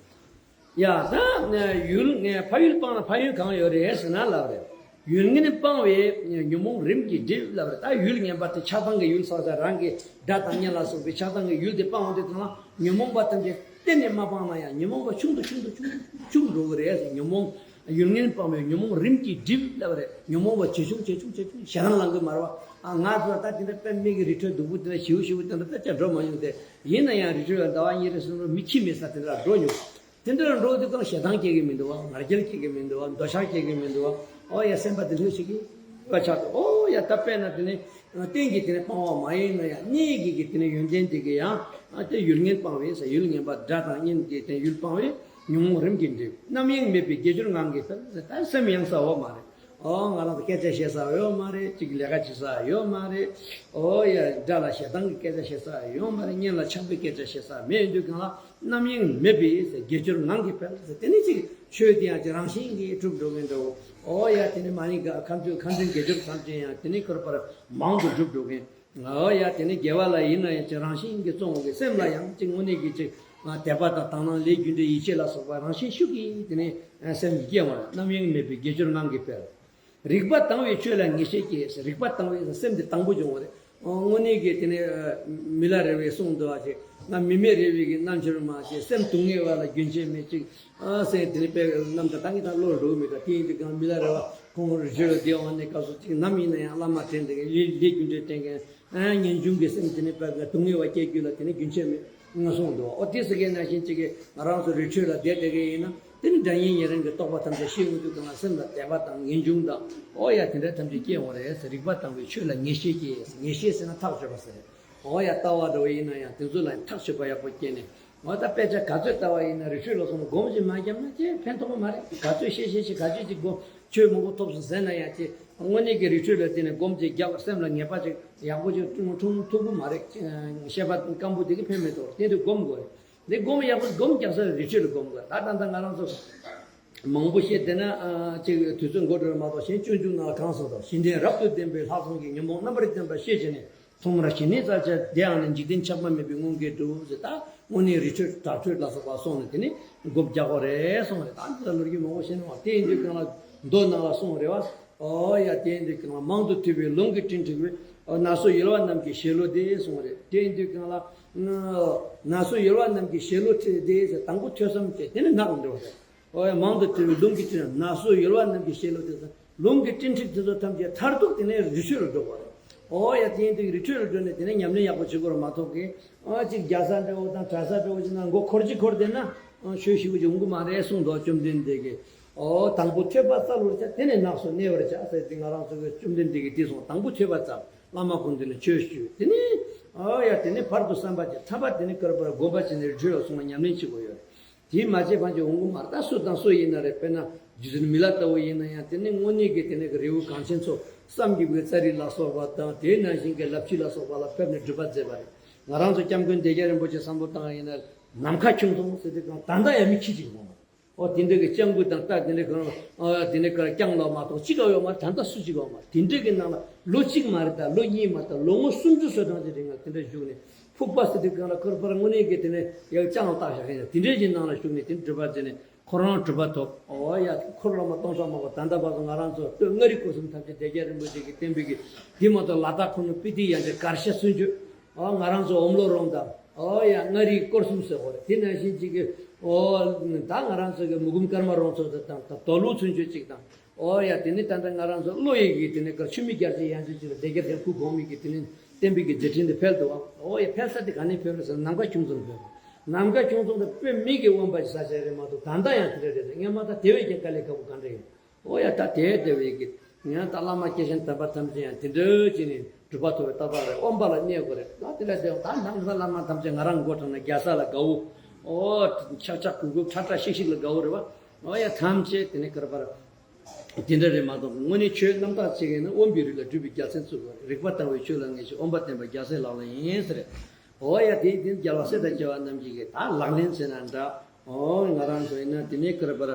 ཡ་ད་ཡུལ་ངན་ཕ་ཡུལ་སྤངས་ན་ཕ་ཡུལ་གང་ཡོད་རེད་ཟེར་ན་ལབ་རེད། ཡུལ་ངན་སྤངས་པས་ཉོན་མོངས་རིམ་གྱིས་འགྲིབ་ལབ་རེད། ད་ཡུལ་ངན་པ་དེ་ཆགས་སྡང་གི་ཡུལ་ས་ཆ་རང་གི་དགྲ་དང་གཉེན་ལ་སོགས་པའི་ཆགས་སྡང་གི་ཡུལ་དེ་སྤངས་འོང་དུས་གང་ལ་ཉོན་མོངས་པ་ཐམས་ཅད་གཏན་ནས་མ་སྤངས་ན་ཡང་ཉོན་མོངས་པ་ཆུང་དུ་ཆུང་དུ་ཆུང་དུ་ཆུང་འགྲོ་གི་རེད་ཟེར། ཉོན་མོངས་ཡུལ་ངན་སྤངས་པས་ཉོན་མོངས་རིམ་གྱིས་འགྲིབ་ལབ་རེད། ཉོན་མོངས་པ་ཇེ་ཆུང་ཇེ་ཆུང་ཇེ་ཆུང་ཞེ་སྡང་ལངས་གི་མ་རེད་པ། ཨ་ང་ཚོ་ད་དེ་འདྲ་དཔེ་མེད་ཀྱི་རི་ཁྲོད་སྡུག་པོ་དེ་འདྲ་ཞེ་པོ་ཞེ་པོ་དེ་འདྲ་ད་ཅང་འགྲོ་མ་མྱོང་སྟེ། ཡིན་ན་ཡང་རི་ཁྲོད་ལ་ཟླ་བ་གཉིས་རེ་གསུམ་རེ་མི་ཁྱིམ་མེད་ས་དེ་འདྲ་འགྲོ་མྱོང་། དེ་འདྲ་འགྲོ་དུས་གང་ཞེ་སྡང་སྐྱེ་གི་མི་འདུག་བ། ང་རྒྱལ་སྐྱེ་གི་མི་འདུག་བ། འདོད་ཆགས་སྐྱེ་གི་མི་འདུག་བ། ཨོ་ཡ་སེམས་པ་དེ་འདྲ་ཞིག་གི་བ་ཆགས་འདུག་ཨོ་ཡ་ད་དཔེར་ན་དེ་ནི་གཏན་གྱི་དེ་ནི་སྤང་བ་མ་ཡིན་ན་ཡང་གནས་ཀྱི་གི་དེ་ནི་ཡོན་ཏན་དེ་གི་ཡང་དེ་ཡུལ་ངན་སྤངས་པས་ཟེར། ཡུལ་ངན་པ་དགྲ་དང་གཉེན་གྱི་དེ་ཡུལ་སྤངས་པས་ཉོན་མོངས་རིམ་གྱིས་འགྲིབ། རྣམ་གཡེང་མེད་པས་དགེ་སྦྱོར་ངང་གིས་འཕེལ་ཟེར། ད་སེམས་གཡེང་ས་ཡོད་མ་རེད། ཨོ་ང་རང་ཚོ་སྐད་ཆ་བཤད་ས་ཡོད་མ་རེད། གཅིག་ལས་ཀ་བྱེད་ས་ཡོད་མ་རེད། ཨོ་ཡ་དགྲ་ལ་ཞེ་སྡང་གི་སྐད་ཆ་བཤད་ས་ཡོད་མ་རེད། གཉེན་ལ་ཆགས་པའི་སྐད་ཆ་བཤད་ས་མེད་དུས་གང་ལ་རྣམ་གཡེང་མེད་པས་དགེ་སྦྱོར་ངང་གིས་འཕེལ་ཟེར། དེ་ནི་གཅིག་ཆོས་དེ་ཡང་ཅིག་རང་བཞིན་གྱིས་གྲུབ་འགྲོ་གིན་འདུག་ཨོ་ཡ་དེ་ནི་མ་ཎི་ག་ཁ་འདོན་ཁ་འདོན་དགེ་སྦྱོར་ཐམས་ཅད་ཡང་དེ་ནི་ཁོར་པར་མང་དུ་གྲུབ་འགྲོ་གིན། ཨོ་ཡ་དེ་ནི་དགེ་བ་ལ་ཡིན་ན་ཡང་ཅིག་རང་བཞིན་གྱིས་བརྩོན་འོང་གི། སེམས་ལ་ཡང་ཅིག་དངོས་གནས་ཀྱི་ཅིག་དད་པ་དང་དག་སྣང་ལས་རྒྱུ་འབྲས་ཡིད་ཆེས་ལ་སོགས་པ་རང་བཞིན་ཤུགས་ཀྱིས་དེ་ནི་སེམས་ཀྱི་སྐྱེ་བ་རྣམ་གཡེང་མེད་པའི་དགེ་སྦྱོར་ངང་གིས་འཕེལ། རིག་པ་དྭངས་པས་ཆོས་ལ་ངེས་ཤེས་སྐྱེ། རིག་པ་དྭངས་པས་སེམས་དེ་དྭངས་པོ་བྱུང་བ་རེད། དངོས་གནས་ཀྱི་དེ་ནི་མི་ལ་རས་པས་གསུངས་འདུག་བ། ཅིག་ང་མི་མེད་རས་པའི་གི་རྣམ་འགྱུར་མ་ཅིག་སེམས་སྡུག་བསྔལ་བ་ལ་རྒྱུན་ཆད་མེད་ཅིག་ཨ་སེམས་དེ་ནི་དཔེ་རྣམ་ཐར་ད་ངས་ད་བློར་འགྲོ་གི་མེད་ཀ་དེ་ཡིན་དུས་གང་མི་ལ་རས་པ་ཁོང་རི་ཁྲོད་ལ་བསྡད་འོང་ནས་སྐབས་སུ་ཅིག་ནམ་ཡིན་ན་ཡང་བླ་མ་དྲན་དེ་ལས་ལས་རྒྱུ་འབྲས་དྲན་མཁན། ངེས་འབྱུང་གི་སེམས་དེ་ནི་དཔེ་སྡུག་བསྔལ་བ་སྐྱེ་རྒྱུ་ལ་དེ་ནི་རྒྱུན་ཆད་མེད་ང་གསུངས་འདུག་ཨོ་དེ་ཟེར་མཁན་ནང་བཞིན་ཅིག་གིས་ང་རང་ཚོ་རི་ཁྲོད་ལ་བསྡད་བསྡད་མཁན་ཡིན་ན་དེ་ནི་སྒྲ་སྙན་ཉེ་རིང་གི་རྟོག་པ་ཐམས་ཅད་ཤེས་འོང་དུས་གང་ལ་སེམས་ལ་དད་པ་དང་ངེས་འབྱུང་དང་ཨོ་ཡ་དེ་འདྲ་ཐམས་ཅད་སྐྱེ་འོང་རེད་ཟེར། རིག་པ་དྭངས་པས་ཆོས་ལ་ངེས་ཤེས་སྐྱེ། ངེས་ཤེས་ཟེར་ན་ཐག་ཆོད་པ་ཟེར་རེད། ཨོ་ཡ་ལྟ་བ་འདྲ་བོ་ཡིན་ན་ཡང་དེ་ཚོ་ལ་ཡང་ཐག་ཆོད་པ་ཡག་པོ་སྐྱེས་ནས། འོ་ད་དཔེ་ཆ་ག་ཚོད་ལྟ་བ་ཡིན་ན་རི་ཁྲོད་ལ་སོང་ན་སྒོམ་ཞིག་མ་བརྒྱབ་ན་ཅི་ཕན་ཐོགས་པ་མ་རེད། ག་ཚོད་ཤེས་ཤེས་ཤིག་ག་ཚོད་ཅིག་སྒོམ་ཆོས་མང་པོ་ཐོབ་སོང་ཟེར་ན་ཡང་ཅི་དངོས་གནས་ཀྱི་རི་ཁྲོད་ལ་བསྡད་ནས་སྒོམ་ཅིག་བརྒྱབ་སེམས་ལ་ངེས་པ་ཅིག་ཡག་པོ་ཅིག་འཁྲུངས་འཁྲུངས་ཐུབ་ཀྱི་མ་རེད། ཤེས་པ་སྐམ་པོ་དེ་གིས་ཕན་མི་ཐོགས། དེ་དུས་སྒོམ་དགོས་རེད། འདི་སྒོམ་ཡག་པོ་སྒོམ་རྒྱག་ས་རི་ཁྲོད་ལ་སྒོམ་དགོས། ད་ད་ལྟ་ང་རང་ཚོ་མང་པོ་བཤད་བསྡད་ན་ཅིག་དུས་ཚོད་འགོར་འགྲོ་བ་མ་གཏོགས་གཞན་སྤྱོད་འཇུག་ནང་ལ་གང་གསུངས་དང་། གཞི་རྟེན་རབ་ཏུ་ལྡན་པའི་ལྷག་བསམ་གྱིས། ཉོན་མོངས་རྣམ་པར་བརྟེན་པ་ཤེས་བྱས་ནས། ཐོག་མར་ཞི་གནས་རྩ་བ་བདེ་ཡང་ནི། འཇིག་རྟེན་ཆགས་པ་མེད་པའི་དངོས་འགལ་སྒྲུབ་ཟེར། ད་དངོས་གནས་རི་ཁྲོད་བྲག་ཁྲོད་ལ་སོགས་པ་སོང་ནས་དེ་ནི་སྒོམ་རྒྱག་དགོས་རེད་གསུངས་རེད། ད་འདི་ལ་ལོ་རྒྱུས་མང་པོ་བཤད་ནས་བ། དེ་ཡིན་དུས་གང་ལ་མདོ་ནང་ལ་གསུངས་རེད་བ། ཨོ་ཡ་དེ་ཡིན་དུས་གང་ལ་མང་དུ་ཐོས་པའི་ལུང་གི་སྤྲིན་འཁྲིགས་པས། ན་སོ་ཡོལ་བ་རྣམས་ཀྱི་ཞལ་ལུ་དེ་གསུངས་རེད། དེ་ཡིན་དུས་གང་ལ་ན་སོ་ཡོལ་བ་རྣམས་ཀྱི་ཞལ་ལུ་འཁྲིགས་དེ་ཟེར། དང་པོ་ཐོས་བསམ་བྱས་དེ་ནི་ནག་འགྲོ་བ་རེད། ཨོ་ཡ་མང་དུ་ཐོས་པའི་ལུང་གི་སྤྲིན། ན་སོ་ཡོལ་བ་རྣམས་ཀྱི་ཞལ་ལུ་དེ་ཟེར། ལུང་གི་སྤྲིན་འཁྲིགས་དེ་ཚོ་ཐམས་ཅད་མཐར་ཐུག་དེ་ནས་རི་ཁྲོད་ལ་འགྲོ་དགོས་རེད། ཨོ་ཡ་དེ་ཡིན་དུས་རི་ཁྲོད་ལ་འགྲོ་ནས་དེ་ནས་ཉམས་ལེན་ཡག་པོ་བྱེད་དགོས་རེད་མ་གཏོགས་གི་ཨ་ཅིག་རྒྱལ་ས་འདྲ་བོ་དང་གྲྭ་ས་འདྲ་བོ་ཅིག་ན་མགོ་འཁོར་གཅིག་འཁོར་བསྡད་ན་ཆོས་ཞེ་པོ་ཅིག་འོང་གི་མ་རེད་གསུངས་འདུག་བཅོམ་ལྡན་འདས་ཀྱིས། ཨོ་དང་པོ་ཐོས་པ་སྩལ་བར་བྱ། དེ་ནས་ནགས་སུ་གནས་པར་བྱ་ཟེར་ཏེ་ང་རང་ཚོ་གི་བཅོམ་ལྡན་འདས་ཀྱིས་དེ་གསུངས། དང་པོ་ཐོས་པ་སྩལ། བླ་མ་ཁོང་འདི་ལ་ཆོས་ཞུས། དེ་ནས་ཨོ་ཡ་དེ་ནས་བར་དུ་བསམ་པ་བྱས། ཐ་མ་དེ་ནས་བསྐལ་པར་སྒོམ་པ་བྱས་ནས་རི་ཁྲོད་ལ་སོང་བ་ཉམས་ལེན་བྱེད་དགོས་ཡོད། དེ་མ་བྱས་པ་ཅིག་འོང་གི་མ་རེད། ད་སུ་དང་སུ་ཡིན་ན་རེད། དཔེར་ན་རྗེ་བཙུན་མི་ལ་ལྟ་བུ་ཡིན་ན་ཡང་དེ་ནི་དངོས་གནས་ཀྱི་དེ་ནས་ཀྱི་རི་བོ་གངས་ཅན་མཚོ་བསམ་གྱིས་མི་ཁྱབ་པའི་ཙཱ་རི་ལ་སོགས་པ་དང་དེ་ནང་བཞིན་གྱི་ལབ་ཕྱི་ལ་སོགས་པ་ལ་ཕེབས་ནས་སྒྲུབ་པ་མཛད་པ་རེད། ང་རང་ཚོ་སྐྱབས་མགོན་བདེ་རྒྱལ་རིན་པོ་ཆེ་བསམ་བློ་བཏང་ཡིན་ན་ནམ་མཁའ་ཁྱུང་ཚོགས་ཟེར་དུས་གང་ད་ལྟ་ཡང་མི་ཁྱི་གཅིག་མཐོང་མ། ཨོ་དེ་འདྲ་གི་སྤྱང་ཀི་དང་རྟ་དེ་འདྲ་གང་ཨོ་དེ་འདྲ་གང་རྐྱང་ལ་མ་གཏོགས་གཅིག་ཡོད་མ་རེད། ད་ལྟ་སུ་གཅིག་ཡོད་མ་རེད། དེ་འདྲ་གི་ནང་ལ་ལོ་གཅིག་མ་རེད། ད་ལོ་གཉིས་མ་རེད། ད་ལོ་ངོ་སུམ་ཅུ་སོ་གྲངས་ཅིག་རིང་ལ་དེ་འདྲ་བཞུགས་ནས་ཕུག་པ་ཟེར་དུས་གང་ལ་ཁོར་པར་དངོས་གནས་ཀྱི་དེ་ནས་ཡག་ཅང་བཏགས་བཞག་ཡིན་ན་དེ་འདྲ་གི་ནང་ལ་བཞུགས་ནས་དེ་འདྲ་སྒྲུབ་པ་མཛད་ནས་ཁོ་རང་གྲུབ་པ་ཐོབ། ཨོ་ཡ་འཁོར་ལོ་མ་སྟོང་ཕྲག་མང་པོ་ད་ལྟ་བར་དུ་ང་རང་ཚོ་སྟོད་མངའ་རིས་སྐོར་གསུམ་ཐམས་ཅད་བདེ་རྒྱལ་རིན་པོ་ཆེ་གི་བསྟན་པའི་གི་དེ་མ་གཏོགས་ལ་དྭགས་ཁོ་ན་སྤི་ཏི་ཡན་ཆད་གར་ཤ་ཚུན་ཆོད། ཨོ་ང་རང་ཚོ་ཨོམ་ལོ་རོང་དང་། ཨོ་ཡ་མངའ་རིས་སྐོར་གསུམ་ཟེར་བ་རེད། དེ་ནང་བཞིན་གཅིག་གི་ཨོ་ད་ང་རང་ཚོ་གི་མུ་གུམ་ཀརྨ་རོང་ཚོ་དང་དང་དོ་ལུ་ཚུན་ཆོད་གཅིག་དང་། ཨོ་ཡ་དེ་ནི་ད་ལྟ་ང་རང་ཚོ་བློ་ཡི་གི་དེ་ནི་གར་ཆུ་མིག་རྒྱལ་རྩེ་ཡན་ཆད་ཅིག་ལ་བདེ་རྒྱལ་ལྷ་སྐུ་གོང་མའི་གི་དེ་ནི་བསྟན་པའི་གི་མཛད་འཕྲིན་དེ་འཕེལ་འདུག། ཨོ་ཡ་འཕེལ་ས་དེ་ག་ནས་འཕེལ་རེད་ཟེར་ན་ནམ་མཁའ་ཁྱུང་ཚོགས་འཕེལ། ནམ་མཁའ་ཁྱུང་ཚོགས་དེ་དཔེ་མི་གི་དབེན་པ་ཞིག་ས་ཆ་རེད་མ་གཏོགས་ད་ལྟ་ཡང་དེ་འདྲ་རེད། སྔོན་མ་ད་དེ་བས་ཀྱང་དཀའ་ལས་ཁག་པོ་ག་འདྲ་ཡིན། ཨོ་ཡ་ད་དེ་དེ་བས་ཀྱི་ཡང་ད་བླ་མ་སྐྱེས་ཆེན་དམ་པ་ཐམས་ཅད་ཡང་དེ་འདྲ་བྱས་ནས་གྲུབ་པ་ཐོབ་པའི་རྟགས་རེད། དབེན་པ་ལ་གནས་དགོས་རེད། ད་དེ་ལ་དེ་ད་ནང་ས་བླ་མ་ཐམས་ཅད་ང་རང་མགོ་དྲངས་ན་རྒྱ་ས་ལ་དགའ་བོ། ཨོ་ཆག་ཆག་གུག་གུག་ཁྲ་ཁྲ་ཤིག་ཤིག་ལ་དགའ་བོ་རེད་བ། ཨོ་ཡ་ཐམས་ཅད་དེ་ནས་གར་པར་དེ་འདྲ་རེད་མ་གཏོགས་དངོས་གནས་ཆོས་རྣམ་དག་བྱེད་མཁན་ནི་དབེན་པའི་རི་ལ་སྒྲུབ་པའི་རྒྱལ་མཚན་བཙུགས་པ་རེད། རིག་པ་དྭངས་པའི་ཆོས་ལ་ངེས་ཤིང་དབེན་པ་བསྟེན་པ་རྒྱལ་སྲས་ལག་ལེན་ཡིན་ཟེར། ཨོ་ཡ་དེ་དེ་རྒྱལ་བ་སྲས་དང་བཅས་པ་རྣམས་ཀྱིས་ད་ལག་ལེན་བྱས་ན་འདྲ། ཨོ་ང་རང་ཚོ་ཡིན་ན་དེ་ནས་ཁར་པར་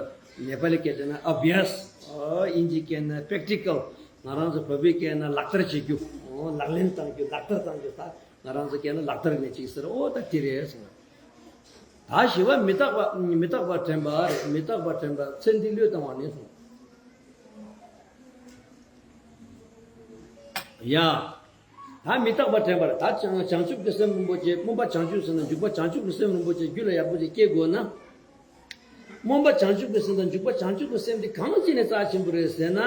ནེ་པ་ལི་སྐད་ཆ་ན་ཨབ་ཡཱས། ཨོ་དབྱིན་ཇིའི་སྐད་ན་པེག་ཊི་ཀལ། ང་རང་ཚོ་བོད་པའི་སྐད་ན་ལག་བསྟར་བྱེད་རྒྱུ། ཨོ་ལག་ལེན་བཏང་རྒྱུ་ལག་བསྟར་བཏང་རྒྱུ་ད་ང་རང་ཚོ་སྐད་ན་ལག་བསྟར་ནས་ཅིག་ཟེར། ཨོ་ད་དེ་རེད་གསུངས། ད་ཞི་བ་མི་རྟག་པ་མི་རྟག་པ་དྲན་པ་རེད། མི་རྟག་པ་དྲན་པ་ཚེ་འདི་བློས་བཏང་བ་ནི་གསུངས། ཡ། ད་མི་རྟག་པ་དྲན་པ་རེད། ད་བྱང་བྱང་ཆུབ་ཀྱི་སེམས་རིན་པོ་ཆེ་སྨོན་པ་བྱང་ཆུབ་ཟེར་ན་འཇུག་པ་བྱང་ཆུབ་ཀྱི་སེམས་རིན་པོ་ཆེ་རྒྱུད་ལ་ཡག་པོ་ཞིག་སྐྱེ་དགོས་ན། སྨོན་པ་བྱང་ཆུབ་ཀྱི་སེམས་དང་འཇུག་པ་བྱང་ཆུབ་ཀྱི་སེམས་དེ་གང་ཅི་ནས་རྩ་ཆེན་པོ་རེད་ཟེར་ན།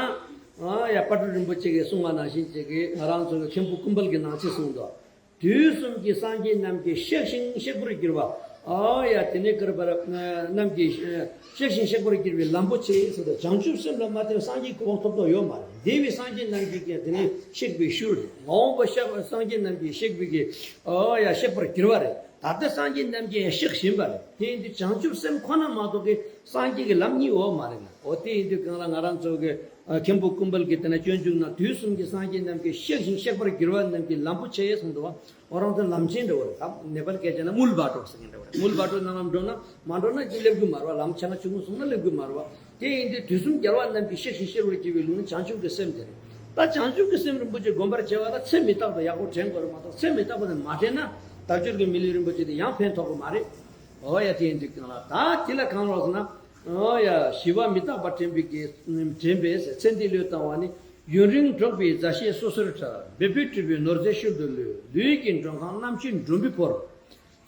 ཨ་ཡ་དཔལ་སྤྲུལ་རིན་པོ་ཆེ་གིས་གསུངས་པ་ནང་བཞིན་བྱེད་ཀྱི་ང་རང་ཚོ་གི་མཁན་པོ་ཀུན་དཔལ་གྱི་ནང་ཆེ་གསུངས་འདུག། དུས་གསུམ་གྱི་སངས་རྒྱས་རྣམས་ཀྱིས་གཤེགས་ཤིང་གཤེགས་པར་གྱུར་པ། ཨ་ཡ་དེ་ནས་ཀར་པར་རྣམས་ཀྱིས་གཤེགས་ཤིང་གཤེགས་པར་གྱུར་པའི་ལམ་པོ་ཆེ་ཟེར་དུས་བྱང་ཆུབ་སེམས་ལ་མ་བརྟེན་སངས་རྒྱས་གོ་འཕང་ཐོབ་ཐབས་ཡོད་མ་རེད། འདས་པའི་སངས་རྒྱས་རྣམས་ཀྱིས་ཀྱང་དེ་ནས་གཤེགས་པའི་ཤུལ་རེད། མ་འོངས་པ་གཤེགས་པ་སངས་རྒྱས་རྣམས་ཀྱིས་གཤེགས་པའི་གི་ཨ་ཡ་གཤེགས་པར་གྱུར་པ་རེད། ད་ལྟ་སངས་རྒྱས་རྣམས་ཀྱིས་གཤེགས་བཞིན་པ་རེད། དེ་ཡིན་དུས་བྱང་ཆུབ་སེམས་ཁོ་ན་མ་གཏོགས་ཀྱི་སངས་རྒྱས་ཀྱི་ལམ་གཉིས་ཡོད་མ་རེད་ན། འོ་དེ་ཡིན་དུས་གང་ལ་ང་རང་ཚོ་གི་ཨ་མཁན་པོ་ཀུན་དཔལ་གྱིས་དེ་ན་སྤྱོད་འཇུག་ནང་དུས་གསུམ་གྱི་སངས་རྒྱས་རྣམས་ཀྱིས་གཤེགས་ཤིང་གཤེགས་པར་གྱུར་པ་རྣམས་ཀྱི་ལམ་པོ་ཆེ་གསུངས་འདུག་བ། འོ་རང་ཚོ་ལམ་ཆེན་འདྲ་བོ་རེད། ད་ནེ་པ་ལི་སྐད་ཆ་ན་མུལ་བ་ཏོག་ཟེར་མཁན་འདྲ་བོ་རེད། མུལ་བ་ཏོག་ནང་ལམ་འགྲོ་ན་མ་འགྲོ་ན་ཅི་སླེབས་རྒྱུ་མ་རེད་བ། ལམ་ཆ་ང་ཆུང་ངུ་སོང་ན་སླེབས་རྒྱུ་མ་རེད་བ། དེ་ཡིན་དུས་དུས་གསུམ་རྒྱལ་བ་རྣམས་ཀྱིས་གཤེགས་ཤིང་གཤེགས་པར་གྱུར་པའི་ལུགས་ནི་བྱང་ཆུབ་ཀྱི་སེམས་དེ་རེད། ད་བྱང་ཆུབ་ཀྱི་སེམས་རིན་པོ་ཆེ་བསྒོམ་པར་བྱ་བ་ལ་ཚེ་མི་རྟག་པ་ཡག་པོ་དྲན་དགོས་རེད་མ་གཏོགས་ཚེ་མི་རྟག་པ་དེ་མ་དྲན་ན་དལ་འབྱོར་གྱི་མི་ལུས་རིན་པོ་ཆེ་དེ་ཡང་ཕན་ཐོགས་ཀྱི་མ་རེད། འོ་ཡ་དེ་ཡིན་དུས་གང་ལ་ད་དེ་ལ་གང་རོགས་ཟེར་ན། འོ་ཡ་ཞི་བ་མི་རྟག་པ་དྲན་པའི་གི་དྲན་པས་ཚེ་འདི་བློས་བཏང་བ་ནི། ཡུན་རིང་འགྲོགས་པའི་མཛའ་བཤེས་སོ་སོར་བྲལ། འབད་པས་བསྒྲུབས་པའི་ནོར་རྫས་ཤུལ་དུ་ལུས། ལུས་ཀྱི་མགྲོན་ཁང་རྣམ་དཔྱོད་འགྲོན་པའི་ཕོར།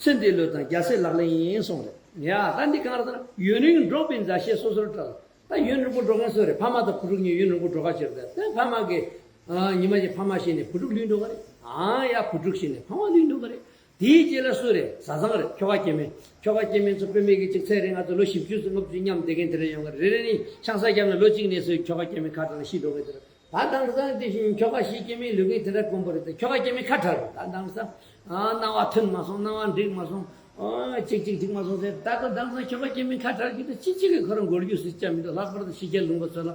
ཚེ་འདི་བློས་བཏང་རྒྱལ་སྲས་ལག་ལེན་ཡིན་གསུངས་རེད། ཡ་ད་འདི་གང་རེད་ཟེར་ན་ཡུན་རིང་འགྲོགས་པའི་མཛའ་བཤེས་སོ་སོར་བྲལ། ད་ཡུན་རིང་པོ་འགྲོགས་མཁན་སུ་རེད། ཕ་མ་དང་བུ་ཕྲུག་གཉིས་ཡུན་རིང་པོ་འགྲོགས་ཁ་བྱེད་རེད། ད་ཕ་མ་གིས་ཨ་ཉི་མ་གཅིག་ཕ་མ་ཤི་ནས་བུ་ཕྲུག་ལུས་འགྲོ་གི་རེད། ཨ་ཡ་བུ་ཕྲུག་ཤི་ནས་ཕ་མ་ལུས་འགྲོ་གི་རེད། དེའི་རྗེས་ལ་སུ་རེད། བཟའ་ཚང་རེད། ཁྱོ་ག་སྐྱེ་དམན། ཁྱོ་ག་སྐྱེ་དམན་ཚོ་དཔེ་མེད་ཀྱི་གཅིག་ཚེ་རིང་ང་ཚོ་ལོ་བཞི་བཅུ་ཙམ་ལྔ་བཅུ་མཉམ་བསྡད་མཁན་དེ་འདྲ་ཡོང་གི་རེད། རེ་རེ་ནས་ཆང་ས་བརྒྱབ་ནས་ལོ་གཅིག་ནས་སུ་ཁྱོ་ག་སྐྱེ་དམན་ཁ་གྲག་ནས་ཤི་འགྲོ་གི་རེད། ད་དེང་སང་དེ་བཞིན་ཁྱོ་ག་ཤི་སྐྱེ་དམན་ལུས་མཁན་དེ་འདྲ་དཀོན་པོ་རེད་དེ། ཁྱོ་ག་སྐྱེ་དམན་ཁ་བྲལ་རེད། ད་དེང་སང་ཨ་སྣང་བ་ཐོན་མ་སོང་། སྣང་བ་འགྲིག་མ་སོང་། ཨ་གཅིག་གཅིག་འགྲིག་མ་སོང་ཟེར། ད་ཁོ་དེང་སང་ཁྱོ་ག་སྐྱེ་དམན་ཁ་བྲལ་གྱི་འདུག། ཅི་གཅིག་གིས་ཁོ་རང་འགོར་རྒྱུ་སྲིད་ཅག་མི་འདུག། ལྷག་པར་དུ་ཕྱི་རྒྱལ་ལུང་པ་ཚོ་ལ།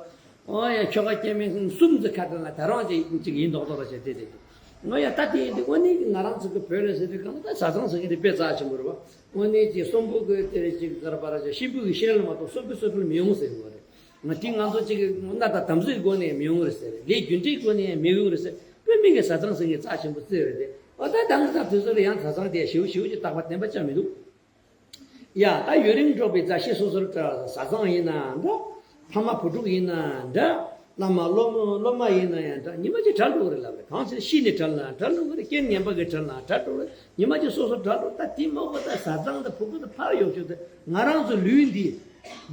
ཨོ་ཡ་ཁྱོ་ག་སྐྱེ་དམན་གསུམ་ཙམ་ཁ་བྲལ་ན་ད་རང་ཅིག་ཅིག་ཡིན་མདོག་མདོག་ར་བྱས་བསྡད་བསྡད་འདུག། ཨོ་ཡ་ད་དེ་ཡིན་དུས་དངོས་གནས་ཀྱི་ང་རང་ཚོ་གི་བོད་ལ་ཟེར་དུས་གང་ལ་ད་བཟའ་ཚང་ཟེར་མཁན་དེ་དཔེ་རྩ་ཆེན་པོ་རེད་བ། དངོས་གནས་ཀྱི་གསོན་པོ་གི་དེ་རེད། ཅིག་ག་རེ་བ་ར་ཅིག་གཤིན་པོ་གི་ཤེད་ལ་མ་གཏོགས་གསོན་པོའི་གསོན་པོར་མི་ཡོང་ཟེར་གི་རེད། ང་དེ་ང་ཚོ་ཅིག་གི་མནའ་དང་དམ་བཟའི་སྒོ་ནས་མི་ཡོང་རེད་ཟེར། ལས་རྒྱུ་འབྲས་སྒོ་ནས་མི་ཡོང་རེད་ཟེར། དཔེ་མི་སྲིད་བཟའ་ཚང་ཟེར་མཁན་རྩ་ཆེན་པོ་རྩེ་རེད་དེ། ཨོ་ད་དེང་སང་དུས་ཚོད་ལ་ཡང་བཟའ་ཚང་དེ་ཞེ་པོ་ཞེ་པོ་ཅིག་རྟག་པ་བརྟན་པ་ཅང་མི་འདུག། ཡ་ད་ཡུན་རིང་འགྲོགས་པའི་མཛའ་བཤེས་སོ་སོར་བྲལ། བཟའ་ཚང་ཡིན་ན་འདྲ། ཕ་མ་བུ་ཕྲུག་ཡིན་ན་འདྲ། བླ་མ་སློབ་སློབ་མ་ཡིན་ན་ཡང་འདྲ། ཉི་མ་གཅིག་བྲལ་འགྲོ་གི་རེད་ལབ་རེད། གང་ཚེ་ཤི་ནས་བྲལ་ན་བྲལ་འགྲོ་གི་རེད། རྐྱེན་ངན་པ་གིས་བྲལ་ན་བྲལ་འགྲོ་གི་རེད། ཉི་མ་གཅིག་སོ་སོར་བྲལ་འགྲོ། ད་དེ་མ་གོ་ད་བཟའ་ཚང་དང་བུ་གུ་དང་ཕར་ཡོང་ཤོག་དེ་ང་རང་ཚོ་ལུས་འདི།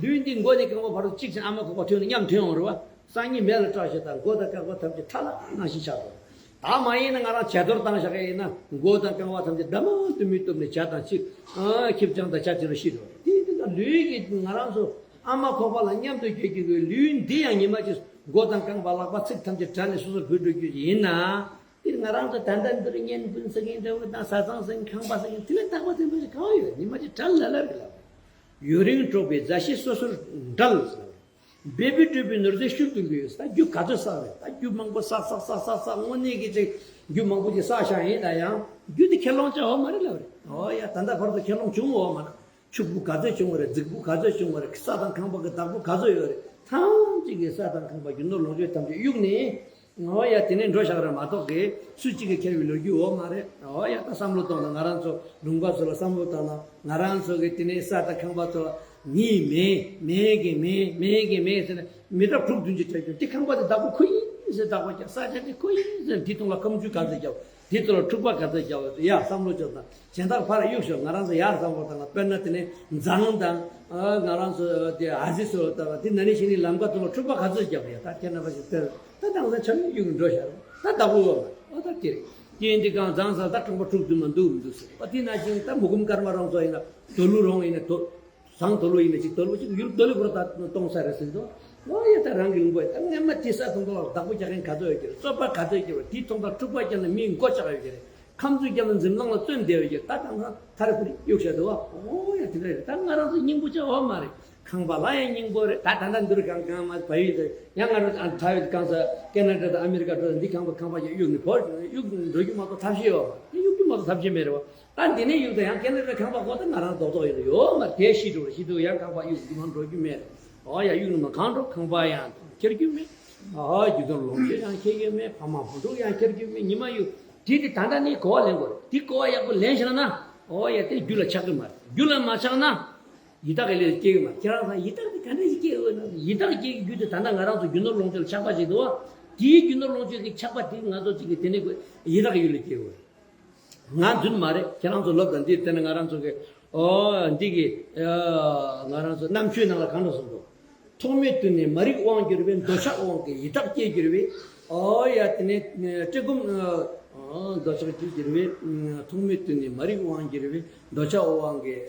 ལུས་འདི་མགོ་ནས་རྐང་པ་བར་དུ་གཅིག་ཅིག་ཨ་མ་ཁོག་པ་ཐོན་ནས་མཉམ་ཐོན་ཡོང་རེད་བ། སང་ཉིན་མེ་ལ་སྲེག་བྱས་དང་མགོ་དང་རྐང་པ་ཐམས་ཅད་ཁྲ་ལ་ནང་བཞིན་ཆགས་འགྲོ། ད་མ་ཡིན་ན་ང་རང་བྱས་རྡོར་བཏང་བཞག་གི་ཡིན་ན་མགོ་དང་རྐང་པ་ཐམས་ཅད་འདབ་མ་སྟུད་མི་སྟུབ་ནས་བྱ་དང་ཁྱི། ཨ་ཁྱི་སྤྱང་དང་བྱ་དེ་ལ་ཤི་འགྲོ། དེ་དེ་ལ་ལུས་ཀྱི་ང་རང་ཚོ་ཨ་མ་ཁོག་པ་ལ་མཉམ་དུ་སྐྱེས་ཀྱི་ལུས་འདི་ཡང་ཉི་མ་གཅིག་མགོ་དང་རྐང་པ་ལག་པ་ཚིགས་ཐམས་ཅད་བྲལ་ནས་སོ་སོར་བུད་འགྲོ་རྒྱུ་ཡིན་ན། དེ་ང་རང་ཚོ་ད་ལྟ་འདིར་གཉེན་སྤུན་ཟེར་མཁན་འདྲ་བོ་དང་བཟའ་ཚང་ཟེར་མཁན་ཁང་པ་ཟེར་མཁན་དེ་ལས་རྟག་པ་དེ་འདྲ་ཞིག་གང་ཡོད། ཉི་མ་གཅིག་བྲལ་ལ་ལར་གི་ལབ། ཡུན་རིང་འགྲོགས་པའི་མཛའ་བཤེས་སོ་སོར་འབྲལ། འབད་པས་སྤྲོད་པའི་ནོར་རྫས་ཤུལ་དུ་འགུལ། ད་རྒྱུ་ག་ཚོད་བསགས་རེད། ད་རྒྱུ་མང་པོ་བསགས་བསགས་བསགས་བསགས་བསགས་དངོས་གནས་ཀྱི་ཅིག་རྒྱུ་མང་པོ་ཅིག་བསགས་བཞག་ཡིན་ན་ཡང་རྒྱུ་དེ་ཁས་བླངས་བྱ་འོ་མ་རེད་ལབ་རེད། འོ་ཡ། ད་ལྟ་བར་དུ་ཁས་བླངས་བྱུང་འོ་མ་རེད། ཕྱུག་པོ་ག་ཚོད་བྱུང་བ་རེད། རྫིག་པོ་ག་ཚོད་བྱུང་བ་རེད། ས་དང་ཁང་པ་གི་བདག་པོ་ག་ཚོད་ཡོད་རེད། ཐམས་ཅད་ཀྱི་ས་དང་ཁང་པ་རྒྱུ་ནོར་ལོངས་སྤྱོད་ཐམས་ཅད་གཡུགས་ནས། འོ་ཡ། དེ་ནས་འགྲོ་བཞག་རེད་མ་གཏོགས་ཀྱི་སུ་གཅིག་གིས་ཁྱེར་བའི་ལོ་རྒྱུས་འོ་མ་རེད། འོ་ཡ། ད་བསམ་བློ་གཏོང་ན། ང་རང་ཚོ་ལུང་པ་ཚོ་ལ་བསམ་བློ་བཏང་ན། ང་རང་ཚོ་གི་དེ་ནས་ས་དང་ཁང་པ་ཚོ་ལ་ངའི་མེ་མེ་གི་མེ་མེ་གི་མེ་ཟེར་ནས་མི་རབས་དྲུག་བདུན་ཅུ་བྱས་ཀྱང་དེ་ཁང་པ་དེ་བདག་པོ་ཁོ་ཡིན་ཟེར། བདག་པོ་རྒྱབ། ས་ཆ་དེ་ཁོ་ཡིན་ཟེར། དེ་ཐོག་ལ་ཁ་མཆུ་ག་ཚོད་རྒྱབ། དེ་ཐོག་ལ་འཁྲུག་པ་ག་ཚོད་རྒྱབ། ཡ། བསམ་བློ་བཅོས་དང་། གཞན་དག་ཕར་གཡུག་ཞོག་ང་རང་ཚོ་ཡར་བསམ་བློ་བཏང་ན། དཔེར་ན་དེ་ནས་མཛངས་དང་། ཨ། ང་རང་ཚོ་དེ་ཨ་ཟི་ཚོ་དང་དེ་ན་ནིང་ཕྱི་ནིང་ལམ་ཁ་ཐོག་ལ་འཁྲུག་པ་ག་ཚོད་བརྒྱབ་རེད། ད་ཁྱེད་རྣམ་པ་ཞིག་སྟོན། ད་དེང་སང་ཆ་མི་གཡུག་འགྲོ་བཞག་རེད། ད་བདག་པོ་ཡོད་མ་རེད། ཨོ་ད་དེ་རེད། དེ་ཡིན་དུས་གང་མཛངས་ས་ད་གྲོང་པ་དྲུག་བདུན་མ་འདུག་མི་འདུག་ཟེར། ཨོ་དེ་ན་ཅིང་ད་མུ་ཁུམ་ཀརྨ་རོང་ཚོ་ཡིན་ན། དོ་ལུ་རོང་ཡིན་ན། དོ། བཟང་དོ་ལོ་ཡིན་ན་ཅིག་དོ་ལོ་ཅིག་ཡུལ་དོ་ལོ་བོར་ད་གཏོང་ས་རེད་ཟེར་འདུག་ཨོ་ཡ། ད་རང་གི་ལུང་པ་ཡིན། ད་སྔན་མ་དེ་ས་དང་པོ་ལ་བདག་པོ་རྒྱག་མཁན་ག་ཚོད་ཡོད་ཀྱི་རེད། རྩོད་པ་ག་ཚོད་ཡོད་ཀྱི་རེད། དེའི་ཐོག་ད་འཁྲུག་པ་བརྒྱབ་ན་མིའི་མགོ་ཆག་ཡོད་ཀྱི་རེད། ཁ་མཆུ་བརྒྱབ་ན་འཛེམ་ཐོང་ལ་བཙོན་བསྡད་ཡོད་ཀྱི་རེད། ད་དེང་སང་ཐ་རེ་ཁུ་རེ་གཡུག་བཞག་འདུག་བ། ཨོ་ཡ། དེ་འདྲ་རེད། ད་ང་རང་ཚོ་སྙིང་པོ་ཅག་འོ་མ་རེད། ཁང་པ་ལ་ཡང་སྙིང་པོ་རེད། ད་ད་ལྟ་འདིར་གང་གང་མ་བ་ཡིན་ཟེར། ཡང་ང་རང་ཨ་ད་ཡོད་གང་ས་ཀེ་ན་ཌ་དང་ཨ་མི་རི་ཀ་འགྲོ་འདི་ཁང་པ་ཁང་པ་ཡང་གཡུག་ནས་བོར་གཡུག་འགྲོ་རྒྱུ་མ་གཏོགས་ཐབས་ཤེས་ཡོད་མ་རེད། གཡུག་རྒྱུ་མ་གཏོགས་ཐབས་ཤེས་མེད་རེད་བ། ད་འདི་ནས་གཡུག་ད་ཡང་ཀེ་ན་ཌ་ཁང་པ་ཁོ་ད་ང་རང་རྡོག་རྡོག་ཡོད་ཡོད་མ་དེ་ཤི་འགྲོ་རེད། ཤི་འདུག་ཡང་ཁང་པ་གཡུག་རྒྱུ་མ་འགྲོ་རྒྱུ་མེད། ཨོ་ཡ། གཡུག་ནས་མ་གང་འགྲོ། ཁང་པ་ཡང་ཁྱེར་རྒྱུ་མེད། ཨོ་རྒྱུ་དང་ལོངས་སྤྱོད་ཡང་ཁྱེར་རྒྱུ་མེད། ཕ་མ་བུ་ཕྲུག་ཡང་ཁྱེར་རྒྱུ་མེད། ཉི་མ་གཡུག་དེ་དེ་ད་ལྟ་ནས་གོ་བ་ལེན་དགོས་རེད། དེ་གོ་བ་ཡག་པོ་ལེན་ཤེས་ན། ཨོ་ཡ། དེ་རྒྱུད་ལ་ཆགས་ཀྱི་མ་རེད། རྒྱུད་ལ་མ་ཆགས་ན། ཡི་དྭགས་ཀྱི་ལས་སྐྱེ་གི་མ་རེད། ཁྱེད་རང་ཚོ་ཡི་དྭགས་དེ་ག་འདྲ་ཞིག་སྐྱེ་འོས་ན། ཡི་དྭགས་སྐྱེ་གི་རྒྱུ་དེ་ད་ལྟ་ང་རང་ཚོ་རྒྱུ་ནོར་ལོངས་སྤྱོད་ལ་ཆགས་པ་ཞིག་འདུག་བ། དེའི་རྒྱུ་ནོར་ལོངས་སྤྱོད་ཀྱི་ཆགས་པ་དེ་ང་ཚོ་གཅིག་གི་དེ་ནས་ཡི་དྭགས་ཡུལ་ལ་སྐྱེ་འོས། ང་རྫུན་མ་རེད། ཁྱེད་རང་ཚོ་ལབ་དང་། འདི་དེ་ནས་ང་རང་ཚོ་གི་ཨོ་འདི་གི་ཨ་ང་རང་ཚོ་རྣམ་དཔྱོད་ནང་ལ་གང་འདྲ་གསུངས་འདུག་ཐོག་མའི་དུས་ནས་མ་རིག་དབང་གྱུར་པའི། འདོད་ཆགས་དབང་གིས་ཡི་དྭགས་སྐྱེས་གྱུར་པའི། ཨོ་ཡ། དེ་ནས་བཀྲེས་སྐོམ། ཨ་འདོད་ཆགས་ཀྱིས་གྱུར་པའི། ཐོག་མའི་དུས་ནས་མ་རིག་དབང་གྱུར་པའི། འདོད་ཆགས་དབང་གིས་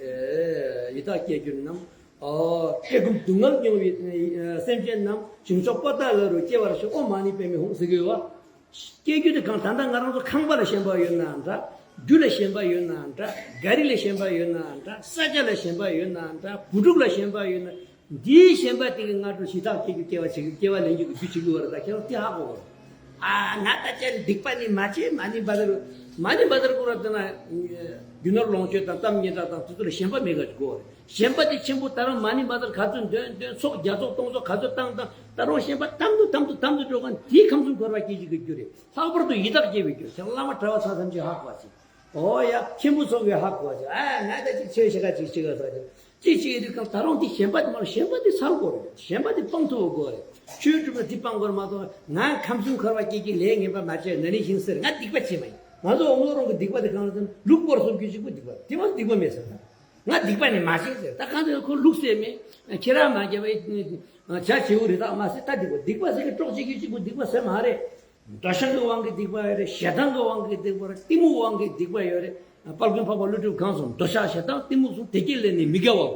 ཡི་དྭགས་སྐྱེས་གྱུར་རྣམས། ཨོ་བཀྲེས་སྐོམ་སྡུག་བསྔལ་མྱོང་བའི་སེམས་ཅན་རྣམས། བྱང་ཕྱོགས་པོ་ཏ་ལ་རུ་སྐྱེ་བར་ཤོག་ཨོཾ་མ་ཎི་པདྨེ་ཧཱུྃ་ཟེར་གྱི་ཡོད་བ། སྐྱེ་རྒྱུ་དེ་གང་། ད་ལྟ་ང་རང་ཚོ་ཁང་པ་ལ་ཞེན་པ་ཡོད་ན་འདྲ། རྒྱུ་ལ་ཞེན་པ་ཡོད་ན་འདྲ། ག་རི་ལ་ཞེན་པ་ཡོད་ན་འདྲ། ས་ཆ་ལ་ཞེན་པ་ཡོད་ན་འདྲ། བུ་ཕྲུག་ལ་ཞེན་པ་ཡོད་ན། འདིའི་ཞེན་པ་དེ་གིས་སྔ་དྲོ་ཞེ་དྲག་སྐྱེ་རྒྱུ། སྐྱེ་བ་བྱེད་རྒྱུ། སྐྱེ་བ་ལེན་རྒྱུ་གི་རྒྱུ་བྱེད་ཀྱི་ཡོད་རེད། ད་ཁྱེད་རང་དེ་ཧ་གོ་དགོས་རེད། ཨ་ང་ད་ཅན་སྡིག་པ་ནི་མ་བྱེད། མ་ཎི་བཛྲ་རུ། མ་ཎི་བཛྲ་ཀུ་ར་དེ་ན་རྒྱུ་ནོར་ལོངས་སྤྱོད་དང་གཏམ་སྙན་གྲགས་དང་དེ་ཚོ་ལ་ཞེན་པ་མེད་ག་ཅིག་དགོས་རེད། ཞེན་པ་དེ་ཆེན་པོ་ད་རུང་མ་ཎི་བཛྲ་ག་ཚོད་འདོན་འདོན། ཚོགས་བརྒྱ་ཚོགས་སྟོང་ཚོགས་ག་ཚོད་བཏང་བཏང་། ད་རུང་ཞེན་པ་དམ་དུ་དམ་དུ་དམ་དུ་འགྲོ་མཁན་དེའི་ཁམས་གསུམ་འཁོར་བ་སྐྱེ་བྱེད་ཀྱི་རྒྱུ་རེད། ལྷག་པར་དུ་ཡི་དྭགས་སྐྱེ་བའི་རྒྱུ། ཁྱེད་བླ་མ་གྲྭ་བ་ཚང་ཐམས་ཅད་ཧ་གོ་བ་ཅིག་ཨོ་ཡ། མཁན་པོ་ཚོ་གིས་ཧ་གོ་བ་ཅིག་ཨ་ང་ད་ཅིག་ཆོས་བྱེད་ག་ཅིག་བྱེད་ག་ཟེར་ཅིག་ཅིག་ཡིན་དུས་གང་། ད་རུང་དེ་ཞེན་པ་དེ་མ་རུང་། ཞེན་པ་དེ་ཚར་དགོས་རེད། ཞེན་པ་དེ་སྤང་ཐུབ་དགོས་རེད། ཆོས་སྒྲུབ་ན་དེ་སྤང་དགོས་རེད་མ་གཏོགས། ང་ཁམས་གསུམ་འཁོར་བ་སྐྱེ་གི་ལས་ངན་པ་མ་བྱས། ན་ནིང་ཕྱིན་ཟེར། ང་སྡིག་པ་བྱས་མ་ཡིན། ང་ཚོ་འོ་མོ་རང་གི་སྡིག་པ་དེ་གང་ལ་ཟེར་ན། ལུག་སྐོར་སོབ་ཀྱི་གཅིག་པུ་སྡིག་པ་དེ་མ་སྡིག་པ་མེད་ཟེར་ན། ང་སྡིག་པ་ནི་མ་བྱས་ཟེར། ད་གང་ཟེར་ཁོ་ལུག་བསད་མེད། ཁྱེད་རང་མ་བརྒྱབ་པའི་བྱ་བྱིའུ་རི་དྭགས་མ་བསད། ད་སྡིག་པ། སྡིག་པ་ཟེར་གི་གྲོགས་གཅིག་གི་གཅིག་པུ་སྡིག་པ་ཟེར་མ་རེད། འདོད་ཆགས་ཀྱི་དབང་གིས་སྡིག་པ་ཡོད་རེད། ཞེ་སྡང་གི་དབང་གིས་སྡིག་པ་ཡོད་རེད། གཏི་མུག་དབང་གིས་སྡིག་པ་ཡོད་རེད། དཔལ་མགོན་འཕགས་པ་ཀླུ་སྒྲུབ་གང་གསུངས། འདོད་ཆགས་ཞེ་སྡང་གཏི་མུག་གསུམ། དེ་བརྒྱད་ལས་ནི་མི་དགེ་བའོ།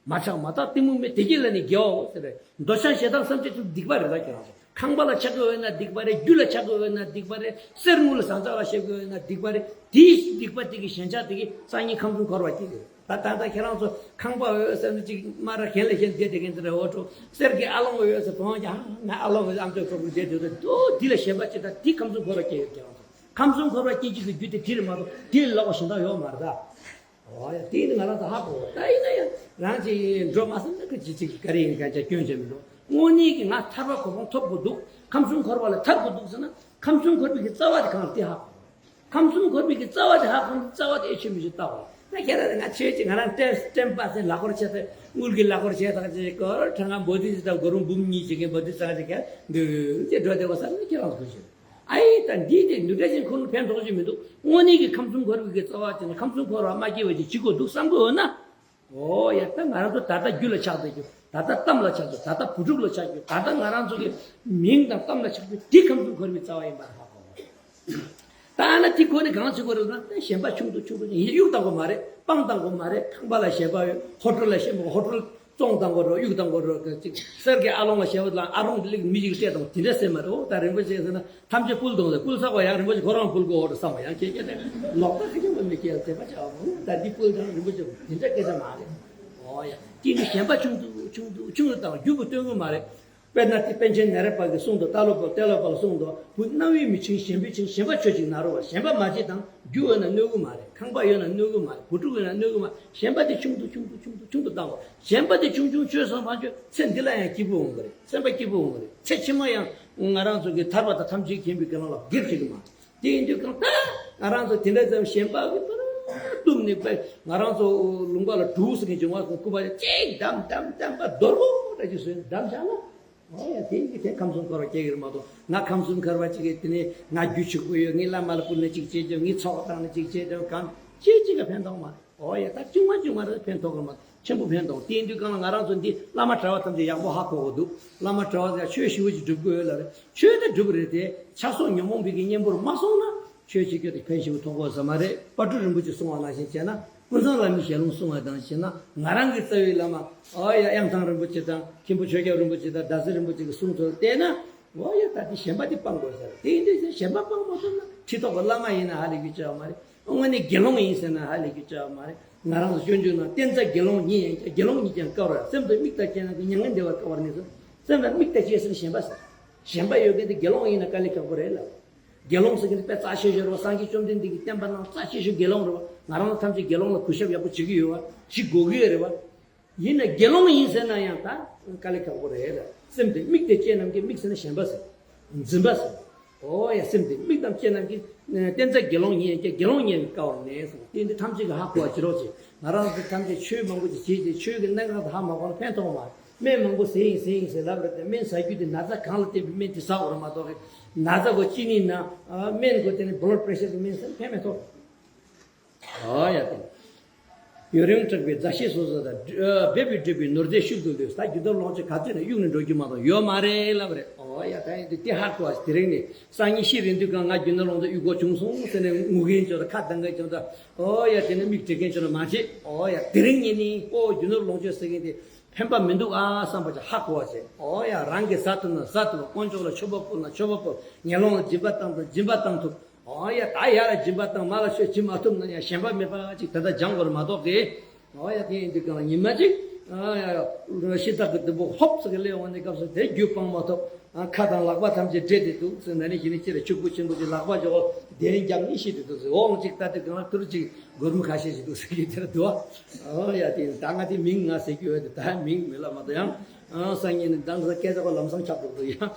མ་ཆགས་མ་དག་གཏི་མུག་མེད། དེ་བརྒྱད་ལས་ནི་དགེ་བའོ་ཟེར་རེད། འདོད་ཆགས་ཞེ་སྡང་བསམ་སྤྱོད་དེ་སྡིག་པ་རེད། ད་ཁྱེད་རང་ཚོ་ཁང་པ་ལ་ཆགས་ཀྱི་ཡོད་ན་སྡིག་པ་རེད། རྒྱུ་ལ་ཆགས་ཀྱི་ཡོད་ན་སྡིག་པ་རེད། གསེར་དངུལ་ལ་ཟངས་ལྕགས་ལ་ཞེན་གྱི་ཡོད་ན་སྡིག་པ་རེད། དེའི་སྡིག་པ་དེ་གི་ཞེན་ཆགས་དེ་གིས་སང་ཉིན་ཁམས་གསུམ་འཁོར་བ་སྐྱེ་གི་རེད། ད་ད་ལྟ་ཁྱེད་རང་ཚོ་ཁང་པ་ཡོད་ཟེར་ནས་ཅིག་སྨ་ར་གན་ལ་གན་བསྡད་བསྡད་མཁན་དེ་འདྲ། འོ་ཁྲོ་གསེར་གྱི་ཨ་ལོང་ཡོད་ཟེར། བོང་ཀྱི་ཨ་ང་ཨ་ལོང་ཡོད་ཨམ་ཅོག་ཁྲོ་ཁྲོ་བསྡད་བསྡད་དུས། འདི་ལ་ཞེན་པ་ཅིག་དང་། དེ་ཁམས་གསུམ་འཁོར་བ་སྐྱེ་ཡོད། ཁྱེད་རང་ཚོ་ཁམས་གསུམ་འཁོར་བ་སྐྱེ་རྒྱུ་གི་རྒྱུ་དེ་དེ་རེད་མ་གཏོགས་དེ་ལས་ལོག་པ་གཞན་དག་ཡོད་མ་རེད་ད། འོ་ཡ། དེ་ནི་ང་རང་ཚོ་ཧ་གོ། ད་ཡིན་ན་ཡང་རང་ཅིག་འགྲོ་མ་སོང་ན་ག་ཅི་ཅིག་ག་རེ་ཡིན་ག་ཅི་སྐྱོན་ཅི་མི་འདུག་དངོས་གནས་ཀྱི་ང་ཐར་པ་གོ་འཕང་ཐོབ་དགོས་འདུག་ཁམས་གསུམ་འཁོར་བ་ལས་ཐར་དགོས་འདུག་ཟེར་ན། ཁམས་གསུམ་འཁོར་བའི་གི་རྩ་བ་དེ་གང་རེད་དེ་ཧ་གོ། ཁམས་གསུམ་འཁོར་བའི་གི་རྩ་བ་དེ་ཧ་གོ་ན། རྩ་བ་དེ་ཨེ་ཆོད་མི་ཆོད་ལྟ་བ། ད་ཁྱེད་རང་ང་ཆོས་ཅིག་ང་རང་བསྟན་བསྟན་པ་ཟེར་ལག་འཁོར་བྱས་ཏེ། དངུལ་གྱི་ལག་འཁོར་བྱས་དང་ཅིག་གོ། གྲངས་ཀ་འབོ་དུས་ཅིག་དང་སྒོར་མོ་འབུམ་གཉིས་བྱེད་མཁན་འབོ་དུས་ཙང་ཅིག་ག་འདུག་ཅེས་འགྲོ་བསྡད་པ་ས་ནི་ཁྱེད་རང་ཚོ་ཤེས། ཨ་ཡེ། ད་འདི་དེ་འདུག་འདྲ་ཞིག་ཁོ་ན་ཕན་ཐོགས་ཀྱི་མི་འདུག་དངོས་གནས་ཀྱི་ཁམས་གསུམ་འཁོར་བའི་གི་རྩ་བ་དེ་ནི་ཁམས་གསུམ་འཁོར་བ་མ་སྐྱེ་བ་ཅིག་བྱེད་དགོས་འདུག་བསམ་གི་འོ་ན། ཨོ་ཡ། ད་ང་རང་ཚོ་ད་ལྟ་རྒྱུ་ལ་ཆགས་བསྡད་རྒྱུ། ད་ལྟ་གཏམ་ལ་ཆགས་རྒྱུ། ད་ལྟ་བུ་ཕྲུག་ལ་ཆགས་རྒྱུ། ད་ལྟ་ང་རང་ཚོ་གི་མིང་དང་གཏམ་ལ་ཆགས་རྒྱུ་དེ་ཁམས་གསུམ་འཁོར་བའི་རྩ་བ་ཡིན་པ་ཧ་གོ་དགོས། ད་ཨ་ན་དེ་ཁོ་ནས་གང་བྱེད་དགོས་རེད་ན། ད་ཞེན་པ་ཆུང་དུ་ཆུང་དུ་ཡིན། གཡུག་བཏང་དགོས་མ་རེད། སྤང་བཏང་དགོས་མ་རེད། ཁང་པ་ལ་ཞེན་པ་ཡོད། ཧོ་ཊལ་ལ་ཞེན་པ། ཧོ་ཊལ་བཙོང་བཏང་དགོས་རེད། གཡུག་བཏང་དགོས་རེད། ཅིག་གསེར་གྱི་ཨ་ལོང་ལ་ཞེན་པ་དང་ཨ་རོང་དེ་ལས་མི་ཞིག་སྤྲད་བཏང་དེ་འདྲ་ཟེར་མ་རེད། འོ་ད་རིན་པོ་ཆེ་ཟེར་ན་ཐམས་ཅད་ཕུལ་དང་ཟེར། ཕུལ་ཚར་བ་ཡང་རིན་པོ་ཆེ་ཁོ་རང་ཕུལ་དགོས་འོ་རེད་བསམ་པ་ཡང་ཁྱེད་ཁྱེད་དེ་ལོག་ལྟ་ཁ་ཁྱེད་མ་མི་སྐྱེ་ལ་དད་པ་བྱ་བ་མ་རེད། ད་འདི་ཕུལ་དང་རིན་པོ་ཆེ་དེ་འདྲ་སྐད་ཆ་མ་རེད། ཨོ་ཡ། དེ་ནི་ཞེན་པ་ཆུང་དུ་ཆུང་དུ་ཆུང་དུ་བཏང་རྒྱུ་གི་སྟོན་གི་མ་རེད། དཔེར་ན་དེ་པཎ་ཆེན་ནཱ་རོ་པ་གིས་གསུངས་འདུག་ཏཱ་ལོ་པ་ཏཱ་ལོ་པ་ལ་གསུངས་འདུག་བུ་རྣ་བས་མི་འཆིང་ཞེན་པས་འཆིང་། ཞེན་པ་ཆོས་ཅིག་ན་རོ་བ། ཞེན་པ་མ་བྱེད་དང་། རྒྱུ་ཡོད་ན་གནོད་གི་མ་རེད། ཁང་པ་ཡོད་ན་གནོད་གི་མ་རེད། བུ་ཕྲུག་ཡོད་ན་གནོད་གི་མ་རེད། ཞེན་པ་དེ་ཆུང་དུ་ཆུང་དུ་ཆུང་དུ་ཆུང་དུ་བཏང་བ། ཞེན་པ་དེ་ཆུང་ཆུང་ཆོས་སམ་བ་ཆོས་ཚེ་འདི་ལ་ཡང་སྐྱིད་པོ་འོང་གི་རེད། སེམས་པ་སྐྱིད་པོ་འོང་གི་རེད། ཚེ་ཕྱི་མ་ཡང་ང་རང་ཚོ་གི་ཐར་པ་དང་ཐམས་ཅད་མཁྱེན་པའི་གི་ལམ་ལ་སྒེར་བྱེད་གི་མ་རེད། དེ་ཡིན་དུས་གང་ལྟར་ང་རང་ཚོ་དེ་འདྲ་ཙམ་ཞེན་པ་གི་པར་གཏུབ་ནས་པས་ང་རང་ཚོ་ལུང་པ་ལ་གྲུ་ཟེར་མཁན་བྱུང་བ་སོང་སྐུ་པ་ཅིག་བསྡམས་བསྡམས་བསྡམས་པ་རྡོ་རོ་འདྲ་ཅིག་བཟོས་ནས་བསྡམས་བཞག་ན། ཨོ་ཡ་དེ་ཡིན་གི་དེ་ཁམས་གསུམ་འཁོར་བ་སྐྱེ་གི་རེད་མ་གཏོགས། ང་ཁམས་གསུམ་འཁོར་བ་སྐྱེ་གི་དེ་ནས་ང་རྒྱུ་ཕྱུག་པོ་ཡོད། ངའི་བླ་མ་ལ་སྤུར་ནས་ཅིག་བྱེད་རྒྱུ། ངའི་ཚོགས་བཏང་ནས་ཅིག་བྱེད་རྒྱུ། གང་ཅི་ཅིག་ག་ཕན་ཐོགས་མ་རེད། ཨོ་ཡ་ད་ཅུང་མ་ཅུང་མ་རེད། ཕན་ཐོགས་གི་མ་ཆེན་པོ་ཕན་ཐོགས། དེ་ཡིན་དུས་གང་ལ་ང་རང་ཚོ་འདི་བླ་མ་གྲྭ་བ་ཐམས་ཅད་ཡག་པོ་ཧ་གོ་གི་འདུག་བླ་མ་གྲྭ་བ་ཚོ་ཆོས་ཞེ་པོ་ཅིག་སྒྲུབ་དགོས་ཡོད་ལ་རེད། ཆོས་ད་སྒྲུབ་རེད་དེ་ཆགས་སོགས་ཉོན་མོངས་པའི་གི་གཉེན་པོར་མ་སོང་ན་ཆོས་བྱེད་རྒྱུ་དེ་ཕན་ཞེ་པོ་ཐོགས་གོ་ས་མ་རེད། དཔལ་སྤྲུལ་རིན་པོ་ཆེ་གསུང་བ་ནང་བཞིན་བྱས་ན། ཀུན་བཟང་བླ་མའི་ཞལ་ལུང་གསུང་བ་དང་བྱས་ན། ང་རང་གི་རྩ་བའི་བླ་མ་ཨོ་ཡ་གཡང་ཐང་རིན་པོ་ཆེ་དང་མཁན་པོ་ཆོས་སྐྱབས་རིན་པོ་ཆེ་དང་ཟླ་ཟེར་རིན་པོ་ཆེ་གི་གསུང་ཚུལ་བལྟས་ན། ཨོ་ཡ་ད་དེ་ཞེན་པ་དེ་སྤང་དགོས་ཟེར། དེ་ཡིན་དུས་ཞེན་པ་སྤང་མ་ཐུབ་ན་ཁྲི་ཐོག་གི་བླ་མ་ཡིན་ན་ཧ་ལས་རྒྱུ་ཅི་ཡང་མ་རེད། དངོས་གནས་དགེ་སློང་ཡིན་ཟེར་ན་ཧ་ལས་རྒྱུ་ཅི་ཡང་མ་རེད། ང་རང་ཚོ་སྤྱོད་འཇུག་ནང་བསྟན་རྩ་དགེ་སློང་ཉིད་ཡིན་ཀྱང་། དགེ་སློང་ཉིད་ཀྱང་དཀའ་བར། སེམས་དང་དམིགས་དང་བཅས་རྣམས་ཀྱིས། མྱ་ངན་འདས་པར་དཀའ་བར་ནུས་སོ། སེམས་དང་དམིགས་དང་བཅས་ཟེར་ཞེན་པ་ཟེར། ཞེན་པ་ཡོད་མཁན་དེ་དགེ་སློང་ཡིན་ན་དཀའ་ལས་ཁག་པོ་རེད་ལ། དགེ་སློང་ཟེར་མཁན་དེ་དཔེ་རྩ་ཆེ་ཤོས་རེད་བ། སངས་རྒྱས་བཅོམ་ལྡན་འདས་ཀྱི་བསྟན་པ་ནང་རྩ་ཆེ་ཤོས་དགེ་སློང་རེད་བ། ང་རང་ཐམས་ཅད་དགེ་སློང་ལ་གུས་ཞབས་ཡག་པོ་བྱེད་ཀྱི་ཡོད་བ། བྱེད་དགོས་ཀྱི་ཡོད་རེད་བ། ཡིན་ན་དགེ་སློང་ཡིན་ཟེར་ན་ཡང་ད་དཀའ་ལས་ཁག་པོ་རེད་ལ། སེམས་དེ་དམིགས་དེ་བཅས་རྣམས་ཀྱིས། དམིགས་ཟེར་ན་ཞེན་པ་ཟེར། འཛིན་པ་ཟེར། ཨོ་ཡ་སེམས་དེ་དམིགས་དང་བཅས་རྣམས་ཀྱིས། བསྟན་རྩ་དགེ་སློང་ཉིད་ཡིན་ཀྱང་། དགེ་སློང་ཉིད་ཡིན་དཀའ་བར་ནུས་སོ། དེ་འདི་ཐམས་ཅད་ཀྱིས་ཧ་གོ་བ་བྱེད་རོགས་བྱེད། ང་རང་ཚོ་ཐམས་ཅད་ཆོས་མང་པོ་ཅིག་བྱེད་དེ་ཆོས་ཀྱི་གནད་འགག་དེ་ཧ་མ་གོ་ན་ཕན་ཐོགས་མ་རེད། སྨན་མང་པོ་ཟས་ཡིན་ཟས་ཡིན་ཟེར་ལབ་རེད་དེ། སྨན་ཟ་རྒྱུ་དེ་ན་ཚ་གང་ལ་བརྟེན་པའི་སྨན་དེ་ཟ་དགོས་རེད་མ་གཏོགས། ན་ཚ་གོ་གཅིན་སྙི་ན་སྨན་གོ་དེ་ནི་བློ་པྲེ་ཤར་གྱི་སྨན་ཟ་ཕན་མེད་དོ། ཨ་ཡ་དེ། ཡུན་རིང་དྲག་པའི་མཛའ་བཤེས་སོ་སོ་དང་། འབད་པས་བསྒྲུབས་པའི་ནོར་རྫས་ཤུལ་དུ་ལུས། ད་རྒྱུ་ནོར་ལོངས་སྤྱོད་ག་ཚོད་ནས་གཡུགས་ནས་འགྲོ་རྒྱུ་མ་གཏོགས་ཡོད་མ་རེད་ལབ་རེད། ཨོ་ཡ་ད་ཡིན་དུས་དེ་ཧ་གོ་བ་དེ་རིང་ནས་སང་ཉིན་ཤི་རན་དུས་གང་ང་རྒྱུ་ནོར་ལོངས་སྤྱོད་གཡུག་དགོས་བྱུང་སོང་ཟེར་ནས་ངུ་མཁན་བྱུང་ད། ཁ་གདངས་མཁན་བྱུང་ད། ཨོ་ཡ་དེ་ནས་མིག་བྲེག་མཁན་བྱུང་ན་མ་བྱེད། ཨོ་ཡ་དེ་རིང་ཉིན་ནས་ཨོ་རྒྱུ་ནོར་ལོངས་སྤྱོད་ཟེར་མཁན་དེ་ཕན་པ་མི་འདུག་ཨ་བསམ་པ་ཅིག་ཧ་གོ་བ་བྱེད། ཨོ་ཡ་རང་གིས་ཟ་ཐུབ་ན་ཟ་ཐུབ། དཀོན་མཆོག་ལ་མཆོད་པ་ཕུལ་ན་མཆོད་པ་ཕུལ། ངན་སློང་ལ་སྦྱིན་པ་བཏང་ཐུབ། སྦྱིན་པ་བཏང་ཐུབ། ཨོ་ཡ་ད་ཡ་ལ་སྦྱིན་པ་བཏང་། མ་ལ་ཆོས་བྱེད་མ་ཐུབ་ན་ཡང་ཞེན་པ་མེད་པ་ཅིག་ད་ལྟ་སྦྱང་དགོས་རེད་མ་གཏོགས་ཏེ། ཨོ་ཡ་དེ་ཡིན་དུས་གང་ལ་ཉི་མ་གཅིག་ཨ་ཡ་ཤི་སྟག་གི་ལྡུམ་པོ་ཧོབ་ཙམ་གི་སླེབས་འོང་ནས་སྐབས་སུ་དེ་རྒྱུ་སྤང་མ་ཐུབ། ཨ་ཁ་དང་ལག་པ་ཐམས་ཅད་བྲེད་དེ་འདུག་ཟེར། ན་ནིང་གཞེས་ནིང་ཅིག་ལ་ཕྱུག་པོ་ཆེན་པོ་ཅིག་ལག་པ་ཅིག་འོ་གདན་རྒྱབ་ནས་ཤི་དེ་འདུག་ཟེར། འོ་ཅིག་ལྟ་དུས་གང་ལ་དུར་ཅིག་སྒོར་མོ་ཁ་ཤས་ཤིག་འདུག་ཟེར་གྱི་དེར་འདུག་ཨོ་ཡ་དེ་ད་ང་དེ་མིང་ང་ཟེར་རྒྱུ་ཡོད་དེ་ད་མིང་མི་ལབ་མ་གཏོགས་ཡང་། ཨང་སང་ཉིན་ནི་མདང་ས་སྐད་ཆ་གོ་ལམ་སང་ཁྱབ་འགྲོ་འདུག་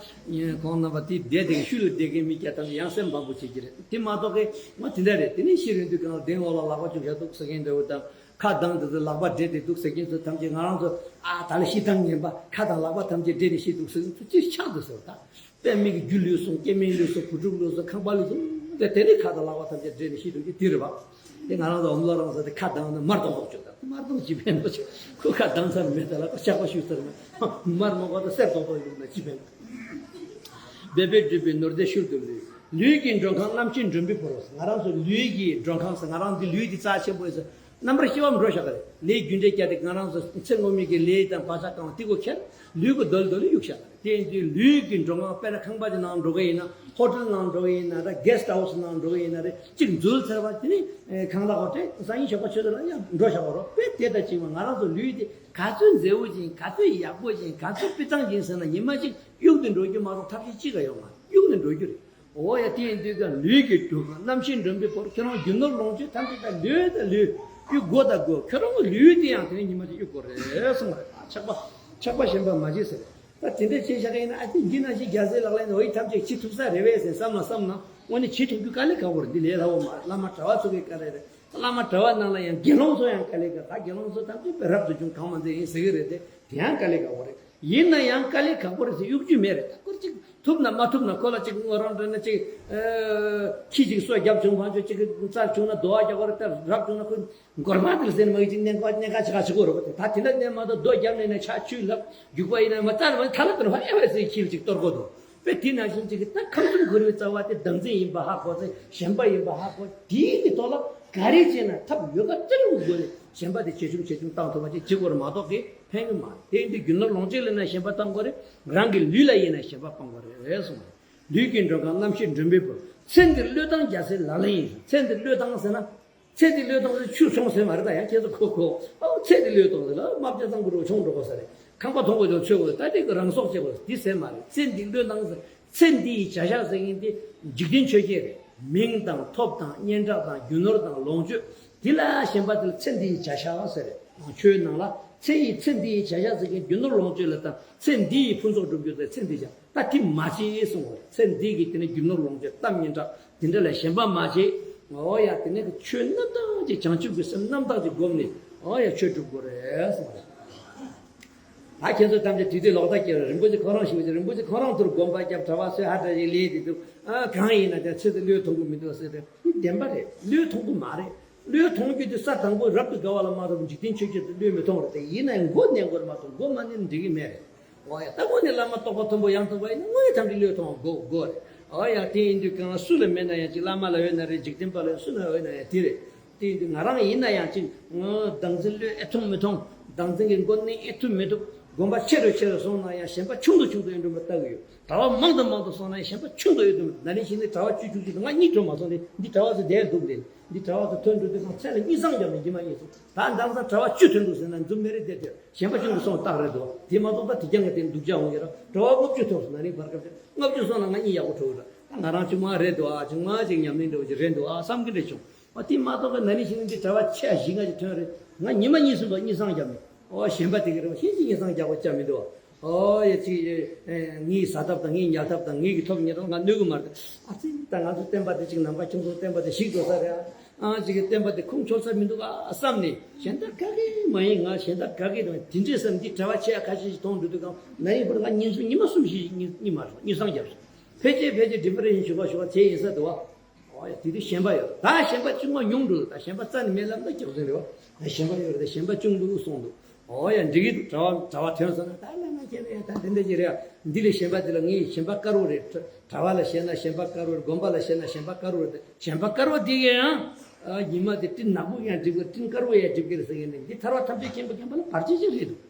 ཡ། ཁོང་རྣམ་པ་དེ་བསྡད་དེ་ཤུལ་ལ་བསྡད་མཁན་མི་སྐྱ་ཐམས་ཅད་ཡང་སེམས་ཕམ་པོ་བྱེད་ཀྱི་རེད། དེ་མ་གཏོགས་ཀྱི་ང་དེ་འདྲ་རེད། དེ་ནས་ཤི་རན་དུས་གང་ལ་གདན་འོག་ལ་ལག་པ་བཅུག་བཞག་འདུག་ཟེར་མཁན་འདྲ་བོ་དང་། ཁ་གདངས་དེ་ཚོ་ལག་པ་བྲེད་དེ་འདུག་ཟེར་མཁན་ཚོ་ཐམས་ཅད་ང་རང་ཚོ་ཨ་ད་ལ་ཤི་སྟངས་ངན་པ། ཁ་དང་ལག་པ་ཐམས་ཅད་བྲེད་ནས་ཤི་འདུག་ཟེར་མཁན་ཚོ་ཅིག་ཆགས་འདུག་ཟེར་བ་ད། པད་མིག་གི་རྒྱུ་ལུས་སོང་། སྐྱེ་དམན་ལུས་སོང་། བུ་ཕྲུག་ལུས་སོང་། ཁང་པ་ལུས་སོང་། དེ་དེ་ནས་ཁ་དང་ལག་པ་ཐམས་ཅད་བྲེད་ནས་ཤི་འདུག་གི་དེ་རེད་བ། དེ་ང་རང་ཚོ་འོམ་ལོ་རང་ས་དེ་ཁ་གདངས་ན་མར་ཏོག་ཏོག་བྱོས་དང་། མར་ཏོག་ཅི་ཕན་ནོ་ཅི། ཁོ་ཁ་གདངས་ཚར་མེད་ད་ལ་ཁོ་ཆག་པ་ཞུ་ཚར་མེད། མར་མ་གོ་ད་གསེར་ཏོག་ཏོག་ཡོང་ན་ཅི་ཕན། འབད་པས་བསྒྲུབས་པའི་ནོར་རྫས་ཤུལ་དུ་ལུས། ལུས་ཀྱི་མགྲོན་ཁང་རྣམ་མཁྱེན་མགྲོན་པོས་བོར་བ། ང་རང་ཚོ་ལུས་ཀྱི་མགྲོན་ཁང་ཟེར། ང་རང་འདི་ལུས་འདི་རྩ་ཆེན་པོ་ཡིན་ཟེར། རྣམ་པར་ཤེས་པ་འགྲོ་བཞག་གི་རེད། ལས་རྒྱུ་འབྲས་བརྒྱབ་སྟེ་ང་རང་ཚོ་ཚེ་སྔོན་མའི་གི་ལས་དང་བག་ཆགས་གང་དེ་གོ་ཁྱེར་ལུས་གོ་རྡོལ་རྡོལ་གཡུག་བཞག་གི་རེད། དེ་ཡིན་དུས་ལུས་ཀྱི་མགྲོན་ཁང་། དཔེར་ན་ཁང་པ་ཅིག་ནང་འགྲོ་གི་ཡིན་ན། ཧོ་ཊེལ་ནང་འགྲོ་གི་ཡིན་ན་རེད། གེ་སི་ཊི་ཧའུ་སི་ནང་འགྲོ་གི་ཡིན་ན་རེད། གཅིག་འཛུལ་ཚར་བ་དེ་ནི་ཁང་གླ་ཧོ་ཊེལ་སང་ཉིན་ཞོགས་པ་ཆུ་ཚོད་ལ་ཡང་འགྲོ་བཞག་པ་རོ། དཔེ་དེ་དང་གཅིག་པ་ང་རང་ཚོ་ལུས་དེ་ག་ཚོད་མཛེས་པོ་ཅིག་ཡིན། ག་ཚོད་ཡག་པོ་ཅིག་ཡིན། ག་ཚོད་སྤུས་གཙང་ཅིག་ཡིན་ཟེར་ན་ཉི་མ་གཅིག་གཡུག་ཏུ་འགྲོ་རྒྱུ་མ་གཏོགས་ཐབས་ཤེས་གཅིག་ཀ་ཡོད་མ་རེད། གཡུག་ནས་འགྲོ་རྒྱུ་རེད། འོ་ཡ། དེ་ཡིན་དུས་ཀ་ལུས་ཀྱི་མགྲོན་ཁང་རྣམ་མཁྱེན་མགྲོན་པོས་བོར། ཁྱོད་རང་རྒྱུ་ནོར་ལོངས་སྤྱོད་ཐམས་ཅད་ད་ལུས་ད་ལུས་གཡུག་དགོས་ད་དགོས། ཁྱོད་རང་གི་ལུས་དེ་ཡང་དེ་ནས་ཉི་མ་གཅིག་གཡུག་དགོས་རེད་གསུངས་པ་རེད། ཆགས་པ་ཆགས་པ་ཞེན་པ་མ་བྱེད་ཟེར། ད་དེ་འདྲ་བྱས་བཞག་གི་ཡིན་ན། ཨ་ཙི་འདི་ནང་བཞིན་རྒྱལ་སྲས་ལག་ལེན་འོ་ཡི་ཐམས་ཅད་བྱེད་ཐུབ་ས་རེད་པས་ཟེར་བསམ་ན་བསམ་ན། དངོས་གནས་བྱེད་ཐུབ་རྒྱུ་དཀའ་ལས་ཁག་པོ་རེད། འདི་ལས་སླ་བོ་མ་རེད། བླ་མ་གྲྭ་བ་ཚོ་གི་དཀའ་ལས་རེད། བླ་མ་གྲྭ་བ་ནང་ལ་ཡང་དགེ་སློང་ཚོ་ཡང་དཀའ་ལས་ཁག་ད་དགེ་སློང་ཚོ་ཐམས་ཅད་པའི་རབ་ཏུ་བྱུང་གང་མ་མཛད་ཡིན་ཟེར་གི་རེད་དེ། དེ་ཡང་དཀའ་ལས་ཁག་པོ་རེད། ཡིན་ན་ཡང་དཀའ་ལས་ཁག་པོ་རེད་ཟེར་གཡུག་རྒྱུ་མེད་རེད། ད་སྐོར་ཅིག་ཐུབ་ན་མ་ཐུབ་ན་ཁོ་ལ་ཅིག་ངོ་རང་འདྲ་ན་ཅིག་ཨ་ཁྱི་ཅིག་སོ་བརྒྱབ་བྱུང་བ་ཅིག་ཅིག་རྩར་བྱུང་ན་རྡོ་བ་རྒྱག་པ་རེད། ད་རབ་བྱུང་ན་ཁོ་མགོར་མ་དེར་ཟེར་མ་གི་ཅིག་གནས་ཀ་གནས་ཀ་ཅིག་ག་ཅིག་གོ་རེད་པ། དེ་ད་དེ་འདྲ་གནས་མ་གཏོགས་རྡོ་རྒྱབ་ནས་ན་ཆ་ཆུ་ལབ་རྒྱུག་པ་ཡིན་ན་མ་རྩ་ལ་མ་ཐ་ལ་དེར་ཧ་ཨེ་བ་ཟེར་ཁྱི་ཅིག་གཏོར་གོ་དོ། དཔེ་དེ་ནང་བཞིན་ཅིག་གི་ད་ཁམས་གསུམ་འཁོར་བའི་རྩ་བ་དེ་བདག་འཛིན་ཡིན་པ་ཧ་གོ་ཚེ། ཞེན་པ་ཡིན་པ་ཧ་གོ། དེའི་གི་ཐོག་ལ་ག་རེ་བྱས་ན་ཐབས་ཡོ་ག་ཙམ་གྱི་སྒོ་ནས་ཞེན་པ་དེ་ཇེ་ཆུང་ཇེ་ཆུང་བཏང་ཐུབ་པ་ཅིག་བྱེད་དགོས་རེད་མ་གཏོགས་གི་ཕན་གི་མ་རེད། དེ་ཡིན་དུས་རྒྱུ་ནོར་ལོངས་སྤྱོད་ལ་ཡིན་ན་ཞེན་པ་བཏང་དགོས་རེད། རང་གི་ལུས་ལ་ཡིན་ན་ཞེན་པ་སྤང་དགོས་རེད་གསུངས་པ་རེད། ལུས་ཀྱི་མགྲོན་ཁང་རྣམ་ཤེས་མགྲོན་པོས་བོར། ཚེ་འདིར་བློས་བཏང་རྒྱལ་སྲས་ལག་ལེན་ཡིན། ཚེ་འདིར་བློས་བཏང་ཟེར་ན། ཚེ་འདི་བློས་བཏང་ཟེར་ཆུ་མཆོང་ཟེར་མ་རེད། ད་ཡང་ཁྱེད་ཚོ་གོ་གོ། ཨོ་ཚེ་འདི་བློས་བཏང་ཟེར་ལ་རྨ་བྱ་གཙང་པོ་རུ་མཆོང་འགྲོ་གོ་ས་རེད། ཁང་པ་མཐོང་གོ་ཅོག་ཆོས་གོ་ད་དེ་གི་རང་སྲོག་བཅད་གོ་འདི་ཟེར་མ་རེད། ཚེ་འདི་བློས་བཏང་ཟེར། ཚེ་འདི་ཡི་བྱ་བཞག་ཟེར་མཁན་དེ་འཇིག་རྟེན་ཆོས་བརྒྱད་རེད། མིང་དང་ཐོབ་དང་སྙན་གྲགས་དང་རྒྱུ་ནོར་དང་ལོངས་སྤྱོད། དེ་ལ་ཞེན་པ་དེ་ལ་ཚེ་འདི་ཡི་བྱ་བཞག་ཟེར་རེད། ཆོས་ནང་ལ་ཚེ་ཡི་ཚེ་འདི་ཡི་བྱ་བཞག་ཟེར་མཁན་རྒྱུ་ནོར་ལོངས་སྤྱོད་ལ་དང་ཚེ་འདི་ཡི་ཕུན་ཚོགས་སྒྲུབ་རྒྱུ་ཟེར་ཚེ་འདི་བྱ། ད་དེ་མ་བྱེད་གསུངས་པ་རེད། ཚེ་འདི་གི་དེ་ནས་རྒྱུ་ནོར་ལོངས་སྤྱོད་གཏམ་སྙན་གྲགས་དེ་འདྲ་ལ་ཞེན་པ་མ་བྱེད། འོ་ཡ་དེ་ནས་ཆོས་རྣམ་དག་ཅིག་བྱང་ཆུབ་ཀྱི་སེམས་རྣམ་དག་ཅིག་བསྒོམས་ནས་འོ་ཡ་ཆོས་སྒྲུབ་དགོས་རེད་གསུངས་པ་རེད། ད་ཁྱེད་ཚོ་ཐམས་ཅད་དུས་དེ་ལོག་ལྟ་སྐྱེ་རེད། རིན་པོ་ཆེ་ཁོ་རང་ཞིག་རིན་པོ་ཆེ་ཁོ་རང་ཚོར་དགོན་པ་བརྒྱབ་གྲྭ་པ་སོས་ཧ་འདྲ་ཞིག་ལས་དེ་འདུག་ཨ་གང་ཡིན་ན་ཀྱང་ཚེ་འདི་བློས་ཐོང་གི་མི་འདུག་ཟེར་ཏེ་འདི་བདེན་པ་རེད། བློས་ཐོང་གི་མ་རེད། བློས་ཐོང་རྒྱུ་དེ་ས་དང་པོ་རབ་ཏུ་དགའ་བ་ལ་མ་གཏོགས་འཇིག་རྟེན་ཆོས་བརྒྱད་དུ་བློས་མི་ཐོང་རེད་དེ། ཡིན་ན་ཡང་མགོ་ནས་མགོར་མ་གཏོགས་མགོ་མ་ནས་འགྲིག་གི་མེད་རེད། འོ་ཡ་ད་དངོས་ནས་བླ་མ་རྟོགས་པ་མཐོན་པོ་ཡང་དག་པ་ཡིན་ན་དངོས་ཡ་ཐམས་ཅད་བློས་ཐོང་དགོས་དགོས་རེད། འོ་ཡ་དེ་ཡིན་དུས་གང་ལ་སུ་ལ་མེད་ན་ཡང་ཅིག་བླ་མ་ལ་ཡོད་ན་རེད། འཇིག་རྟེན་པ་ལ་ཡོད་སུ་ལ་ཡོད་ན་ཡང་དེ་རེད། དེ་ཡིན་དུས་ང་རང་ཡིན་ན་ཡང་ཅིག་ངོ་བདག་འཛིན་བློས་ཨེ་ཐུབ་མི་ཐུབ། བདག་འཛིན་གྱི་མགོ་ནས་ཨེ་ཐུབ་མི་ཐུབ། དགོན་པ་ཆེ་རུ་ཆེ་རུ་སོང་ན་ཡང་ཞེན་པ་ཆུང་དུ་ཆུང་དུ་ཨེ་འགྲོ་མ་ལྟ་གི་ཡོད། གྲྭ་པ་མང་དུ་མང་དུ་སོང་ན་ཡང་ཞེན་པ་ཆུང་དུ་ཨེ་འགྲོ་མི་ཐུབ། ན་ནིང་ཕྱི་ནས་གྲྭ་པ་བཅུ་བཅུ་གཅིག་དང་ང་གཉིས་འགྲོ་མ་སོང་སྟེ་འདི་གྲྭ་པ་ཚོ་བསྡད་འདུག་སྟེ་འདི་གྲྭ་པ་ཚོ་ཐོན་འགྲོ་དུས་ཙང་ཚེ་ལ་གཉིས་བཟང་རྒྱབ་ནས་ཉི་མ་གཉིས་སོང་། ད་འདང་ཚང་གྲྭ་པ་བཅུ་ཐོན་འདུག་ཟེར་ན་འཛུམ་མེ་རེ་བསྡད་དེ་ཞེན་པ་ཆུང་དུ་སོང་སྟག་རེད་འདུག་དེ་མ་གཏོགས་ད་དེ་རྐྱང་གི་དེ་སྡུག་ཅག་འོང་གི་ར། གྲྭ་པ་ལྔ་བཅུ་ཐོན་སོང་། ན་ནིང་བར་སྐབས་ལྔ་བཅུ་སོང་ན་ང་གཉིས་ཡག་པོ་གྲོགས་ར། ད་ང་རང་ཆུང་མ་རེད་འདུག་ཨ། ཆུང་མ་ཅིག་ཉམས་ལེན་འདྲ་བོ་ཅིག་རེད་འདུག་ཨ་བསམ་གི་འདྲ་བྱུང་། ཨ་དེ་མ་གཏོགས་ཀྱི་ན་ནིང་ཕྱི་ནས་འདི་གྲྭ་པ་ཆེ་བཞི་ལྔ་ཅིག་ཐོན་རེད། ང་ཉི་མ་གཉིས་གསུམ་པ་གཉིས་སང་རྒྱབ་ནས་ཨོ་ཞེན་པ་དེ་གི་རེད་བ། ཤིན་ཅི་གཉིས་སང་རྒྱག་པ་ཅག་མི་འདུག་ཨོ་ཡ་ཅིག་ངའི་ཟ་ཐབས་དང་ངའི་ཉལ་ཐབས་དང་ངའི་གི་ཐོབ་ཉལ་ཐབས་ང་གནོད་གི་མ་རེད། ཨ་ཙི་ད་ང་ཚོ་བསྟན་པ་དེ་ཅིག་ནམ་མཁའ་ཁྱུང་ཚོ་བསྟན་པ་དེ་ཞིག་འགྲོ་ས་རེད། ཨ་ཅིག་གི་བསྟན་པ་དེ་ཁུངས་འཁྱོལ་ས་མི་འདུག་ཨ་བསམ་ནས་གཞན་དག་ག་གི་མ་ཡིན། ང་གཞན་དག་ག་གི་དང་དེ་འདྲའི་བསམ་འདི་གྲྭ་པ་ཆེ་ཁ་ཤས་ཤིག་མཐོང་འགྲོ་དུས་གང་ན་ཡིན་པར་ང་ཉིན་གསུམ་ཉི་མ་གསུམ་བཞི་གཉིས་གཉིས་མ་རེད་གཉིས་སང་རྒྱབ་སོང་། ཕལ་ཆེར་ཕལ་ཆེར་ཌི་པ་རེ་ཤན་ཞུ་བ་ཞུ་བ་བྱས་ཡིན་ས་འདུག་བ། ཨོ་ཡ་དེ་དུས་ཞེན་པ་ཡོད། ད་ཞེན་པ་གཅིག་མ་ཉུང་འགྲོ། ད་ཞེན་པ་རྩ་ནས་མེད་ལབ་ན་སྐྱག་རྫུན་རེད་བ། ད་ཞེན་པ་ཡོད་རེད། ད་ཞེན་པ་ཅུང་འདུག་གསུངས་འདུག་ཨོ་ཡ་འགྲིག་གི་འདུག་གྲྭ་པ་གྲྭ་པ་ཐོན་སོང་ན་ད་ལ་ན་ཁྱེད་རེད། ད་དེ་འདྲ་ཅིག་རེད། འདི་ལས་ཞེན་པ་དེ་ལ་ངས་ཞེན་པ་དཀར་པོ་རེད། གྲྭ་པ་ལ་བཤད་ན་ཞེན་པ་དཀར་པོ་རེད། དགོན་པ་ལ་བཤད་ན་ཞེན་པ་དཀར་པོ་རེད། ཞེན་པ་དཀར་པོ་དེ་གས་ཡང་ཉི་མ་དེ་སྤྲིན་ནག་པོ་ཡང་འགྲིག་གི་རེད། སྤྲིན་དཀར་པོ་ཡང་འགྲིག་གི་རེད་ཟེར་མཁན་དེ་འདི་ཐར་པ་ཐམས་ཅད་མཁྱེན་པ་མཁྱེན་པ་ལ་བར་ཆད་ཅིག་རེད་འདུག་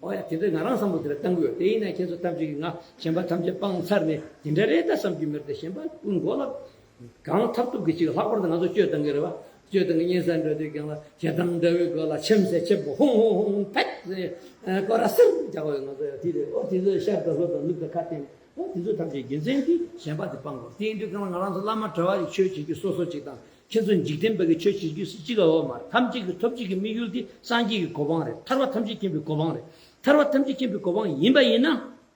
ཨོ་ཡ་དེ་འདྲ་ང་རང་བསམ་བློ་དེ་འདྲ་བཏང་གི་ཡོད། དེ་ཡིན་ན་ཁྱེད་ཚོ་ཐམས་ཅད་ཀྱིས་ང་ཞེན་པ་ཐམས་ཅད་སྤངས་ཚར་ནས་དེ་འདྲ་རེད་ད་བསམ་གྱི་མེད་དེ། ཞེན་པ་ཀུན་མགོ་ལ་གང་ཐབས་ཐུབ་ཀྱི་ཅིག་ལྷག་པར་དུ་ང་ཚོ་སྤྱོད་བཏང་གི་རེད་བ། སྤྱོད་བཏང་གི་གཉེན་སར་འགྲོ་དུས་ཀྱང་ལ་ཞེ་སྡང་འདྲ་བོའི་སྒོ་ལ་ཆེམ་སེ་ཆེབ་ཧོང་ཧོང་ཧོང་ཕེད་སེ་སྐོར་ར་སིར་རྒྱག་པའི་ང་ཚོ་ཡ་དེ་རེད། ཨོ་དེ་ཚོ་ཤར་དང་ལྷོ་དང་ནུབ་དང་ཁ་བསྟན་ཨོ་དེ་ཚོ་ཐམས་ཅད་རྒྱུ་མཚན་གྱིས་ཞེན་པ་དེ་སྤང་དགོས། དེ་ཡིན་དུས་གང་ལ་ང་རང་ཚོ་བླ་མ་གྲྭ་པ་ཡི་ཆོས་བྱེད་རྒྱུ་སོ་སོ་ཅིག་དང་། ཁྱེད་ཚོ་འཇིག་རྟེན་པ་གི་ཆོས་བྱེད་རྒྱུ་སུ་གཅིག་ག་འོག་མ་རེད། ཐམས་ཅད་ཀྱི་ཐོབ་བྱེད་ཀྱི་དམིགས་ཡུལ་དེ་སངས་རྒྱས་ཀྱི་གོ་འཕང་རེད། ཐར་པ་ཐམས་ཅད་མཁྱེན་པའི་གོ་འཕང་རེད། ཐར་པ་ཐམས་ཅད་མཁྱེན་པའི་གོ་འཕང་ཡིན་པ་ཡིན་ན།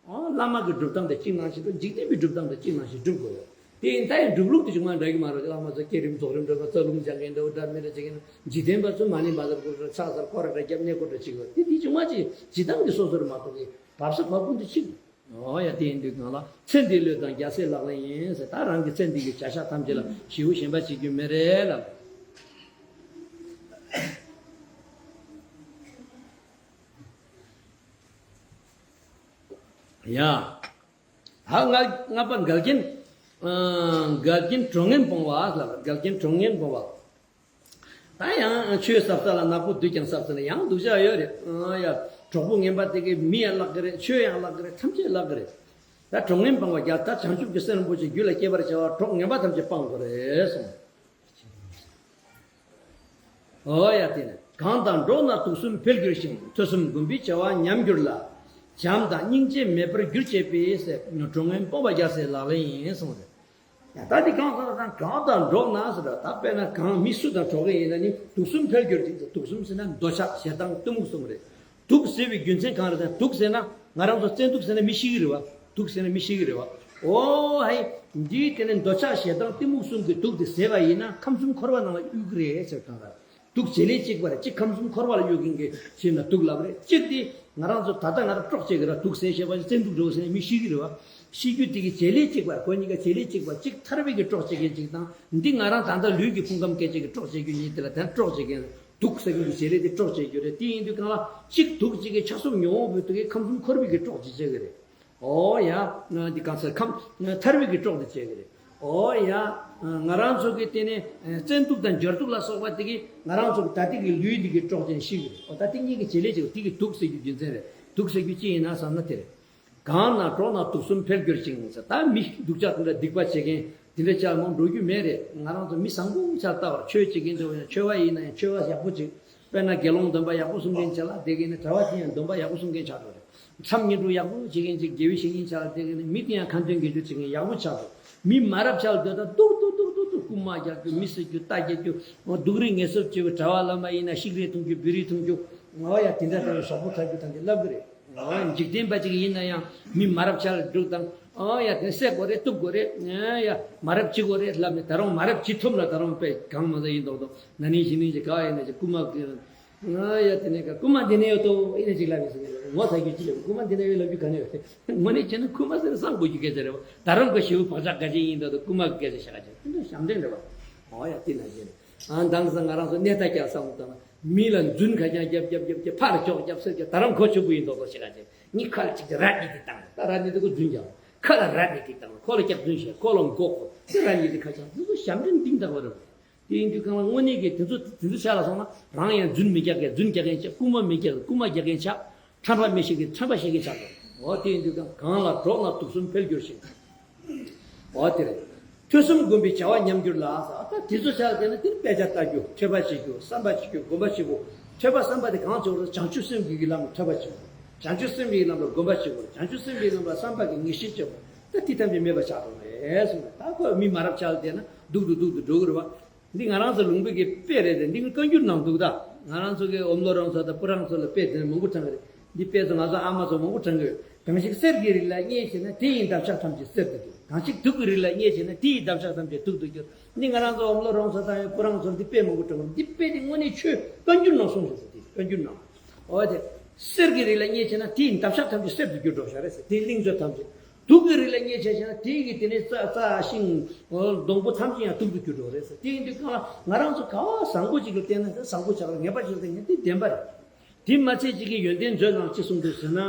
ཨོ་བླ་མ་གི་སྒྲུབ་སྟངས་དེ་གཅིག་ནང་བཞིན་དུ་འཇིག་རྟེན་པའི་སྒྲུབ་སྟངས་དེ་གཅིག་ནང་བཞིན་སྒྲུབ་དགོས་ཡོད། དེ་ཡིན་ད་ཡང་སྒྲུབ་ལུགས་དེ་ཅུང་མ་འདྲ་གི་མ་རེད། བླ་མ་ཚོ་བསྐྱེད་རིམ་རྫོགས་རིམ་འདྲ་བ་རྩ་རླུང་སྦྱང་མཁན་འདྲ་བོ་འདྲ་མི་འདྲ་བྱེད་མཁན་འཇིག་རྟེན་པ་ཚོ་མ་ཎི་མ་ལབ་དགོས་རེད། ཕྱག་འཚལ་སྐོར་ར་རྒྱབ་གནས་སྐོར་ར་བྱེད་དགོས། དེ་དེ་ཅུང་མ་ཅིག་ཇི་ལྟར་གྱི་སོ་སོར་མ་གཏོགས་ཀྱི་བབས་ས་བབས་ཀུན་ཏུ་ཕྱིན། ཨོ་ཡ་དེ་ཡིན་དུས་གང་ལ་ཚེ་འདི་བློས་བཏང་རྒྱལ་སྲས་ལག་ལེན་ཡིན་ཟེར། ད་རང་གི་ཚེ་འདི་གི་བྱ་བཞག་ཐམས་ཅད་ལ་ཞེ་པོ་ཞེན་པ་བྱེད་རྒྱུ་མེད་རེད་ལབ། ཡ། ད་ལྔ་ལྔ་པ་འགལ་རྐྱེན། ཨ་འགལ་རྐྱེན་གྲོགས་ངན་སྤོང་བ་ལབ། འགལ་རྐྱེན་གྲོགས་ངན་སྤོང་བ། ད་ཡང་ཆོས་ཟབ་ས་ལ་ནག་པོ་བདུད་ཀྱང་ཟབ་ཟེར་ན་ཡང་སྡུག་ཅག་ཡོད་རེད། ཨ་ཡ། གྲོགས་པོ་ངན་པ་དེ་གིས་མི་ཡང་བརླག་གི་རེད། ཆོས་ཡང་བརླག་གི་རེད། ཐམས་ཅད་བརླག་གི་རེད། ད་གྲོགས་ངན་སྤང་བ་རྒྱལ། ད་བྱང་ཆུབ་ཀྱི་སེམས་རིན་པོ་ཆེ་རྒྱུད་ལ་སྐྱེ་བར་བྱ་བ་གྲོགས་ངན་པ་ཐམས་ཅད་སྤང་དགོས་རེད་གསུངས། ཨོ་ཡ་དེ་ནས་གང་དང་འགྲོགས་ན་དུག་གསུམ་འཕེལ་འགྱུར་ཞིང་། ཐོས་བསམ་སྒོམ་པའི་བྱ་བ་ཉམས་འགྱུར་ལ། བྱམས་དང་སྙིང་རྗེ་མེད་པར་འགྱུར་བྱེད་པའི་ཟེར། གྲོགས་ངན་སྤོང་བ་རྒྱལ་སྲས་ལག་ལེན་ཡིན་གསུངས་ཏེ། ཡང་ད་འདི་གང་ཟེར་ན་གང་དང་འགྲོགས་ན་ཟེར་ད་དཔེར་ན་གང་མི་སུ་དང་འགྲོགས་ཀྱི་ཡིན་ན་ནི་དུག་གསུམ་འཕེལ་འགྱུར་ཅིག་དུག་གསུམ་ཟེར་ན་འདོད་ཆགས་ཞེ་སྡང་གཏི་མུག་གསུམ་རེད། དུག་ཟེར་བའི་རྒྱུ་མཚན་གང་རེད་ཟེར་ན་དུག་ཟེར་ན་ང་རང་ཚོ་བཙན་དུག་ཟེར་ན་མི་ཤི་གི་རེད་བ། དུག་ཟེར་ན་མི་ཤི་གི་རེད་བ། ཨོ་ཧའི། འདིའི་དེ་ནི་འདོད་ཆགས་ཞེ་སྡང་གཏི་མུག་གསུམ་གྱི་དུག་དེ་ཟས་པ་ཡིན་ན་ཁམས་གསུམ་འཁོར་བ་ནང་ལ་གཡུག་གི་རེད་ཟེར་གང་ལ། དུག་བྱེད་ལས་གཅིག་པ་རེད། གཅིག་ཁམས་གསུམ་འཁོར་བ་ལ་གཡུག་མཁན་གྱི་ཕྱིར་ན་དུག་ལབ་རེད། གཅིག་དེ་ང་རང་ཚོ་ད་ལྟ་ང་རང་སྲོག་བཅད་ཀྱི་ར་དུག་ཟས་བྱས་པ་བཙན་དུག་འགྲོ་ཟེར་ནས་མི་ཤི་གི་རེད་བ། ཤི་རྒྱུ་དེ་གི་བྱེད་ལས་གཅིག་པ་ཁོ་གཉིས་ཀ་བྱེད་ལས་གཅིག་པ་གཅིག་ཐར་པའི་གི་སྲོག་བཅད་མཁན་གཅིག་དང་འདི་ང་རང་ད་ལྟ་ལུས་ཀྱི་ཕུང་ཁམས་སྐད་ཅིག་གི་སྲོག་བཅད་རྒྱུ་གཉིས་དེ་ལ་དེ་སྲོག་བཅད་མཁན་དུག་ཟེར་མཁན་གྱི་བྱེད་ལས་དེ་སྲོག་བཅད་རྒྱུ་རེད། དེ་ཡིན་དུས་གང་ལ་གཅིག་དུག་གཅིག་གི་ཆགས་སོགས་མྱོང་བ་བོ་དེ་གི་ཁམས་གསུམ་འཁོར་བའི་གི་སྲོག་བཅད་བྱེད་ཀྱི་རེད། ཨོ་ཡ། འདི་གང་ཟེར་ཁམས་ཐར་པའི་གི་སྲོག་དེ་བཅད་ཀྱི་རེད། ཨོ་ཡ། ང་རང་ཚོ་གི་དེ་ནས་བཙན་དུག་དང་སྦྱར་དུག་ལ་སོགས་པ་དེ་གི་ང་རང་ཚོ་གི་ད་ལྟའི་གི་ལུས་འདི་གི་སྲོག་ཅན་ཤི་གི་རེད། ཨོ་ད་དེ་གཉིས་ཀྱི་བྱེད་ལས་བྱེད་པ་དེ་གི་དུག་ཟེར་རྒྱུ་རྒྱུ་མཚན་རེད། དུག་ཟེར་རྒྱུ་ཅི་ཡིན་ན་བསམ་ན་དེ་རེད། གང་ན་འགྲོགས་ན་དུག་གསུམ་འཕེལ་འགྱུར་ཞིང་ཟེར། ད་མི་སྡུག་ཅག་དེ་འདྲ་སྡིག་པ་བྱེད་མཁན་ དེ་འདྲ་ཆགས་མང་འགྲོ་རྒྱུ་མེད་རེད། ང་རང་ཚོ་མི་བཟང་པོ་ཆགས་ལྟ་བར་ཆོས་བྱེད་མཁན་ཚོ་ཡང་ཆོས་པ་ཡིན་ན་ཡང་ཆོས་པ་ཡག་པོ་ཅིག་དཔེར་ན་དགེ་སློང་སྡོམ་པ་ཡག་པོ་སྲུང་མཁན་ཆགས་ལ་བསྡད་མཁན་ནི་གྲྭ་པ་དེ་ཡང་སྡོམ་པ་ཡག་པོ་སྲུང་མཁན་ཆགས་འགྲོ་རེད། མཚམས་བསྙེན་སྒྲུབ་ཡག་པོ་བྱེད་མཁན་ཅིག་དགེ་བའི་བཤེས་གཉེན་ཆགས་ལ་བསྡད་མཁན་ནི་མི་དེ་ཡང་ཁ་འདོན་དགེ་སྦྱོར་བྱེད་མཁན་ཡག་པོ་ཆགས་འགྲོ། མི་མ་རབས་ཆགས་ལ་སྡོད་ད་སྡུག་སྡུག་སྡུག་སྡུག་སྡུག་རྐུ་མ་རྒྱག་རྒྱུ་མི་གསོད་རྒྱུ་རྟ་རྒྱག་རྒྱུ་སྡུག་རུས་ངལ་གསོ་བྱེད་པའི་གྲྭ་པ་བླ་མ་ཡིན་ན་ཤིག་རིལ་འཐུང་རྒྱུ་བི་རི་འཐུང་རྒྱུ་ཨོ་ཡ་དེ་འདྲ་དང་ཞོག་པོ་ཐར་རྒྱུ་དང་དེ་ལབ་གི་རེད། འཇིག་རྟེན་པ་ཅིག་ཡིན་ན་ཡང་མི་མ་རབས་ཆགས་ལ་འགྲོ་དང་། ཨ་ཡ་དེ་བསད་དགོས་རེད། གཏུབ་དགོས་རེད། ཨ་ཡ་མ་རབས་བྱེད་དགོས་རེད་ལབ་ནས་ད་རུང་མ་རབས་བྱེད་ཐུབ་ལ་ད་རུང་དཔེ་གང་མ་ཟ་ཡིན་མདོག་མདོག་ན་ནིང་གཞེས་ནིང་ཅིག་ག་ཡིན་ན་ཅིག་རྐུ་མ་གི། ཨ་ཡ་དེ་ནས་ག་རྐུ་མ་འདི་ནས་ཡོད་དོ་ཡིན་ན་ཅིག་ལབ་ཡིན་ཟེར་གི་རེད། ངོ་ཚ་རྒྱུ་ཅི་ཡོད། རྐུ་མ་འདི་ནས་ཡོད་ལབ་རྒྱུ་ག་ནས་ཡོད་རེད། དངོས་གནས་བྱས་ན་རྐུ་མ་ཟེར་ན་བསམ་དགོས་རྒྱུ་སྐད་ཆ་རེད་བ། ད་རུང་ག་ཞེ་པོ་བག་ཆགས་ག་ཅིག་ཡིན་མདོག་མདོག་རྐུ་མ་གི་སྐད་ཆ་བཤད་ག་ཅིག་དེ་འདྲ་ཞབས་འདྲེན་རེད་བ། ཨ་ཡ་དེ་ན་བཞིན་རེད། ཨ་འདང་ཟེར་ང་རང་ཚོ་གནས་ཐ་རྒྱལ་བསམ་བློ་བཏང་ན། མི་ལ་རྫུན་ཁ་རྐྱང་རྒྱབ་རྒྱབ་རྒྱབ་རྒྱབ་ཕར་ལ་ཁྱོག་རྒྱབ་ཟེར་རྒྱབ་ད་རང་གོ་ཆོད་པོ་ཡིན་མདོག་མདོག་བྱེད་ག་བྱེད། ངས་ཁ་ལ་གཅིག་གི་ར་གཉིས་དེ་བཏང་། ད་ར་གཉིས་དེ་ཁོ་རྫུན་རྒྱག་ཁ་ལ་ར་གཉིས་དེ་བཏང་། ཁོ་ལ་སྐྱག་རྫུན་བཤད། ཁོ་ལ་མགོ་སྐོར་དེ་ར་གཉིས་དེ་ཁ་བྱང་དེ་ཚོ་ཞབས་འདྲེན་འདིང་དག་པ་རེད། དེ་ཡིན་དུས་གང་ལ་དངོས་གནས་ཀྱི་དེ་ཚོ་དེ་ཚོ་ཆ་ལ་སོང་ན་རང་ཡང་རྫུན་མི་རྒྱག་མཁན་རྫུན་རྒྱག་མཁན་ཆགས། རྐུ་མ་མི་རྒྱག་རྐུ་མ་རྒྱག་མཁན་ཆགས། ཁྲམ་པ་མི་བྱེད་མཁན་ཁྲམ་པ་བྱེད་མཁན་ཆགས་འགྲོ། འོ་དེ་ཡིན་དུས་གང་གང་ལ་གྲོགས་ན་དུག་གསུམ་འཕེལ་འགྱུར་ཞིང་། འོ་དེ་རེད། ཐོས་བསམ་སྒོམ་པའི་བྱ་བ་ཉམས་འགྱུར་ལ། ད་དེ་ཚོ་ཆ་ལ་བལྟས་ན་དེར་དཔེ་ཆ་ལྟ་རྒྱུ། འཁྲིད་པ་བྱེད་རྒྱུ། བསམ་པ་བྱེད་རྒྱུ། སྒོམ་པ་བྱེད་དགོས། འཁྲིད་པ་བསམ་པ་དེ་གང་བྱེད་དགོས། བྱང་ཆུབ་སེམས་ཀྱི་ལམ་ལ་འཁྲིད་པ་བྱེད་དགོས། བྱང་ཆུབ་སེམས་ཀྱི་ལམ་ལ་སྒོམ་པ་བྱེད་དགོས། བྱང་ཆུབ་སེམས་ཀྱི་ལམ་ལ་བསམ་པ་གི་ངེས་ཤེས་བྱེད་དགོས། ད་དེ་ཐམས་ཅད་མེད་པ་ཆགས་འགྲོ་རེད་གསུངས་པས། ད་ཁོ་མི་མ་རབས་ཆགས་ལ་བལྟས་ན་སྡུག་ཏུ་སྡུག་ཏུ་འགྲོ་གི་རེད་བ། འདི་ང་རང་ཚོ་ལུང་པའི་གི་དཔེ་རེད་དེ། འདི་བཀའ་འགྱུར་ནང་འདུག་ད་ང་རང་ཚོ་གི་འོམ་ལོ་རང་ཚོ་དང་སྤུ་རང་ཚོ་ལ་དཔེ་དེ་མང་པོ་དྲངས་གི་རེད། འདི་དཔེ་ཚོ་ང་ཚོ་ཨ་མ་ཚོ་མང་པོ་དྲངས་གི་རེད། གང་ཞིག་གསེར་གྱི་རི་ལ་བསྙེས་བྱས་ན། དེ་ཡི་འདབ་ཆགས་ཐམས་ཅད་གསེར་དུ་འགྱུར། གང་ཞིག་དུག་གི་རི་ལ་བསྙེས་བྱས་ན། དེ་ཡི་འདབ་ཆགས་ཐམས་ཅད་དུག་ཏུ་འགྱུར། འདི་ང་རང་ཚོ་འོམ་ལོ་རང་ཚོ་དང་སྤུ་རང་ཚོ་ལ་འདི་དཔེ་མང་པོ་དྲངས་གི་རེད། འདི་དཔེ་འདི་དངོས་གནས་ཆོས་བཀའ་འགྱུར་ནང་གསུངས་ཡོད་ཟེར། དེ་བཀའ་འགྱུར་ནང་། འོ་དེ། གསེར་གྱི་རི་ལ་བསྙེས་བྱས་ན། དེ་ཡི་འདབ་ཆགས་ཐམས་ཅད་གསེར་དུ་འགྱུར་འགྲོ་བཞག་རེད་ཟེར། དེའི་གླིང་ཚོ་ཐམས་ཅད། དུག་གི་རི་ལ་བསྙེས་བྱས་བྱས་ན། དེ་ཡི་གི་དེ་ནས་རྩྭ་རྩྭ་ཤིང་སྡོང་པོ་ཐམས་ཅད་ཡང་དུག་ཏུ་འགྱུར་འགྲོ་རེད་ཟེར། དེ་ཡིན་དུས་གང་ལ་ང་རང་ཚོ་ག་བ་བཟང་པོ་ཅིག་ལ་བརྟེན་ན་བཟང་པོ་ཆགས་རེད། ངན་པ་ཅིག་ལ་བརྟེན་ན་དེ་བདེན་པ་རེད། དེ་མ་ཚད་ཅིག་གི་ཡོན་ཏན་མཛོད་ནང་ཅི་གསུངས་འདུག་ཟེར་ན།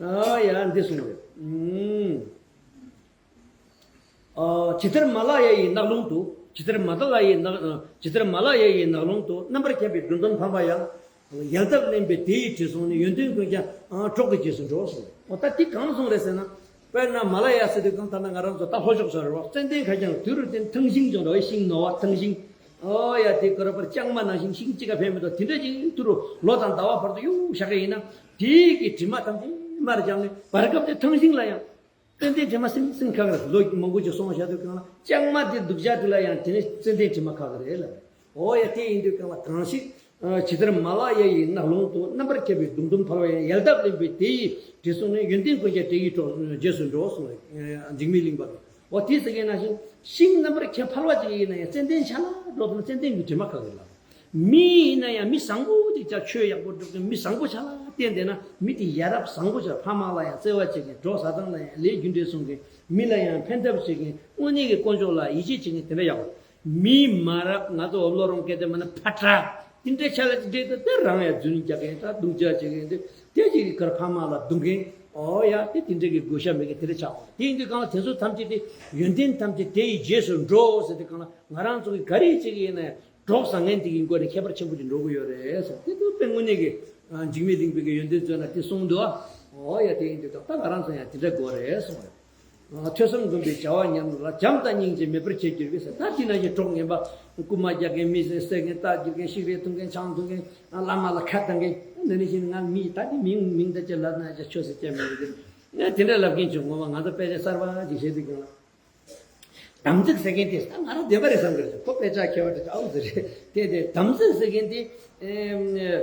ཨ་ཡ་འདི་གསུངས་རེད། ཨུམ། ཨ་ཇི་ལྟར་མ་ལ་ཡ་ཡི་ནགས་ཀློང་དུ། ཇི་ལྟར་མ་ལ་ཡ་ཡི་ནགས། ཨ་ཇི་ལྟར་མ་ལ་ཡ་ཡི་ནགས་ཀློང་དུ། རྣམ་པར་ཁྱབ་པའི་འགྲོ་དོན་ཕ་མ་ཡང་། ཡལ་འདབ་ལེན་པའི་དེ་ཡི་དྲི་བསུང་ནི། ཡོན་ཏན་ཀུན་ཀྱང་གྲོགས་ཀྱི་རྗེས་སུ་འགྲོ་གསུངས། འོ་ད་འདི་གང་གསུངས་རེད་ཟེར་ན། དཔེར་ན་མ་ལ་ཡ་ཟེར་དུས་གང་ལྟར་ན་ང་རང་ཚོ་ད་ལྷོ་ཕྱོགས་ས་རེད་བ། ཙན་དན་ཁ་རྐྱང་དུ་རུ་བརྟེན་ཐང་ཤིང་ཀྱང་འདྲ་བའི་ཤིང་ནོར་བ་ཐང་ཤིང་། ཨོ་ཡ་དེ་ཀ་ར་པར་ལྕང་མ་ནང་བཞིན་ཤིང་གཅིག་ག་ཕན་མི་འདུག་དེ་འདྲ་ཅིག་དུ་རུ་ལོ་དང་ཟླ་བ་བར་དུ་ཡོང་བཞག་གི་ཡིན་ན། དེའི་གི་དྲི་མ་ཐམས་ཅད་མར་སྦྱངས་ནས་བར་སྐབས་དེ་ཐང་ཤིང་ལ་ཡང་། ཙན་དན་དྲི་མ་སིང་སིང་ཁ་གི་རེད། ལོ་མང་པོ་ཅིག་སོང་བཞག་དུས་གང་ལ་ལྕང་མ་དེ་སྡུག་ཅག་དེ་ལ་ཡང་དེ་ནས་ཙན་དན་དྲི་མ་ཁ་གི་རེད་ལ། འོ་ཡ་དེ་ཡིན་དུས་གང་ལ་གང་ཞིག་ཇི་ལྟར་མ་ལ་ཡ་ཡི་ནགས་ཀློང་དུ། རྣམ་པར་ཁྱབ་པའི་འགྲོ་དོན་ཕ་མ་ཡང་། ཡལ་འདབ་ལེན་པའི་དེ་ཡི་དྲི་བསུང་ནི། ཡོན་ཏན་ཀུན་ཀྱང་དེ་ཡི་གྲོགས་རྗེས་སུ་འགྲོ་གསུངས་པས། འཇིགས་མེད་གླིང་པ་གིས། འོ་དེ་ཟེར་མཁན་ནང་བཞིན་ཤིང་རྣམ་པར་ཁྱབ་ཕལ་བ་ཅིག་ཡིན་ན་ཡང་ཙན་དན་ཆ་ལ་འགྲོ་དང་ཙན་དན་གྱི་དྲི་མ་ཁ་གི་ལ། མི་ཡིན་ན་ཡང་མི་བཟང་པོ་ཅིག་ཆགས། ཆོས་ཡག་པོ་སྒྲུབ་མཁན་མི་བཟང་པོ་ཆགས་ལ་བརྟེན་བསྡད་ན་མི་དེ་ཡ་རབས་བཟང་པོ་ཆགས། ཕ་མ་ལ་ཡང་བརྩེ་བ་བྱེད་མཁན། གྲོགས་བཟའ་ཚང་ལ་ཡང་ལས་རྒྱུ་འབྲས་སྲུང་མཁན། མི་ལ་ཡང་ཕན་ཐབས་བྱེད་མཁན། དངོས་གནས་ཀྱི་དཀོན་མཆོག་ལ་ཡིད་ཆེས་བྱེད་མཁན་དེ་འདྲ་ཡག་པོ། མི་མ་རབས་ང་ཚོ་འོབ་ལོ་རོང་སྐད་དེ་མ་ན་ཕ་ཏྲ་དེ་འདྲའི་ཆ་ལ་ཅི་འདྲའི་ད་དེ་རང་ཡང་རྫུན་རྒྱག་མཁན། ད་སྡུག་ཅག་བྱེད་མཁན། དེ་དེ་ཅིག་གི་ཁར་ཕ་མ་ལ་རྡུང་མཁན། ཨོ་ཡ་དེ་དེ་འདྲའི་གི་དགོས་ཤ་མེད་མཁན་དེ་འདྲ་ཆགས་པ། དེ་ཡིན་དུས་གང་ལ་དེ་ཚོ་ཐམས་ཅད་དེ་ཡོན་ཏན་ཐམས་ཅད་དེ་ཡི་རྗེས་སུ་འགྲོ་ཟེར་དུས་གང་ལ་ང་རང་ཚོ་གི་ག་རེ་བྱེད་ཀྱི་ཡིན་ན་ཡང་། གྲོགས་བཟང་ངན་དེ་གི་མགོ་ནས་ཁྱད་པར་ཆེན་པོ་ཅིག་འགྲོ་གི་ཡོད་རེད་ཟེར། དེ་ཚོ་དཔེ་དངོས་གནས་ཀྱི་འཇིགས་མེད་གླིང་པའི་གི་ཡོན་ཏན་མཛོད་ན་དེ་གསུངས་འདུག་ཨ། ཨོ་ཡ་དེ་ཡིན་དུས་ད་ལྟ་ང་རང་ཚོ་ཡང་དེ་འདྲ་དགོས་རེད་གསུངས་རེད། ཐོས་བསམ་སྒོམ་པའི་བྱ་བ་ཉམས་ལ། བྱམས་དང་སྙིང་རྗེ་མེད་པར་བྱེད་འགྱུར་བས་ཟེར། ད་དེ་ནང་བཞིན་གྲོགས་ངན་པ་རྐུ་མ་རྒྱག་མཁན། མི་བསད་མཁན། རྟ་རྒྱག་མཁན། ཤིག་རིལ་འཐུང་མཁན། ཆང་འཐུང་མཁན། བླ་མ་ལ་ཁ་བཏང་མཁན། འདི་ནི་བཞིན་ང་མི་ད་དེ་མིང་མིང་ད་ཅི་ལབ་ན་ཅི་ཆོས་ཟེར་ཅི་མི་འདུག་ང་དེ་འདྲ་ལབ་མཁན་བྱུང་། ངོ་མ་ང་ཚོ་དཔེ་ཆ་གསར་པ་ཅིག་བཤད་དུས་ཀྱང་ལ། དམ་ཚིག་ཟེར་མཁན་དེ་ད་ང་རང་བདེན་པ་རེད་བསམ་གི་རེད། ཁོ་དཔེ་ཆ་མཁས་པ་དེ་ཨའུ་ཟེར་རེད། དེ་དེ་དམ་ཚིག་ཟེར་མཁན་དེ་ཨེམ་ཨེ་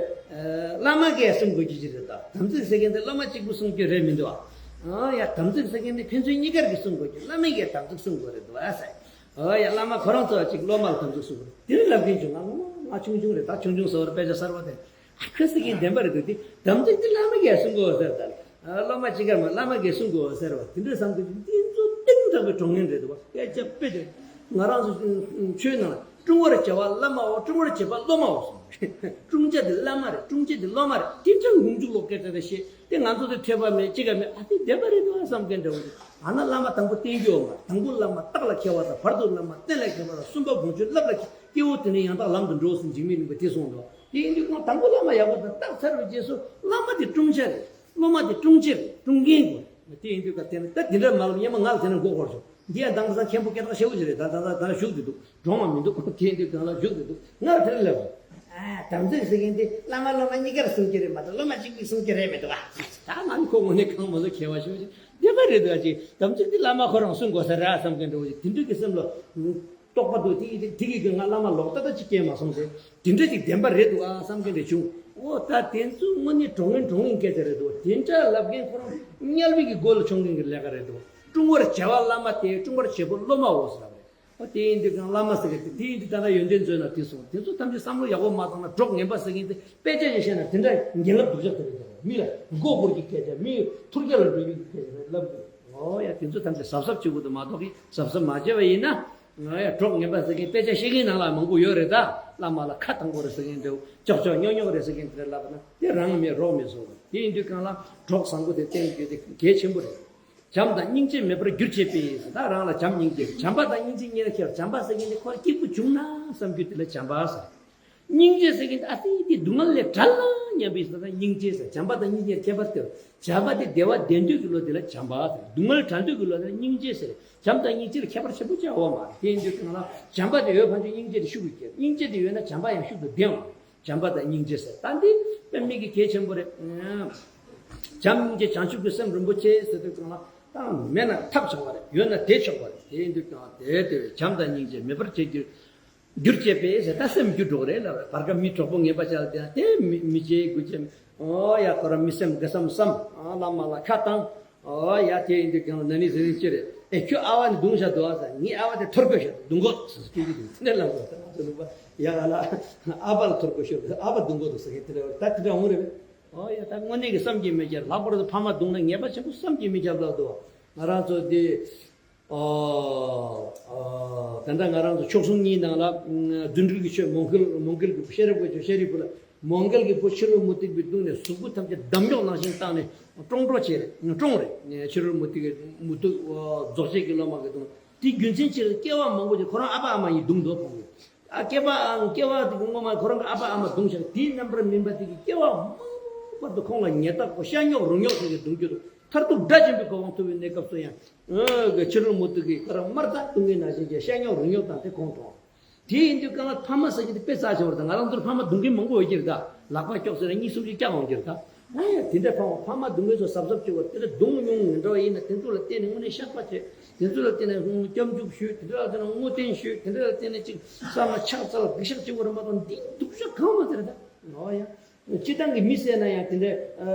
བླ་མ་གིས་སྲུང་དགོས་རྒྱུ་ཅིག་རེད། ད་དམ་ཚིག་ཟེར་མཁན་དེ་བླ་མ་གཅིག་པུ་སྲུང་རྒྱུ་རེད་མི་འདུག་ཨ། ཨ་ཡ་དམ་ཚིག་ཟེར་མཁན་དེ་ཕན་ཚུན་གཉིས་ཀར་གྱིས་སྲུང་དགོས་རྒྱུ། བླ་མ་གིས་དམ་ཚིག་སྲུང་དགོས་རེད་འདུག་ཨ་ཟེར། ཨ་ཡ་བླ་མ་ཁོ་རང་ཚོ་གཅིག་སློབ་མ་ལ་དམ་ཚིག་སྲུང་དགོས་རེད། དེ་རིང་ལབ་མཁན་བྱུང་། ང་ང་ཆུང་ཆུང་རེད། ད་ཆུང་ཆུང་ཟེར་བར་དཔེ་ཆ་གསར་པ་དེ། ཁ་སི་ཀིན་བདེན་པ་རེད་འདུག་དེ་དམ་ཚིག་དེ་བླ་མ་གིས་སྲུང་དགོས་ཟེར། ད་སློབ་མ་གཅིག་གར་མ་བླ་མ་གིས་སྲུང་དགོས་ཟེར་བ་དེ་འདྲ་བསམ་གི་འདི་ཚོ་གཏིང་དྲགས་པའི་གྲོགས་ངན་རེད་འདུག་བ། སྐད་ཆ་དཔེ་དེ་ང་རང་ཚོ་ཆོས་ནང་ལ་དཀྲུང་བར་བྱ་བ་བླ་མའོ། དཀྲུང་བར་བྱེད་པ་སློབ་མའོ་གསུངས། དཀྲུང་བྱ་དེ་བླ་མ་རེད། དཀྲུང་བྱེད་དེ་སློབ་མ་རེད། དེ་ཅང་ངུ་མཇུག་ལོག་སྐད་ཆ་རེ་བཤད་དེ་ང་ཚོ་དེ་ཐོས་པ་མེད་ཅི་ག་མེད། ཨ་དེ་བདེན་པ་རེད་འདུག་བསམ་མཁན་འདྲ་བོ་རེད། ཨ་ན་བླ་མ་དང་པོ་བསྟེན་རྒྱུ་ཡོད་མ་རེད། དང་པོ་བླ་མ་རྟགས་ལ་མཁས་པ་དང་། བར་དུ་བླ་མ་རྟེན་ལ་མཁས་པ་དང་། གསུམ་པ་དགོངས་ཆོས་བསླབ་ལ་མཁས། སྐྱེ་བོ་དེ་ནི་ཡང་དག་ལམ་དུ་འགྲོ་ཟེར་འཇིགས་མེད་གླིང་པས་དེ་གསུངས་འདུག་དེ་ཡིན་དུས་ཁོང་དང་པོ་བླ་མ་ཡག་པོ་དང་བརྟག་ཚར་བའི་རྗེས་སུ་བླ་མ་དེ་དཀྲུང་བྱ་རེད། སློབ་མ་དེ་དཀྲུང་བྱེད་རེད། དཀྲུང་མཁན་དགོས་རེད། དེ་ཡིན་དུས་ཀ་དེ་ནི་ད་དེ་འདྲ་མ་ལབ། སྙན་མ་ང་ལ་དེ་ནས་མགོ་འཁོར་བྱུང་། འདི་ཡང་དེང་སང་མཁན་པོ་སྐད་གྲགས་ཆེ་བོ་ཞིག་རེད། ད་ད་ད་ད་བཞུགས་བསྡད་འདུག་གྲོངས་པ་མི་འདུག་དེ་ཡིན་དུས་གང་ལ་བཞུགས་བསྡད་འདུག་ང་ལ་དེ་རིང་ལབ་སོང་། ཨ། དམ་ཚིག་ཟེར་མཁན་དེ་བླ་མ་སློབ་མ་གཉིས་ཀར་གསུང་གི་རེད་མ་གཏོགས་སློབ་མ་གཅིག་གིས་གསུང་གི་རེད་མི་འདུག་ཨ། ད་ང་ནི་ཁོ་ངོ་ནས་གང་མ་གསུང་མཁས་པ་ཞུ་ཞིག་བདེན་པ་རེད་འདུག་ཨ། ཅིག་དམ་ཚིག་དེ་བླ་མ་ཁོ་རང་གསུང་དགོས་ས་རེད་ཨ་བསམ་མཁན་འདྲ་བོ་ཞིག་དེ་འདྲ་གི་སེམས་ལ་རྟོག་པ་འདུག་དེ་ཡིན་དེ་གི་གི་ང་བླ་མ་ལོག་ལྟ་ལྟ་ཅིག་སྐྱེས་མ་སོང་ཟེར། དེ་འདྲ་ཅིག་བདེན་པ་རེད་འདུག་ཨ་བསམ་མཁན་རེ་བྱུང་། ཨོ་ད་དེ་ཚོ་དངོས་གནས་གྲོགས་ངན་གྲོགས་ངན་སྐད་ཆ་རེད་འདུག་དེ་འདྲ་ལབ་མཁན་ཁོ་རང་དམྱལ་བའི་གི་སྒོ་ལ་མཆོང་མཁན་གི་ལས་ཀ་རེད་འདུག་སྲུང་བར་བྱ་བ་བླ་མ་སྟེ་སྲུང་བར་བྱེད་པོ་སློབ་མའོ་ཟེར་བ་རེད། ཨོ་དེ་ཡིན་དུས་ཀྱང་བླ་མ་ཟེར་མཁན་དེ་དེ་ཡིན་དུས་ད་ལྟ་ཡོན་ཏན་མཛོད་ན་དེ་སོང་དེ་ཚོ་ཐམས་ཅད་བསམ་བློ་ཡག་པོ་མ་བཏང་ན་གྲོགས་ངན་པ་ཟེར་མཁན་དེ་དཔེ་ཆ་ཞིག་བཤད་ན་དེ་འདྲ་ངན་ལབ་སྡུག་ཅག་དེ་རེད་འདུག་མི་ལ་མགོ་སྐོར་གྱི་སྐད་ཆ་མི་ཐུར་རྒྱག་ལ་འགྲོ་རྒྱུ་གི་སྐད་ཆ་རེད་ལབ་དགོས། ཨོ་ཡ་དེ་ཚོ་ཐམས་ཅད་གཟབ་གཟབ་བྱེད་དགོས་འདུག་མ་གཏོགས་ཀྱི་གཟབ་གཟབ་མ་བྱས་པ་ཡིན་ན། ང་ཡ་གྲོགས་ངན་པ་ཟེར་མཁན་དཔེ་ཆ་བཤད་མཁན་ནང་ལ་མང་པོ་ཡོད་རེད་ད། བླ་མ་ལ་ཁ་ཐང་པོ་རེད་ཟེར་མཁན་འདྲ་བོ་ཅོག་ཅོག་ཉོག་ཉོག་རེད་ཟེར་མཁན་དེ་ལབ་ན་དེ་རང་མེད་རོགས་མེད་བཟོ་བ་དེ་ཡིན་དུས་གང་ལ་གྲོགས་བཟང་པོ་དེ་བསྟེན་རྒྱུ་དེ་གལ་ཆེན་པོ་རེད། བྱམས་དང་སྙིང་རྗེ་མེད་པར་གྱུར་ཅེས་པས་ཟེར་ད་རང་ལ་བྱམས་སྙིང་རྗེ་བྱམས་པ་དང་སྙིང་རྗེ་གཉིས་ལ་ཁྱེད་བྱམས་པ་ཟེར་མཁན་དེ་ཁོ་སྐྱིད་པོ་བྱུང་ན་བསམ་རྒྱུ་དེ་ལ་བྱམས་པ་ཟེར། སྙིང་རྗེ་ཟེར་མཁན་དེ་ཨ་ཙི་དེ་སྡུག་བསྔལ་ལས་བྲལ་ལ་སྙམ་པའི་ཟེར་ད་སྙིང་རྗེ་ཟེར་བྱམས་པ་དང་སྙིང་རྗེ་ཁྱད་པར་དེ་བྱམས་པ་དེ་བདེ་བ་ལྡན་དུས་ཀྱི་བློ་དེ་ལ་བྱམས་པ་ཟེར་སྡུག་བསྔལ་བྲལ་དུས་ཀྱི་བློ་དེ་ལ་སྙིང་རྗེ་ཟེར། བྱམས་དང་སྙིང་རྗེ་ལ་ཁྱད་པར་ཆེན་པོ་ཅིག་ཡོད་མ་རེད། དེ་ཡིན་དུས་གང་ལ་བྱམས་པ་དེ་ཡོད་ཕན་ཆད་སྙིང་རྗེ་དེ་ཤུགས་ཀྱིས་སྐྱེ། སྙིང་རྗེ་དེ་ཡོད་ན་བྱམས་པ་ཡང་ཤུགས་ཏུ་ལྡན་འོང་། བྱམས་པ་དང་སྙིང་རྗེ་ཟེར་ད་འདི་དཔེ་མི་གི་གལ་ཆེན་པོ་རེད། བྱམས་སྙིང་རྗེ་བྱང་ཆུབ་ཀྱི་སེམས་རིན་པོ་ཆེ་ཟེར་དུས་གང་ལ་ད་མེད་ན་ཐབས་ཆོག་པ་རེད། ཡོད་ན་དེ་ཆོག་པ་རེད། དེ་ཡིན་དུས་གང་དེ་དེ་བས་བྱམས་དང་སྙིང་རྗེ་མེད་པར་བྱེད་རྒྱུ། འགྱུར་བྱེད་པས་ཟེར་ད་སེམས་འགྱུར་འགྲོ་གི་རེད་ལབ་རེད། བར་སྐབས་མི་གྲོགས་པོ་ངན་པ་ཅག་ལ་བལྟས་ན་དེ་མི་མི་བྱེད་དགུ་བྱེད། ཨོ་ཡ་ཁོ་རང་མི་སེམས་དགའ་བསམ་བསམ། ཨ་བླ་མ་ལ་ཁ་བཏང་། ཨོ་ཡ་དེ་ཡིན་དུས་ཀྱང་ན་ནི་ཟེར་ནི་ཅི་རེད། ཨེ་ཁྱོད་ཨ་བ་ནི་རྡུང་བཞག་འདུག་ཨ་ཟེར། ངའི་ཨ་བ་དེ་ཐོར་གོ་བཞག་རྡུང་གོ་ཟེར་སྐད་ཀྱི་འདུག་ནས་ལབ་གོ་ཟེར་ང་ཚོ་ལུག་པ་ཡ་ང་ལ་ཨ་བ་ལ་ཐོར་གོ་ཞོར་ཨ་བ་རྡུང་གོ་འདུག་ཟེར་མཁན་དེ་འདྲ་བ་ད་དེ་འདྲ་འོང་རེད་པས། ཨོ་ཡ་ད་དངོས་གནས་ཀྱི་བསམ་གྱིས་མི་ཁྱབ་ལྷག་པར་དུ་ཕ་མ་རྡུང་ན་ངེས་པ་ཆེན་པོ་བསམ་གྱིས་མི་ཁྱབ་ལབ་འདུག་ང་རང་ཚོ་འདི། ཨོ། ཨོ། ད་ལྟ་ང་རང་ཚོ་མཆོག་གསུམ་གཉིས་ནང་ལ་རྫུ་འཕྲུལ་གྱི་ཆོས་མོའུ་འགལ་མོའུ་འགལ་གྱི་བུ་ཤཱ་རིའི་བུ་ལ་མོའུ་འགལ་གྱི་བུ་ཕྱི་རོལ་མུ་སྟེགས་པས་བརྡུངས་ནས་གཟུགས་པོ་ཐམས་ཅད་འདམ་རྙོག་ནང་བཞིན་བཏང་ནས་ཀྲོང་ཀྲོ་བྱས་རེད་ཀྲོང་རེད། ཕྱི་རོལ་མུ་སྟེགས་མུ་སྟེགས་རྫོགས་བྱེད་ཀྱི་སློབ་མ་གིས་བརྡུངས། དེའི་རྒྱུ་མཚན་ཅི་རེད། སྐྱེ་བ་མང་པོ་ཅིག་ཁོ་རང་ཨ་ཕ་ཨ་མ་ཡིས་བརྡུངས་འདུག་ཕངས་པས། ཨ་སྐྱེ་བའམ་སྐྱེ་བ་དེ་གི་སྔོན་མ་ཁོ་རང་གི་ཨ་ཕ་ཨ་མ་བརྡུངས་བཞག་དེའི་རྣམ་པར་སྨིན་པ་དེ་གི་སྐྱེ་བ་མང་པོ་བར་དུ་ཁོང་ལ་ཉེས་རྡུང་གོ་ཤ་རྙོག་རུ་རྙོག་དེ་གི་བརྡུང་རྒྱུ་དང་མཐར་ཐུག་དགྲ་བཅོམ་པའི་གོ་འཕང་ཐོབ་པའི་གནས་སྐབས་སུ་ཡང་ཨ་གི་ཕྱི་རོལ་མུ་སྟེགས་ཀྱིས་ཁོ་རང་དམར་རྩྭ་བརྡུང་མཁན་ནང་བཞིན་གྱི་ཤ་རྙོག་རུ་རྙོག་དང་དེ་གོང་དུ་འོང་། དེ་ཡིན་དུས་གང་ལ་ཕ་མ་ཟེར་གྱི་དེ་དཔེ་རྩ་ཆེ་བ་རེད། ད་ང་རང་ཚོར་ཕ་མ་རྡུང་མཁན་མང་པོ་ཡོད་ཀྱི་རེད། ད་ལག་པ་ཀྱོག་ཟེར་ན་གཉིས་གསུམ་ཅིག་བཀྱག་འོང་གྱི་རེད། ད་ཨ་ཡ་དེ་འདྲ་ཕ་མ་ཕ་མ་རྡུང་མཁན་ཚོ་གཟབ་གཟབ་བྱེད་དགོས། དེ་འདྲ་རྡུང་མྱོང་མི་འདྲ་བ་ཡིན་ན་དེ་ཚོ་ལ་བརྟེན་ནས་དངོས་གནས་བཤགས་པ་བྱེད། དེ་ཚོ་ལ་བརྟེན་ནས་སྐྱབས་འཇུག་ཞུས། དེ་འདྲ་ལ་བརྟེན་ནས་བསྔོ་རྟེན་ཞུས། དེ་འདྲ་ལ་བརྟེན་ནས་ཅིག་བསམ་ན་ཕྱག་འཚལ་སྡིག་བཤགས་བྱེད་དགོས་རེད་མ་གཏོགས་འདི་སྡུག་ཅག་གང་མ་ཟེར་ད། ཨོ་ཡ། སྤྱིར་བཏང་གི་མི་ཟེར་ན་ཡང་དེ་འདྲ་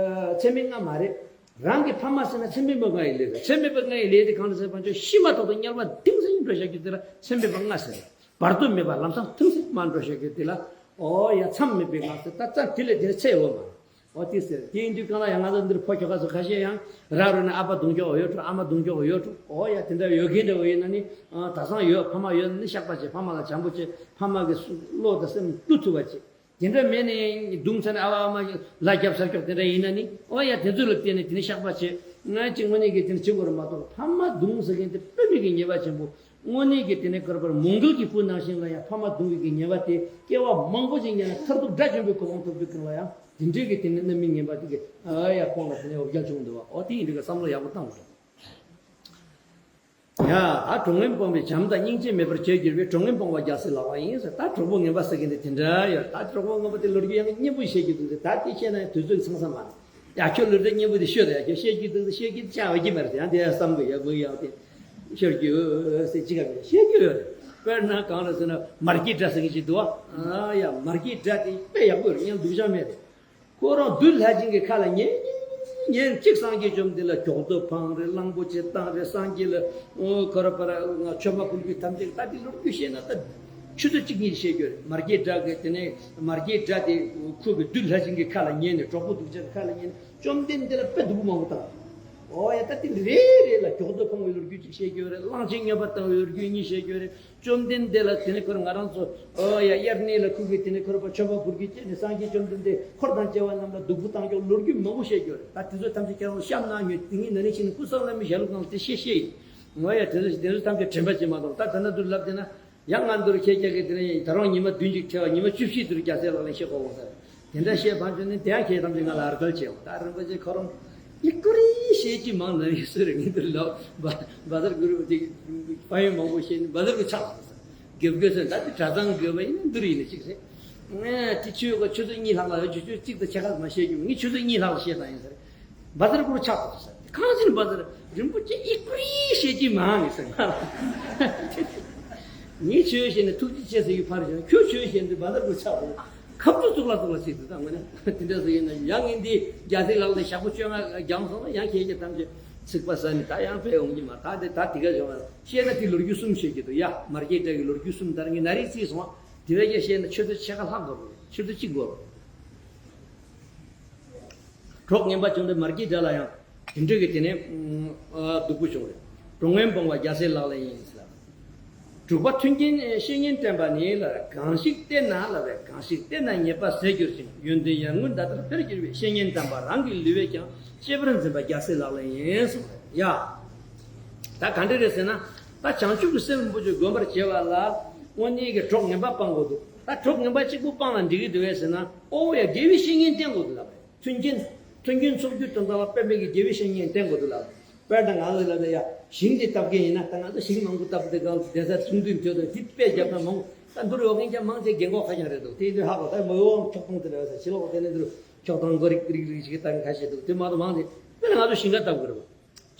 ཚད་མེད་ལྔ་མ་རེད། རང་གི་ཕ་མ་ཟེར་ན་ཚད་མེད་པ་ལྔ་ཡི་ལས་རེད། ཚད་མེད་པ་ལྔ་ཡི་ལས་དེ་གང་རེད་ཟེར་བ་ཅོ་ཤི་མ་ཐག་ཏུ་དམྱལ་བ་ཐིམ་ཟིན་འགྲོ་བཞག་རྒྱུ་དེ་ལ་ཚད་མེད་པ་ལྔ་ཟེར། བར་དོ་མེད་པ་ལམ་སང་ཐིམ་ཟིན་མ་འགྲོ་བཞག་རྒྱུ་དེ་ལ་ཨོ་ཡ་མཚམས་མེད་པའི་ལྔ་ཟེར། ད་ཙམ་དེ་ལས་དེ་ཚད་ཡོད་མ་རེད། ཨོ་དེ་ཟེར། དེ་ཡིན་དུས་གང་ལ་ཡང་ང་ཚོ་འདིར་ཕོ་ཁྱོ་ག་ཚོ་ཁ་ཤས་ཡང་ར་རུ་ནས་ཨ་ཕ་རྡུང་ཁྱོ་ཡོད་འགྲོ། ཨ་མ་རྡུང་ཁྱོ་ཡོད་འགྲོ། ཨོ་ཡ་དེ་འདྲ་ཡོད་མཁན་འདྲ་བོ་ཡིན་ན་ནི་ད་སང་ཡོད་ཕ་མ་ཡོད་ན་ནི་བཤགས་པ་བྱེད། ཕ་མ་ལ་བྱམས་པོ་བྱེད། ཕ་མ་གི་བློ་དང་སེམས་བསླུ་ཐུབ་པ་བྱེད། དེ་འདྲ་མེད་ནས་རྡུང་ཚར་ནས་ཨ་ཕ་ཨ་མ་ལ་རྒྱབ་ས་ཁྱོག་དེ་འདྲ་ཡིན་ན་ནི་ཨོ་ཡ་དེ་ཚོ་ལ་བརྟེན་ནས་དེ་ནི་བཤགས་པ་བྱེད། ང་ཅིག་དངོས་གནས་ཀྱི་དེ་ནི་བྱེད་དགོས་རེད་མ་གཏོགས་ཕ་མ་རྡུང་ཟེར་མཁན་དེ་དཔེ་མི་གི་ཉེས་པ་ཆེན་པོ། དངོས་གནས་ཀྱི་དེ་ནས་ཀར་པར་མོའུ་འགལ་གྱི་བུ་ནང་བཞིན་ལ་ཡང་ཕ་མ་རྡུང་བའི་གི་ཉེས་པ་དེ་སྐྱེ་བ་མང་པོ་ཞིག་ཉར་ན་མཐར་ཐུག་དགྲ་བཅོམ་པའི་གོ་འཕང་ཐོབ་རྒྱུ་ཀུན་ལ་ཡང་དེ་འདྲའི་གི་དེ་ནས་རྣམ་སྨིན་ངན་པ་དེ་གི་ཨ་ཡ་ཁོང་ལ་དེ་ནས་འོ་བརྒྱལ་བྱུང་འདུག་བ། འོ་དེ་ཡིན་དུས་ཀ་བསམ་བློ་ཡག་པོ་བཏང་དགོས། ཡ་ད་གྲོགས་ངན་སྤོང་བས་བྱམས་དང་སྙིང་རྗེ་མེད་པར་བྱས་གྱུར་པས་གྲོགས་ངན་སྤོང་བ་རྒྱལ་སྲིད་ལགས་པ་ཡིན་ཟེར། ད་གྲོགས་པོ་ངན་པ་ཟེར་གི་འདི་དེ་འདྲ་ཡོད། ད་གྲོགས་པོ་ངན་པ་དེ་ལོ་རྒྱུས་ཡང་སྙན་པོ་བཤད་རྒྱུ་འདུག་ཟེར། ད་དེ་བཤད་ན་ཡང་དུས་ཚོད་ཚང་ས་མ་རེད། ཡ་ཁྱོད་ལོ་རྒྱུས་སྙན་པོ་དེ་ཤོད་དང་། ཡ་ཁྱོད་བཤད་རྒྱུ་འདུག་ཟེར། བཤད་རྒྱུ་བྱ་བ་གི་མ་རེད་ཟེར། ཡང་དེ་ཡང་བསམ་དགོས། ཡ་བུ་ཡག་དེ་ཤོར་རྒྱུ་ཟེར་ཅི་ག་མེད། བཤད་རྒྱུ་ཡོད་རེད། དཔེར་ན་གང་རེད་ཟེར་ན་མར་གྱི་སྒྲ་ཟེར་གི་ཅིག་འདུག་བ། ཨ་ཡ་མར་གྱི་སྒྲ་དེ་དཔེ་ཡག་པོ་རེད། ཡང་སྡུག་ཅག་མེད་རེད། ཁོ་རང་བདུད་ལྷ་སྦྱིན་གྱི་ཁ་ལ་ཉན་ཉན་ཉན་གཅིག་སངས་རྒྱས་བཅོམ་ལྡན་ལ་མགྱོགས་རྡོ་འཕངས་རེད། གླང་པོ་ཆེ་བཏང་རེད། སངས་རྒྱས་ལ་ཁོ་ར་པ་ར་མཆོད་པ་ཕུལ་རྒྱུ་ཐམས་ཅད་ད་དེ་ལོ་རྒྱུས་བཤད་ན་ད་ཆུ་ཚོད་གཅིག་གཉིས་བཤད་རྒྱུ་རེད། མར་གྱི་སྒྲ་གི་དེ་ནས་མར་གྱི་སྒྲ་དེ་ཁོ་གི་བདུད་ལྷ་སྦྱིན་གྱི་ཁ་ལ་ཉན་ནས་གྲོགས་པོ་སྡུག་ཅག་གི་ཁ་ལ་ཉན་ནས་བཅོམ་ལྡན་འདས་ལ་དཔེ་སྡུག་པོ་མང་པོ་བཏང་། ཨོ་ཡ་ད་དེ་རེ་རེ་ལ་མགྱོགས་རྡོ་འཕངས་པའི་ལོ་རྒྱུས་ཅིག་བཤད་རྒྱུ་རེད། གླང་ཆེན་རྔོན་པ་བཏང་བའི་ལོ་རྒྱུས་གཉིས་བཤད་རྒྱུ་རེད། བཅོམ་ལྡན་འདས་ལ་དེ་ནས་ཁོ་རང་ང་རང་ཚོ་ཨོ་ཡ་དབྱར་གནས་ལ་ཁུག་གི་དེ་ནས་ཁོ་ར་པ་མཆོད་པ་ཕུལ་གི་བྱས་ནས་སངས་རྒྱས་བཅོམ་ལྡན་འདས་འཁོར་དང་བཅས་པ་རྣམས་ལ་སྡུག་པོ་བཏང་ཀྱོག་ལོ་རྒྱུས་མང་པོ་བཤད་རྒྱུ་རེད། ད་དེ་ཚོ་ཐམས་ཅད་ཁྱེད་རང་བཤམས་གནང་ཉོས། དེ་ངས་ན་ནིང་ཕྱིན་ནས་ཀུན་བཟང་བླ་མའི་ཞལ་ལུང་ནང་ལ་དེ་བཤད་བཤད་ཡིན། ངོ་ཡ་དེ་ཚོ་དེ་ཚོ་ཐམས་ཅད་དྲན་པ་བྱེད་མ་གཏོགས་ད་ད་ན་དུ་ལབ་དེ་ན། ཡང་ང་འདིར་ཁྱེད་ཅག་གིས་དེ་རིང་ད་རུང་ཉི་མ་བདུན་ཅིག་ཁྲིད་པ་ཉི་མ་བཅུ་བཞི་དུ་རྒྱལ་སྲས་ལག་ལེན་བཤད་དགོས་འོང་ཟེར། དེ་འདྲ་བཤད་བཏང་བྱུང་ན་དེ་ཡང་ཁྱེད་རྣམས་ཀྱིས་ང་ལ་ཨར་སྐལ་བྱེད་འོང་། ད་རིན་པོ་ཆེ་ཁོ་རང་ཡི་ཀུ་རི་ཤི། བཤད་ཀྱི་མང་ན་ཡི་སུ་རེད། ངས་འདིར་ལབ་བ་བ་དར་གུ་རུ་དེ་ཕ་ཡུལ་མང་པོ་བཤད་ནས་བ་དར་གུ་ཆགས་སོང་ས། དགེ་བསྐོས་སོང་། ད་དེ་གྲྭ་ཚང་དགོས་པ་ཡིན་ན་འདིར་ཡིན་ན་གཅིག་རེད། ངས་དེ་ཆོས་ག་ཆུ་ཚོད་གཉིས་ལྷག་ལ་ཆུ་ཚོད་གཅིག་དང་ཕྱེད་ཀ་མ་བཤད་རྒྱུ། ངས་ཆུ་ཚོད་གཉིས་ལྷག་ལ་བཤད་བཏང་ཡིན་ཟེར། བ་དར་གུ་རུ་ཆགས་སོང་ས། གང་ཕྱིན་བ་དར་རིན་པོ་ཆེ་ཨི་ཀུ་རི་བཤད་ཀྱི་མང་ངས་ཟེར་ང་ལ། ངས་ཆོས་བཤད་ནས་ཐུགས་རྗེ་ཆེ་ཟེར་གྱི་ཕར་བཞག་ཁྱོད་ཆོས་བཤད་དུས་བ་དར་གུ་རུ་ཆགས་སོང་། ཁ་བཙུགས་གཙུག་ལག་གཙུག་ལག་བྱེད་དུས་ད་ངོ་ནས་དེ་འདྲ་ཟེར་ཡིན་ན་ཡང་ངས་འདི་རྒྱལ་སྲས་ལག་ལ་ཞག་པོ་བཅོ་ལྔ་བརྒྱངས་སོང་ན་ཡང་ཁྱེད་ཀྱི་ཐམས་ཅད་ཚིག་པ་ཟ་ནས་ད་ཡང་ཕེབས་འོང་གི་མ། ད་དེ་ད་དེ་ག་བྱུང་བ་བཤད་ན་དེ་ལོ་རྒྱུས་གསུམ་བཤད་ཀྱི་འདུག་ཡ། མར་གྱི་སྒྲ་གི་ལོ་རྒྱུས་གསུམ་ལྟར་ངས་ན་རེ་རྩིས་སོང་བ། དེ་བས་ཀྱང་བཤད་ན་ཆུ་ཚོད་ཕྱེད་ཀ་ལྷག་དགོས་རེད། ཆུ་ཚོད་གཅིག་དགོས་རེད། གྲོགས་ངན་པ་བྱུང་སྟེ་མར་གྱི་སྒྲ་ལ་ཡང་དེ་འདྲ་གི་དེ་ནས་ཨ་སྡུག་པོ་བྱུང་རེད། གྲོགས་ངན་སྤོང་བ་རྒྱལ་སྲས་ལག་ལེན་ཡིན་ཟེར། དྲུག་པ་མཐུན་རྐྱེན་བཤེས་གཉེན་བསྟེན་པ་ནི་ལ། གང་ཞིག་བསྟེན་ན་ལ་བས། གང་ཞིག་བསྟེན་ན་ཉེས་པ་ཟད་འགྱུར་ཞིང་། ཡོན་ཏན་ཡར་ངོའི་ཟླ་ལྟར་འཕེལ་འགྱུར་བའི། བཤེས་གཉེན་དམ་པ་རང་གི་ལུས་པས་ཀྱང་། གཅེས་པར་འཛིན་པ་རྒྱལ་སྲས་ལག་ལེན་ཡིན་གསུངས་པ་རེད་ཡ། ད་ག་འདྲ་རེད་ཟེར་ན། ད་བྱང་ཆུབ་ཀྱི་སེམས་རིན་པོ་ཆེ་བསྒོམ་པར་བྱེད་པ་ལ་དངོས་གནས་ཀྱི་གྲོགས་ངན་པ་སྤང་དགོས་འདུག་ད་གྲོགས་ངན་པ་གཅིག་པུ་སྤངས་ན་འགྲིག་གི་འདུག་གས་ཟེར་ན། ཨོ་ཡ་དགེ་བའི་བཤེས་གཉེན་བསྟེན་དགོས་འདུག་ལབ་པས། མཐུན་རྐྱེན། མཐུན་རྐྱེན་ཚོགས་རྒྱུ་དོན་དམ་པ་སྤེལ་མེད་ཀྱི་དགེ་བའི་བཤེས་གཉེན་བསྟེན་དགོས་འདུག་ལབ། དཔེར་ན་ང་ཚོ་ལབ་ན་ཡ་ཞིང་འདི་བཏབ་མཁན་ཡིན་ན། ད་ང་ཚོ་ཞིང་མང་པོ་བཏབ་དུས་སྒང་དེ་ཚ་ཆུང་དུས་མཐོ་དུས་དེ་དཔེ་རྒྱབ་ན་མང་། ད་འདུར་ཡོད་མཁན་ཀྱང་མང་ཆེ་རྒན་གོག་ཁ་ཀྱང་རེད་འདུག་དེ་ཡིན་དུས་ཧ་གོ། ད་མི་འོང་ཁྱོག་གཏོང་དེ་རེད་ཟེར། ཕྱི་ལོགས་དེ་ནས་འདུར་ཁྱོག་གཏོང་མགོ་རིག་རིག་རིག་ཞིག་ད་ཁ་ཤས་འདུག་དེ་མ་གཏོགས་མང་ཆེ་དཔེར་ན་ང་ཚོ་ཞིང་ཁ་བཏབ་དགོས་རེད་བ།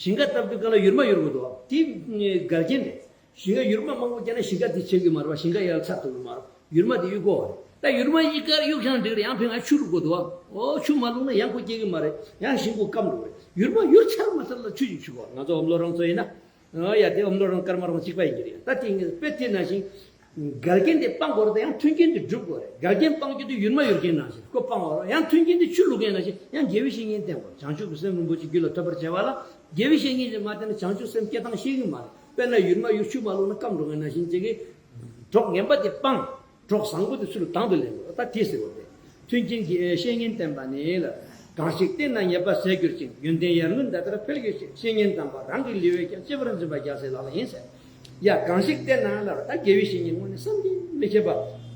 ཞིང་ཁ་བཏབ་དུས་སྒང་ལ་ཡུར་མ་ཡུར་དགོས་འདུག་བ། དེ་འགལ་རྐྱེན་རེད། ཞིང་ཁ་ཡུར་མ་མང་པོ་བརྒྱབ་ན་ཞིང་ཁ་དེ་ཆགས་ཀྱི་མ་རེད་བ། ཞིང་ཁ་ཡར་ཚ་ཐུབ་ཀྱི་མ་རེད། ཡུར་མ་དེ་གཡུག་དགོས་བ་རེད། ད་ཡུར་མ་གཡུག་ག་གཡུག་ཤང་འགྲིག་རེད། ཡང་ཕན་ང་ཆུ་བླུག་དགོས་འདུག་བ། ཨོ་ཆུ་མ་བླུག་ན་ཡང་ཁོ་སྐྱེ་གི་མ་རེད། ཡང་ཞིང་ཁོ་སྐམ་འགྲོ་རེད། ཡུར་མ་ཡུར་ཚར་མ་ཚར་ལ་ཆུ་ཅིག་བྱུག་དགོས། ང་ཚོ་ཨོམ་ལོ་རང་ཚོ་ཡིན་ན། ཨོ་ཡ་དེ་ཨོམ་ལོ་རང་སྐར་མ་རང་གཅིག་པ་ཡིན་གྱི་རེད། ད་དེ་ཡིན་གྱི་དཔེ་དེ་ནང་བཞིན། འགལ་རྐྱེན་དེ་སྤང་དགོས་རེད། ཡང་མཐུན་རྐྱེན་དེ་སྒྲུབ་དགོས་རེད། འགལ་རྐྱེན་སྤང་རྒྱུ་དེ་ཡུར་མ་ཡུར་མཁན་ནང་བཞིན་ཁོ་སྤང་དགོས་རེད། ཡང་མཐུན་རྐྱེན་དེ་ཆུ་བླུག་མཁན་ནང་བཞིན་ཡང་དགེ་བའི་བཤེས་གཉེན་བསྟེན་དགོས་རེད། བྱང་ཆུབ་ཀྱི་སེམས་རིན་པོ་ཆེ་རྒྱུད་ལ་ཐོབ་པར་བྱ་བ་ལ་དགེ་བའི་བཤེས་གཉེན་ཅིག་མ་བསྟེན་ན་བྱང་ཆུབ་སེམས་སྐྱེ་སྟངས་ཤེས་ཀྱི་མ་རེད། དཔེར་ན་ཡུར་མ་ཡུར་ཆུ་མ་བླུགས་ན་སྐམ་འགྲོ་མཁན་ནང་བཞིན་བྱེད་ཀྱི། གྲོགས་ངན་པ་དེ་སྤང་། གྲོགས་བཟང་པོ་དེ་ཚུར་དང་དུ་ལེན་དགོས། ད་དེ་ཟེར་བ་རེད། མཐུན་རྐྱེན་གྱི་བཤེས་གཉེན་བསྟེན་པ་ནི་ལ། གང་ཞིག་བསྟེན་ན་ཉེས་པ་ཟད་འགྱུར་ཞིང་། ཡོན་ཏན་ཡར་ངོའི་ཟླ་ལྟར་འཕེལ་འགྱུར་ཞིང་། བཤེས་གཉེན་དམ་པ་རང་གི་ལུས་པས་ཀྱང་། གཅེས་པར་འཛིན་པ་རྒྱལ་སྲས་ལག་ལེན་ཡིན་ཟེར། ཡ་གང་ཞིག་བསྟེན་ན་ལ་ད་དགེ་བའི་བཤེས་གཉེན་དངོས་གནས་བསམ་གྱིས་མི་ཁྱབ་པ།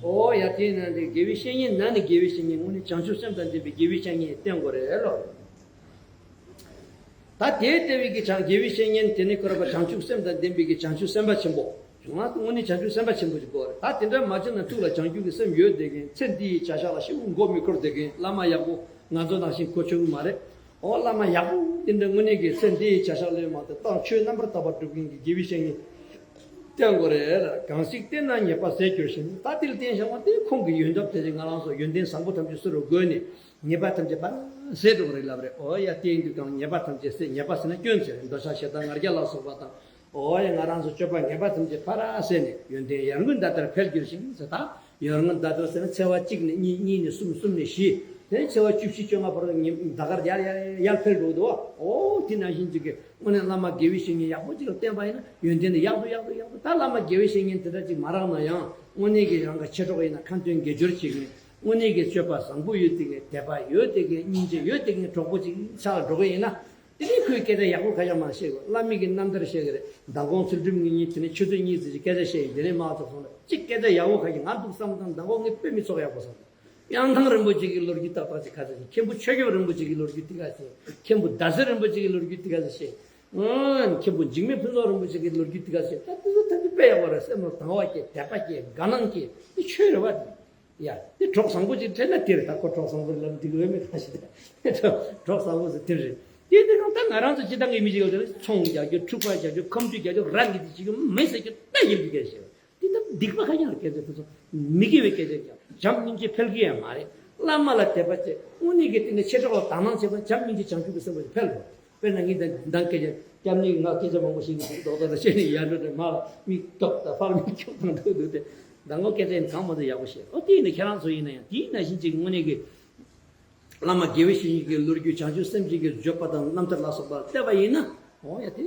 ཨོ་ཡ་དེ་ན་དེ་དགེ་བའི་བཤེས་གཉེན་ན་ནི་དགེ་བའི་བཤེས་གཉེན་དངོས་གནས་བྱང་ཆུབ་སེམས་དང་ལྡན་པའི་དགེ་བའི་བཤེས་གཉེན་བསྟེན་དགོས་རེད་ལོ། ད་དེའི་ལྟེ་བའི་གི་བྱང་དགེ་བའི་བཤེས་གཉེན་དེ་ནི་ཁོ་ར་བ་བྱང་ཆུབ་སེམས་དང་ལྡན་པའི་གི་བྱང་ཆུབ་སེམས་དཔའ་ཆེན་པོ། བྱུང་ང་དངོས་གནས་བྱང་ཆུབ་སེམས་དཔའ་ཆེན་པོ་ཞིག་དགོས་རེད། ད་དེ་འདྲ་མ་བྱུང་ན་ཐུགས་ལ་བྱང་ཆུབ་ཀྱི་སེམས་ཡོད་བསྡད་མཁན། ཚེ་འདི་ཡི་བྱ་གཞག་ལ་ཞེ་པོ་མགོ་མི་འཁོར་བསྡད་མཁན་བླ་མ་ཡག་པོ་ང་ཚོ་ནང་བཞིན་གོ་ཆོད་ཀྱི་མ་རེད། ཨོ་བླ་མ་ཡག་པོ་དེ་འདྲ་དངོས་གནས་ཀྱི་ཚེ་འདི་ཡི་བྱ་གཞག་ལས་མ་ཐོག་ཏང་ཆོས་རྣམ་པར་དག་པ་སྒྲུབ་མཁན་གྱི་དགེ་བའི་བཤེས་གཉེན་བསྟེན་དགོས་རེད་ལ། གང་ཞིག་བསྟེན་ན་ཉེས་པ་ཟད་འགྱུར་ཞིང་། ད་དེ་ལ་བསྟེན་བཞག་པ་དེ་ཁོང་གི་ཡོན་ཏན་དེ་ང་རང་ཚོ་ཡོན་ཏན་བཟང་པོ་ཐམས་ཅད་སུ་རུ་བགོས་ནས། ཉེས་པ་ཐམས་ཅད་ཕར་ཟད་འགྲོ་གི་རེད་ལབ་རེད། ཨོ་ཡ་དེ་ཡིན་དུས་གང་ཉེས་པ་ཐམས་ཅད་ཟད། ཉེས་པ་ཟེར་ན་སྐྱོན་ཟེར། འདོད་ཆགས་ཞེ་སྡང་ང་རྒྱལ་ལ་སོགས་པ་དང་། ཨོ་ཡ་ང་རང་ཚོ་སྤྱོད་པ་ངན་པ་ཐམས་ཅད་ཕར་ཟད་ནས་ཡོན་ཏན་ཡར་ངོའི་ཟླ་ལྟར་འཕེལ་འགྱུར་ཞིང་ཟེར། ད་ཡར་ངོའི་ཟླ་ལྟར་ཟེར་ན་ཚེས་པ་གཅིག་ནས་གཉིས། གཉིས་ནས་གསུམ། གསུམ་ནས་བཞི། དེ་ནས་ཚེས་པ་བཅུ་བཞི་བཅོ་ལྔ་བར་ཉིན་ཟླ་སྐར་ཡར་ཡར་ཡར་འཕེལ་འགྲོ་འདུག་ཨོ་དེ་ནང་བཞིན་ཅིག་གི་དངོས་གནས་བླ་མ་དགེ་བའི་བཤེས་གཉེན་ཡག་པོ་ཅིག་ལ་བསྟེན་པ་ཡིན་ན་ཡོན་ཏན་དེ་ཡག་ཏུ་ཡག་ཏུ་ཡག་ཏུ། ད་བླ་མ་དགེ་བའི་བཤེས་གཉེན་དེ་འདྲ་ཅིག་མ་རག་ན་ཡང་དངོས་གནས་ཀྱི་རང་གི་མཆེད་གྲོགས་ཡིན་ན་ཁ་འདོན་དགེ་སྦྱོར་བྱེད་མཁན། དངོས་གནས་ཀྱི་སྤྱོད་པ་བཟང་པོ་ཡོད་དེ་གའི། དད་པ་ཡོད་དེ་གའི། སྙིང་རྗེ་ཡོད་དེ་གའི་གྲོགས་པོ་ཅིག་ཆགས་འགྲོ་གི་ཡིན་ན། དེ་ནས་ཁོས་སྐད་ཆ་ཡག་པོ་ཁ་ཤས་མར་བཤད་དགོས། བླ་མའི་གི་རྣམ་ཐར་བཤད་གི་རེད། མདང་དགོང་ཚུལ་ཁྲིམས་ངེད་གཉིས་དེ་ནས་ཆུ་ཚོད་གཉིས་ཙམ་ཅིག་སྐད་ཆ་བཤད་ཡིན། དེ་ནས་མར་ཚོགས་སོང་ལ་གཅིག་སྐད་ཆ་ཡག་པོ་ཁ་ཤས། ང་འདུག་བསམ་དང་མདང་དགོང་ངས་དཔེ་མི་ཚོགས་ཡག་པོ་བསམ། གཡང་ཐང་རིན་པོ་ཆེ་གི་ལོ་རྒྱུས་ཏག་ཏག་ཅིག་ཁ་ཤས་བཤད། མཁན་པོ་ཆོས་སྐྱོབ་རིན་པོ་ཆེ་གི་ལོ་རྒྱུས་ཏིག་ཁ་ཤས་བཤད། མཁན་པོ་ཟླ་ཟེར་རིན་པོ་ཆེ་གི་ལོ་རྒྱུས་ཏིག་ཁ་ཤས་བཤད། ཨང་། མཁན་པོ་འཇིགས་མེད་ཕུན་ཚོགས་རིན་པོ་ཆེ་གི་ལོ་རྒྱུས་ཏིག་ཁ་ཤས་བཤད། ད་དེ་ཚོ་ཐམས་ཅད་དཔེ་ཡག་པོ་རེད། སེམས་ལ་དང་བ་སྐྱེ། དད་པ་སྐྱེ། དགའ་སྣང་སྐྱེ། དེ་ཆོས་རེད་བ། ཡ། དེ་གྲོགས་བཟང་པོ་ཅིག་འཕྲད་ན་དེ་རེད། ད་ཁོ་གྲོགས་བཟང་པོ་རེད་ལབ་འགྲིག་གི་ཡོད་མེད་གང་ཤེས། ད་གྲོགས་བཟང་པོ་ཟེར་དེ་རེད། དེ་དེ་གང་ལྟར་ང་རང་ཚོ་སྤྱི་བཏང་གི་མི་ཅིག་ཡོད་དེ་ཚོང་རྒྱག་རྒྱུ། འཁྲུག་པ་རྒྱག་རྒྱུ། ཁ་མཆུ་རྒྱག་རྒྱུ། རང་གི་དེ་བྱེད་རྒྱུ་མེད་ཟེར་རྒྱུ་ད་ཡིན་གྱི་སྐད་ཆ་བཤད། དེ་ལྟར་སྡིག་པ་ཁ་ཤས་ལ་སྐད་ཆ་དེ་ཚོ་མི་དགེ་བའི་སྐད་ཆ་ཀྱང་བྱམས་སྙིང་རྗེ་འཕེལ་གྱི་ཡང་མ་རེད། བླ་མ་ལ་དད་པ་བྱེད། དངོས་གནས་ཀྱི་སྟེང་ནས་མཆེད་གྲོགས་ལ་དག་སྣང་བྱེད་པ་བྱམས་སྙིང་རྗེ་བྱང་ཆུབ་ཀྱི་སེམས་པ་ཞིག་འཕེལ་འགྲོ། དཔེར་ན་ངས་ད་མདང་སྐད་ཆ་སྐྱབས་གནས་ང་སྐད་ཆ་མང་པོ་ཞིག་རྡོག་རྡོག་ལ་བཤད་ནས་ཡར་འགྲོ་དེ་མར་མིག་ཏོག་ད་ཕར་མིག་ཁྱུག་དང་འདུག་འདུག་སྟེ། མདང་དགོང་སྐད་ཆ་ཡིན་གང་མ་ཚོ་ཡག་པོ་བཤད། ཨོ་དེ་ཡིན་ན་ཁྱེད་རང་ཚོ་ཡིན་ན་ཡང་དེའི་ནང་བཞིན་གཅིག་དངོས་གནས་ཀྱི་བླ་མ་དགེ་བའི་བཤེས་གཉེན་གྱི་ལོ་རྒྱུས། བྱང་ཆུབ་སེམས་ཅན་གྱི་བརྗོད་པ་དང་རྣམ་ཐར་ལ་སོགས་པ་བལྟས་པ་ཡིན་ན། ཨོ་ཡ་དེ་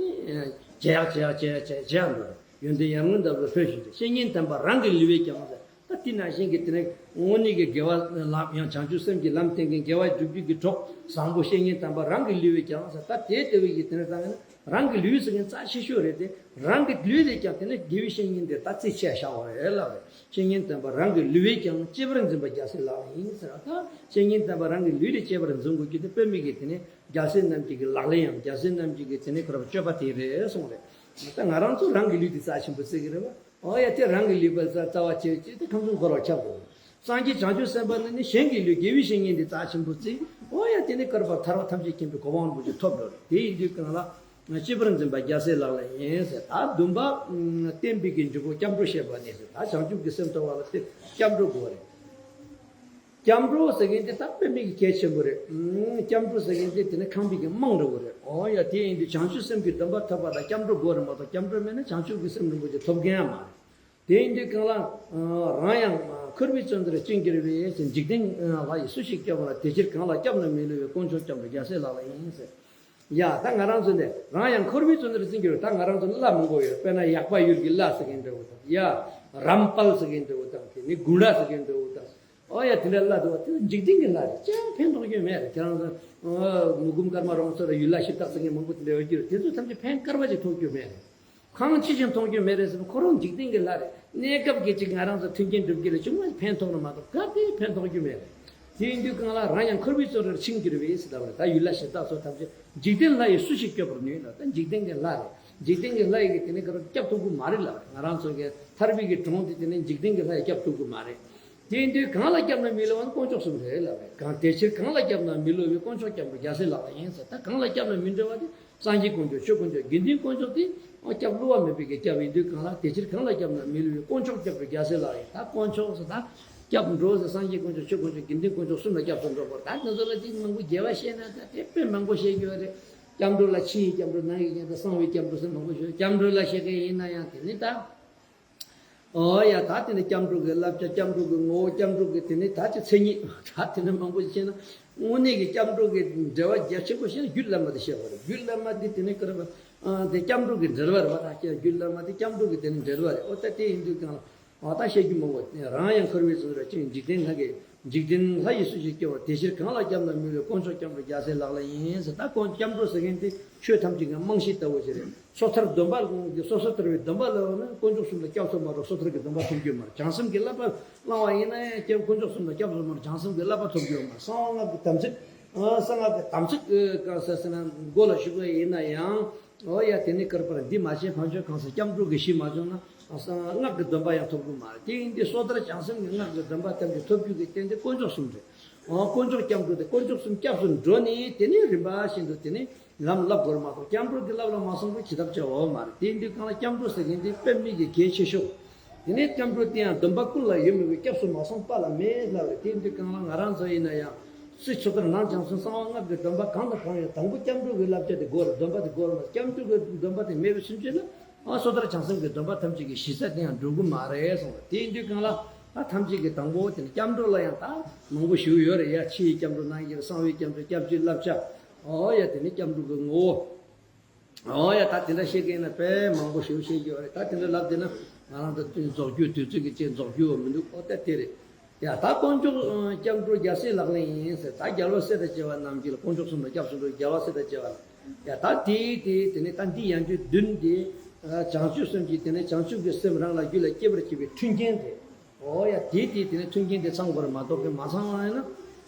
ཇེ་ཡག་ཇེ་ཡག་ཇེ་ཡག་ཇེ་ཇེ་ཡག་འགྲོ། ཡོན་ཏན་ཡར་ངོའི་ཟླ་ལྟར་འཕེལ་ཞིང་། བཤེས་གཉེན་དམ་པ་རང་གི་ལུས་པས་ཀྱང་། ད་དེ་ནང་བཞིན་གྱི་དེ་ནས་དངོས་གནས་ཀྱི་དགེ་བ་ལམ་ཡང་བྱང་ཆུབ་སེམས་ཀྱི་ལམ་བསྟེན་མཁན་དགེ་བ་སྒྲུབ་རྒྱུ་གི་གྲོགས་བཟང་པོ་བཤེས་གཉེན་དམ་པ་རང་གི་ལུས་པས་ཀྱང་ཟེར། ད་དེ་ལྟ་བུའི་གི་དེ་ནས་ད་ང་རང་གི་ལུས་ཟེར་མཁན་རྩ་ཆེ་ཤོས་རེད་དེ། རང་གི་ལུས་ལས་ཀྱང་དེ་ནས་དགེ་བའི་བཤེས་གཉེན་དེ་ད་རྩིས་ཆེ་བཞག་པ་རེད་ལབ་རེད། བཤེས་གཉེན་དམ་པ་རང་གི་ལུས་པས་ཀྱང་གཅེས་པར་འཛིན་པ་རྒྱལ་སྲས་ལག་ལེན་ཡིན་ཟེར། ད་བཤེས་གཉེན་དམ་པ་རང་གི་ལུས་ལས་གཅེས་པར་འཛིན་དགོས་རྒྱུ་དེ་དཔེ་མི་སྲིད་དེ་ནས་རྒྱལ་སྲས་རྣམས་ཀྱི་གི་ལག་ལེན་ཡང་རྒྱལ་སྲས་རྣམས་ཀྱི་གི་དེ་ནས་ཁོ་རང་སྤྱོད་པ་དེ་རེད་གསུངས་རེད། ད་ང་རང་ཚོ་རང་གི་ལུས་དེ་རྩ་ཆེན་པོ་བརྩི་གི་རེད་བ། ཨོ་ཡ་དེ་རང་གི་ལུས་པ་རྩ་རྩ་བ་བྱས་བྱས་ཏེ་ཁམས་གསུམ་འཁོར་བ་ཁྱབ་དགོས། སངས་རྒྱས་བྱང་ཆུབ་སེམས་དཔའ་ནི་ནི་གཞན་གྱི་ལུས་དགེ་བའི་བཤེས་གཉེན་དེ་རྩ་ཆེན་པོ་བརྩི། ཨོ་ཡ་དེ་ནི་བསྐལ་པ་ཐར་པ་ཐམས་ཅད་མཁྱེན་པའི་གོ་འཕང་རིན་པོ་ཆེ་ཐོབ་འགྲོ་རེད། དེ་ཡིན་དུས་གང་ལ་གཅེས་པར་འཛིན་པ་རྒྱལ་སྲས་ལག་ལེན་ཡིན་ཟེར། ད་བདུན་པ་བསྟན་པའི་གི་འཇུག་སྒོ་སྐྱབས་འགྲོ་བཤད་པ་ནི་ཟེར། ད་བྱང་ཆུབ་ཀྱི་སེམས་ཐོབ་པ་ལ་དེ་སྐྱབས་འགྲོ་དགོས་རེད། སྐྱབས་འགྲོ་ཟེར་མཁན་དེ་ད་དཔེ་མི་སྲིད་གལ་ཆེན་པོ་རེད། སྐྱབས་འགྲོ་ཟེར་མཁན་དེ་དེ་ནི་ཁང་པའི་གི་རྨང་འདྲ་བོ་རེད། ཨོ་ཡ་དེ་ཡིན་དུས་བྱང་ཆུབ་སེམས་ཀྱི་སྡོམ་པ་ཐོབ་པ་དང་སྐྱབས་འགྲོ་དགོས་རེད་མ་གཏོགས་སྐྱབས་འགྲོ་མེད་ན་བྱང་ཆུབ་ཀྱི་སེམས་རིན་པོ་ཆེ་ཐོབ་མཁན་ཡང་མ་རེད། དེ་ཡིན་དུས་གང་ལ་རང་ཡང་འཁོར་བའི་བཙོན་དུ་བཅིངས་གྱུར་པའི་འཇིག་རྟེན་ལ་ཡི་སུ་ཞིག་སྐྱོབ་པར། དེ་ཕྱིར་གང་ལ་སྐྱབས་ན་མི་བསླུ་བའི། དཀོན་མཆོག་སྐྱབས་འགྲོ་རྒྱལ་སྲས་ལག་ལེན་ཡིན་ཟེར། ཡ་ད་ང་རང་ཚོ་འདི་རང་ཡང་འཁོར་བའི་བཙོན་དུ་བཅིངས་གྱུར་པའི་ད་ང་རང་ཚོ་ལ་བླ་མང་པོ་ཡོད། དཔེར་ན་ཡག་པ་ཡུལ་གྱི་བླ་ཟེར་མཁན་འདྲ་བོ་དང་། ཡ་རམ་དཔལ་ཟེར་མཁན་འདྲ་བོ་དང་། དེ་ནི་དགུང་གྲགས་ཟེར་མཁན་འདྲ་བོ་དང་། ཨོ་ཡ་དེ་འདྲ་བླ་འདུག་བ། དེ་འཇིག་རྟེན་གྱི་བླ་རེད། ཅང་ཕན་ཐོགས་རྒྱུ་མེད་རེད། ཁྱེད་རང་ཚོ་ཨོ་མུ་གུམ་ཀརྨ་རོང་ཚོ་ལ་ཡུལ་ལྷ་གཞི་བདག་ཟེར་མཁན་མང་པོ་དེ་འདྲ་ཡོད་རྒྱུ་རེད། དེ་ཚོ་ཐམས་ཅད་ཕན་སྐར་མ་ཅིག་ཐོགས་རྒྱུ་མེད་རེད། གང་ཅི་བཞིན་མཐོང་རྒྱུ་མེད་རེད་ཟེར་ན་ཁོ་རང་འཇིག་རྟེན་གྱི་ལྷ་རེད། གནས་སྐབས་ཀྱི་ཅིག་ང་རང་ཚོ་མཐུན་རྐྱེན་སྒྲུབ་རྒྱུ་ལ་ཅུང་མ་ཕན་ཐོགས་ན་མ་གཏོགས་ག་དེ་ཕན་ཐོགས་རྒྱུ་མེད་རེད། དེ་ཡིན་དུས་གང་ལ་རང་ཡང་འཁོར་བའི་བཙོན་རར་བཅིངས་གྱུར་པའི་ཟེར་ལབ་རེད། ད་ཡུལ་ལྷ་གཞི་བདག་སོགས་ཐམས་ཅད་འཇིག་རྟེན་ལྷ་ཡིས་སུ་ཞིག་སྐྱོབ་པར་ནུས་ལ། ད་འཇིག་རྟེན་གྱི་ལྷ་རེད། འཇིག་རྟེན་གྱི་ལྷ་ཡིས་ཀྱི་དེ་ནས་ག་རེ་སྐྱོབ་ཐུབ་ཀྱི་མ་རེད་ལབ་རེད། ང་རང་ཚོ་གི་ཐར་པའི་གི་གྲོང་དེ་དེ་ནས་འཇིག་རྟེན་གྱི་ལྷ་ཡིས་སྐྱོབ་ཐུབ་ཀྱི་མ་རེད། དེ་ཡིན་དུས་གང་ལ་སྐྱབས་ན་མི་བསླུ་བ་ནི་དཀོན་མཆོག་གསུམ་རེད་ལབ་རེད། གང་དེ་ཕྱིར་གང་ལ་སྐྱབས་ན་མི་བསླུ་བའི། དཀོན་མཆོག་སྐྱབས་འགྲོ་རྒྱལ་སྲས་ལག་ལེན་ཡིན་ཟེར། ད་གང་ལ་སྐྱབས་ན་མི་འབྲལ་བ་དེ་སངས་རྒྱས་དཀོན་མཆོག་ཆོས་དཀོན་མཆོག་དགེ་འདུན་དཀོན་མཆོག་དེ་སྐྱབས་བསླུ་བ་མེད་པའི་གི་སྐྱབས་ཡིན་དུས་གང་ལ་དེ་ཕྱིར་གང་ལ་སྐྱབས་ན་མི་བསླུ་བའི། དཀོན་མཆོག་སྐྱབས་འགྲོ་རྒྱལ་སྲས་ལག་ལེན། ད་དཀོན་མཆོག་ཟེར་ད་སྐྱབས་འགྲོ་ཟེར་སངས་རྒྱས་དཀོན་མཆོག་ཆོས་དཀོན་མཆོག་དགེ་འདུན་དཀོན་མཆོག་གསུམ་ལ་སྐྱབས་སུ་འགྲོ་དགོས། ད་ང་ཚོ་ལ་ཅིག་མང་པོ་རྒྱལ་བ་བཤད་ན་ད་དེ་དཔེ་མང་པོ་བཤད་རྒྱུ་རེད། སྐྱབས་འགྲོ་ལ་ཕྱི་ཡི་སྐྱབས་འགྲོ་ནང་ཡི་སྐྱབས་འགྲོ་གསང་བའི་སྐྱབས་འགྲོ་ཟེར་མང་པོ་ཞིག་སྐྱབས་འགྲོ་ལ་བཤད་མཁན་ཡིན་ན་ཡང་དེ་ནི་ད། ཨོ་ཡ་ད་དེ་ནི་སྐྱབས་འགྲོ་གི་བསླབ་བྱ། སྐྱབས་འགྲོ་གི་ངོ་བོ། སྐྱབས་འགྲོ་གི་དེ་ནི་ད་ཅི་མཚན་ཉིད་ད་དེ་ནི་མང་པོ་ཞིག་བཤད་ན། དངོས་གནས་ཀྱི་སྐྱབས་འགྲོ་གི་འབྲེལ་བ་རྒྱ་ཆེན་པོ་བཤད་ན་རྒྱུད་བླ་མ་དེ་བཤད་པ་རེད། རྒྱུད་བླ་མ་དེ་དེ་ནི་ཀར་བ་དེ་སྐྱབས་འགྲོ་གི་འབྲེལ་བ་རེད་བ། ད་ཀྱི་རྒྱུད་བླ་མ་དེ་སྐྱབས་འགྲོ་གི་དེ་ནི་འབྲེལ་བ་རེད། ཨོ་ད་དེ་ཡིན་དུས་གང་ལ་ཨོ་ད་བཤད་རྒྱུ་མང་པོ། རང་ཡང་འཁོར་བའི་བཙོན་རར་བཅིངས། འཇིག་རྟེན་ལྷ་གི་འཇིག་རྟེན་ལྷ་ཡིས་སུ་ཞིག་སྐྱོབ་པར། དེ་ཕྱིར་གང་ལ་སྐྱབས་ན་མི་བསླུ། དཀོན་མཆོག་སྐྱབས་འགྲོ་རྒྱལ་སྲས་ལག་ལེན་ཡིན་ཟེར། ད་དཀོན་སྐྱབས་འགྲོ་ཟེར་མཁན་དེ་ཆོས་ཐམས་ཅད་ཀྱི་རྨང་གཞི་ལྟ་བུ་ཞིག་རེད། སོ་ཐར་སྡོམ་པ་གི་སོ་སོ་ཐར་བའི་སྡོམ་པ་བླངས་ན་དཀོན་མཆོག་གསུམ་ལ་སྐྱབས་སུ་མ་འགྲོ་སོ་ཐར་གྱི་སྡོམ་པ་ཐོབ་རྒྱུ་མ་རེད། བྱང་སེམས་ཀྱི་བསླབ་པ་བླངས་པ་ཡིན་ན་ཡང་སྐྱབས་དཀོན་མཆོག་གསུམ་ལ་སྐྱབས་སུ་མ་འགྲོ་བྱང་སེམས་ཀྱི་བསླབ་པ་ཐོབ་རྒྱུ་མ་རེད། གསང་བ་སྔགས་ཀྱི་དམ་ཚིག་གསང་སྔགས་ཀྱི་དམ་ཚིག་གང་ཟེར་ཟེར་ན་མགོ་ལ་ཞུགས་པ་ཡིན་ན་ཡང་། ཨོ་ཡ་དེ་ནི་བསྐལ་པར་འདི་མ་བྱས་ཕ་ཆོས་གང་ཟེར། སྐྱབས་འགྲོ་གི་གཞི་མ་བྱུང་ན་སྔགས་ཀྱི་སྡོམ་པ་ཡང་ཐོབ་ཀྱི་མ་རེད། དེ་ཡིན་དུས་སོ་ཐར་བྱང་སེམས་ཀྱི་སྔགས་ཀྱི་སྡོམ་པ་ཐམས་ཅད་ཐོབ་རྒྱུ་གི་རྟེན་དེ་དཀོན་མཆོག་གསུམ་རེད། ཨོ་དཀོན་མཆོག་སྐྱབས་འགྲོ་དེ་དཀོན་མཆོག་གསུམ་སྐྱབས་སུ་འགྲོ་ནས་དེ་ནས་རིམ་པ་བཞིན་དུ་དེ་ནས་ལམ་བསླབ་དགོས་རེད་མ་གཏོགས་སྐྱབས་འགྲོ་གི་བསླབ་ལ་མ་སོང་བར་ཇི་ལྟར་བྱ་བ་མ་རེད། དེ་ཡིན་དུས་གང་ལ་སྐྱབས་འགྲོ་ཟེར་མཁན་དེ་དཔེ་མི་སྲིད་གལ་ཆེ་ཤོས། དེ་ནས་སྐྱབས་འགྲོ་དེ་ཡང་སྡོམ་པ་ཀུན་ལ་ཡོད་མོད་ཀྱི་སྐྱབས་སུ་མ་སོང་པ་ལ་མེད་ལབ་རེད། དེ་འདི་གང་ལ་ང་རང་ཚོ་ཡིན་ན་ཡང་སྲིད་ཆོས་ལྟར་ནང་བྱང་སེམས་གསང་བ་སྔགས་ཀྱི་སྡོམ་པ་གང་དང་གང་ཡོད། དང་པོ་སྐྱབས་འགྲོ་གི་བསླབ་བྱ་དེ་དགོས་རེད། སྡོམ་པ་དེ་དགོས་རེད་མ་གཏོགས་སྐྱབས་འགྲོ་གི་སྡོམ་པ་དེ་མེད་པའི་ཚུན་ཆད་ལ་ཨ་སོ་ཐར་བྱང་སེམས་ཀྱི་སྡོམ་པ་ཐམས་ཅད་ཀྱི་གཞི་རྩ་དེ་ཡང་འགྲུབ་ཀྱི་མ་རེད་གསུངས་པ། དེ་འདི་གང་ལ་ཨ་ཐམས་ཅད་ཀྱི་དང་པོ་དེ་ནི་སྐྱབས་འགྲོ་ལ་ཡང་ད་མང་པོ་ཞིག་ཡོད་རེད་ཡ། ཕྱི་ཡི་སྐྱབས་འགྲོ་ནང་གི་གསང་བའི་སྐྱབས་འགྲོ་སྐྱབས་ཀྱི་བསླབ་བྱ། ཨོ་ཡ་དེ་ནི་སྐྱབས་འགྲོ་གི་ངོ་བོ། ཨོ་ཡ་ད་དེ་འདྲ་བཤད་མཁན་ན་དཔེ་མང་པོ་ཞིག་བཤད་རྒྱུ་རེད། ད་དེ་འདྲ་ལབ་བསྡད་ན་ང་རང་ད་དུས་རྫོགས་རྒྱུ་དུས་ཚོད་ཀྱི་ཅིག་རྫོགས་རྒྱུ་མི་འདུག་ཨོ་ད་དེ་རེད། ཡ་ད་དཀོན་མཆོག་སྐྱབས་འགྲོ་རྒྱལ་སྲས་ལག་ལེན་ཡིན་ཟེར། ད་རྒྱལ་བ་སྲས་དང་བཅས་པ་རྣམས་ཀྱིས་ལ་དཀོན་མཆོག་གསུམ་ལ་སྐྱབས་སུ་འགྲོ་རྒྱལ་བ་སྲས་དང་བཅས་པ་ལ། ཡ་ད་དེ་དེ་དེ་ནས་ད་འདི་ཡང་རྒྱུད་བདུན་དེ་བྱང་ཆུབ་སེམས་ཀྱི་དེ་ནས་བྱང་ཆུབ་ཀྱི་སེམས་རང་ལ་རྒྱུད་ལ་སྐྱེ་བར་བྱེད་པའི་མཐུན་རྐྱེན་རེད། ཨོ་ཡ་དེ་དེ་དེ་ནས་མཐུན་རྐྱེན་དེ་ཚང་དགོས་རེད་མ་གཏོགས་ཀྱི་མ་ཚང་བ་ཡིན་ན་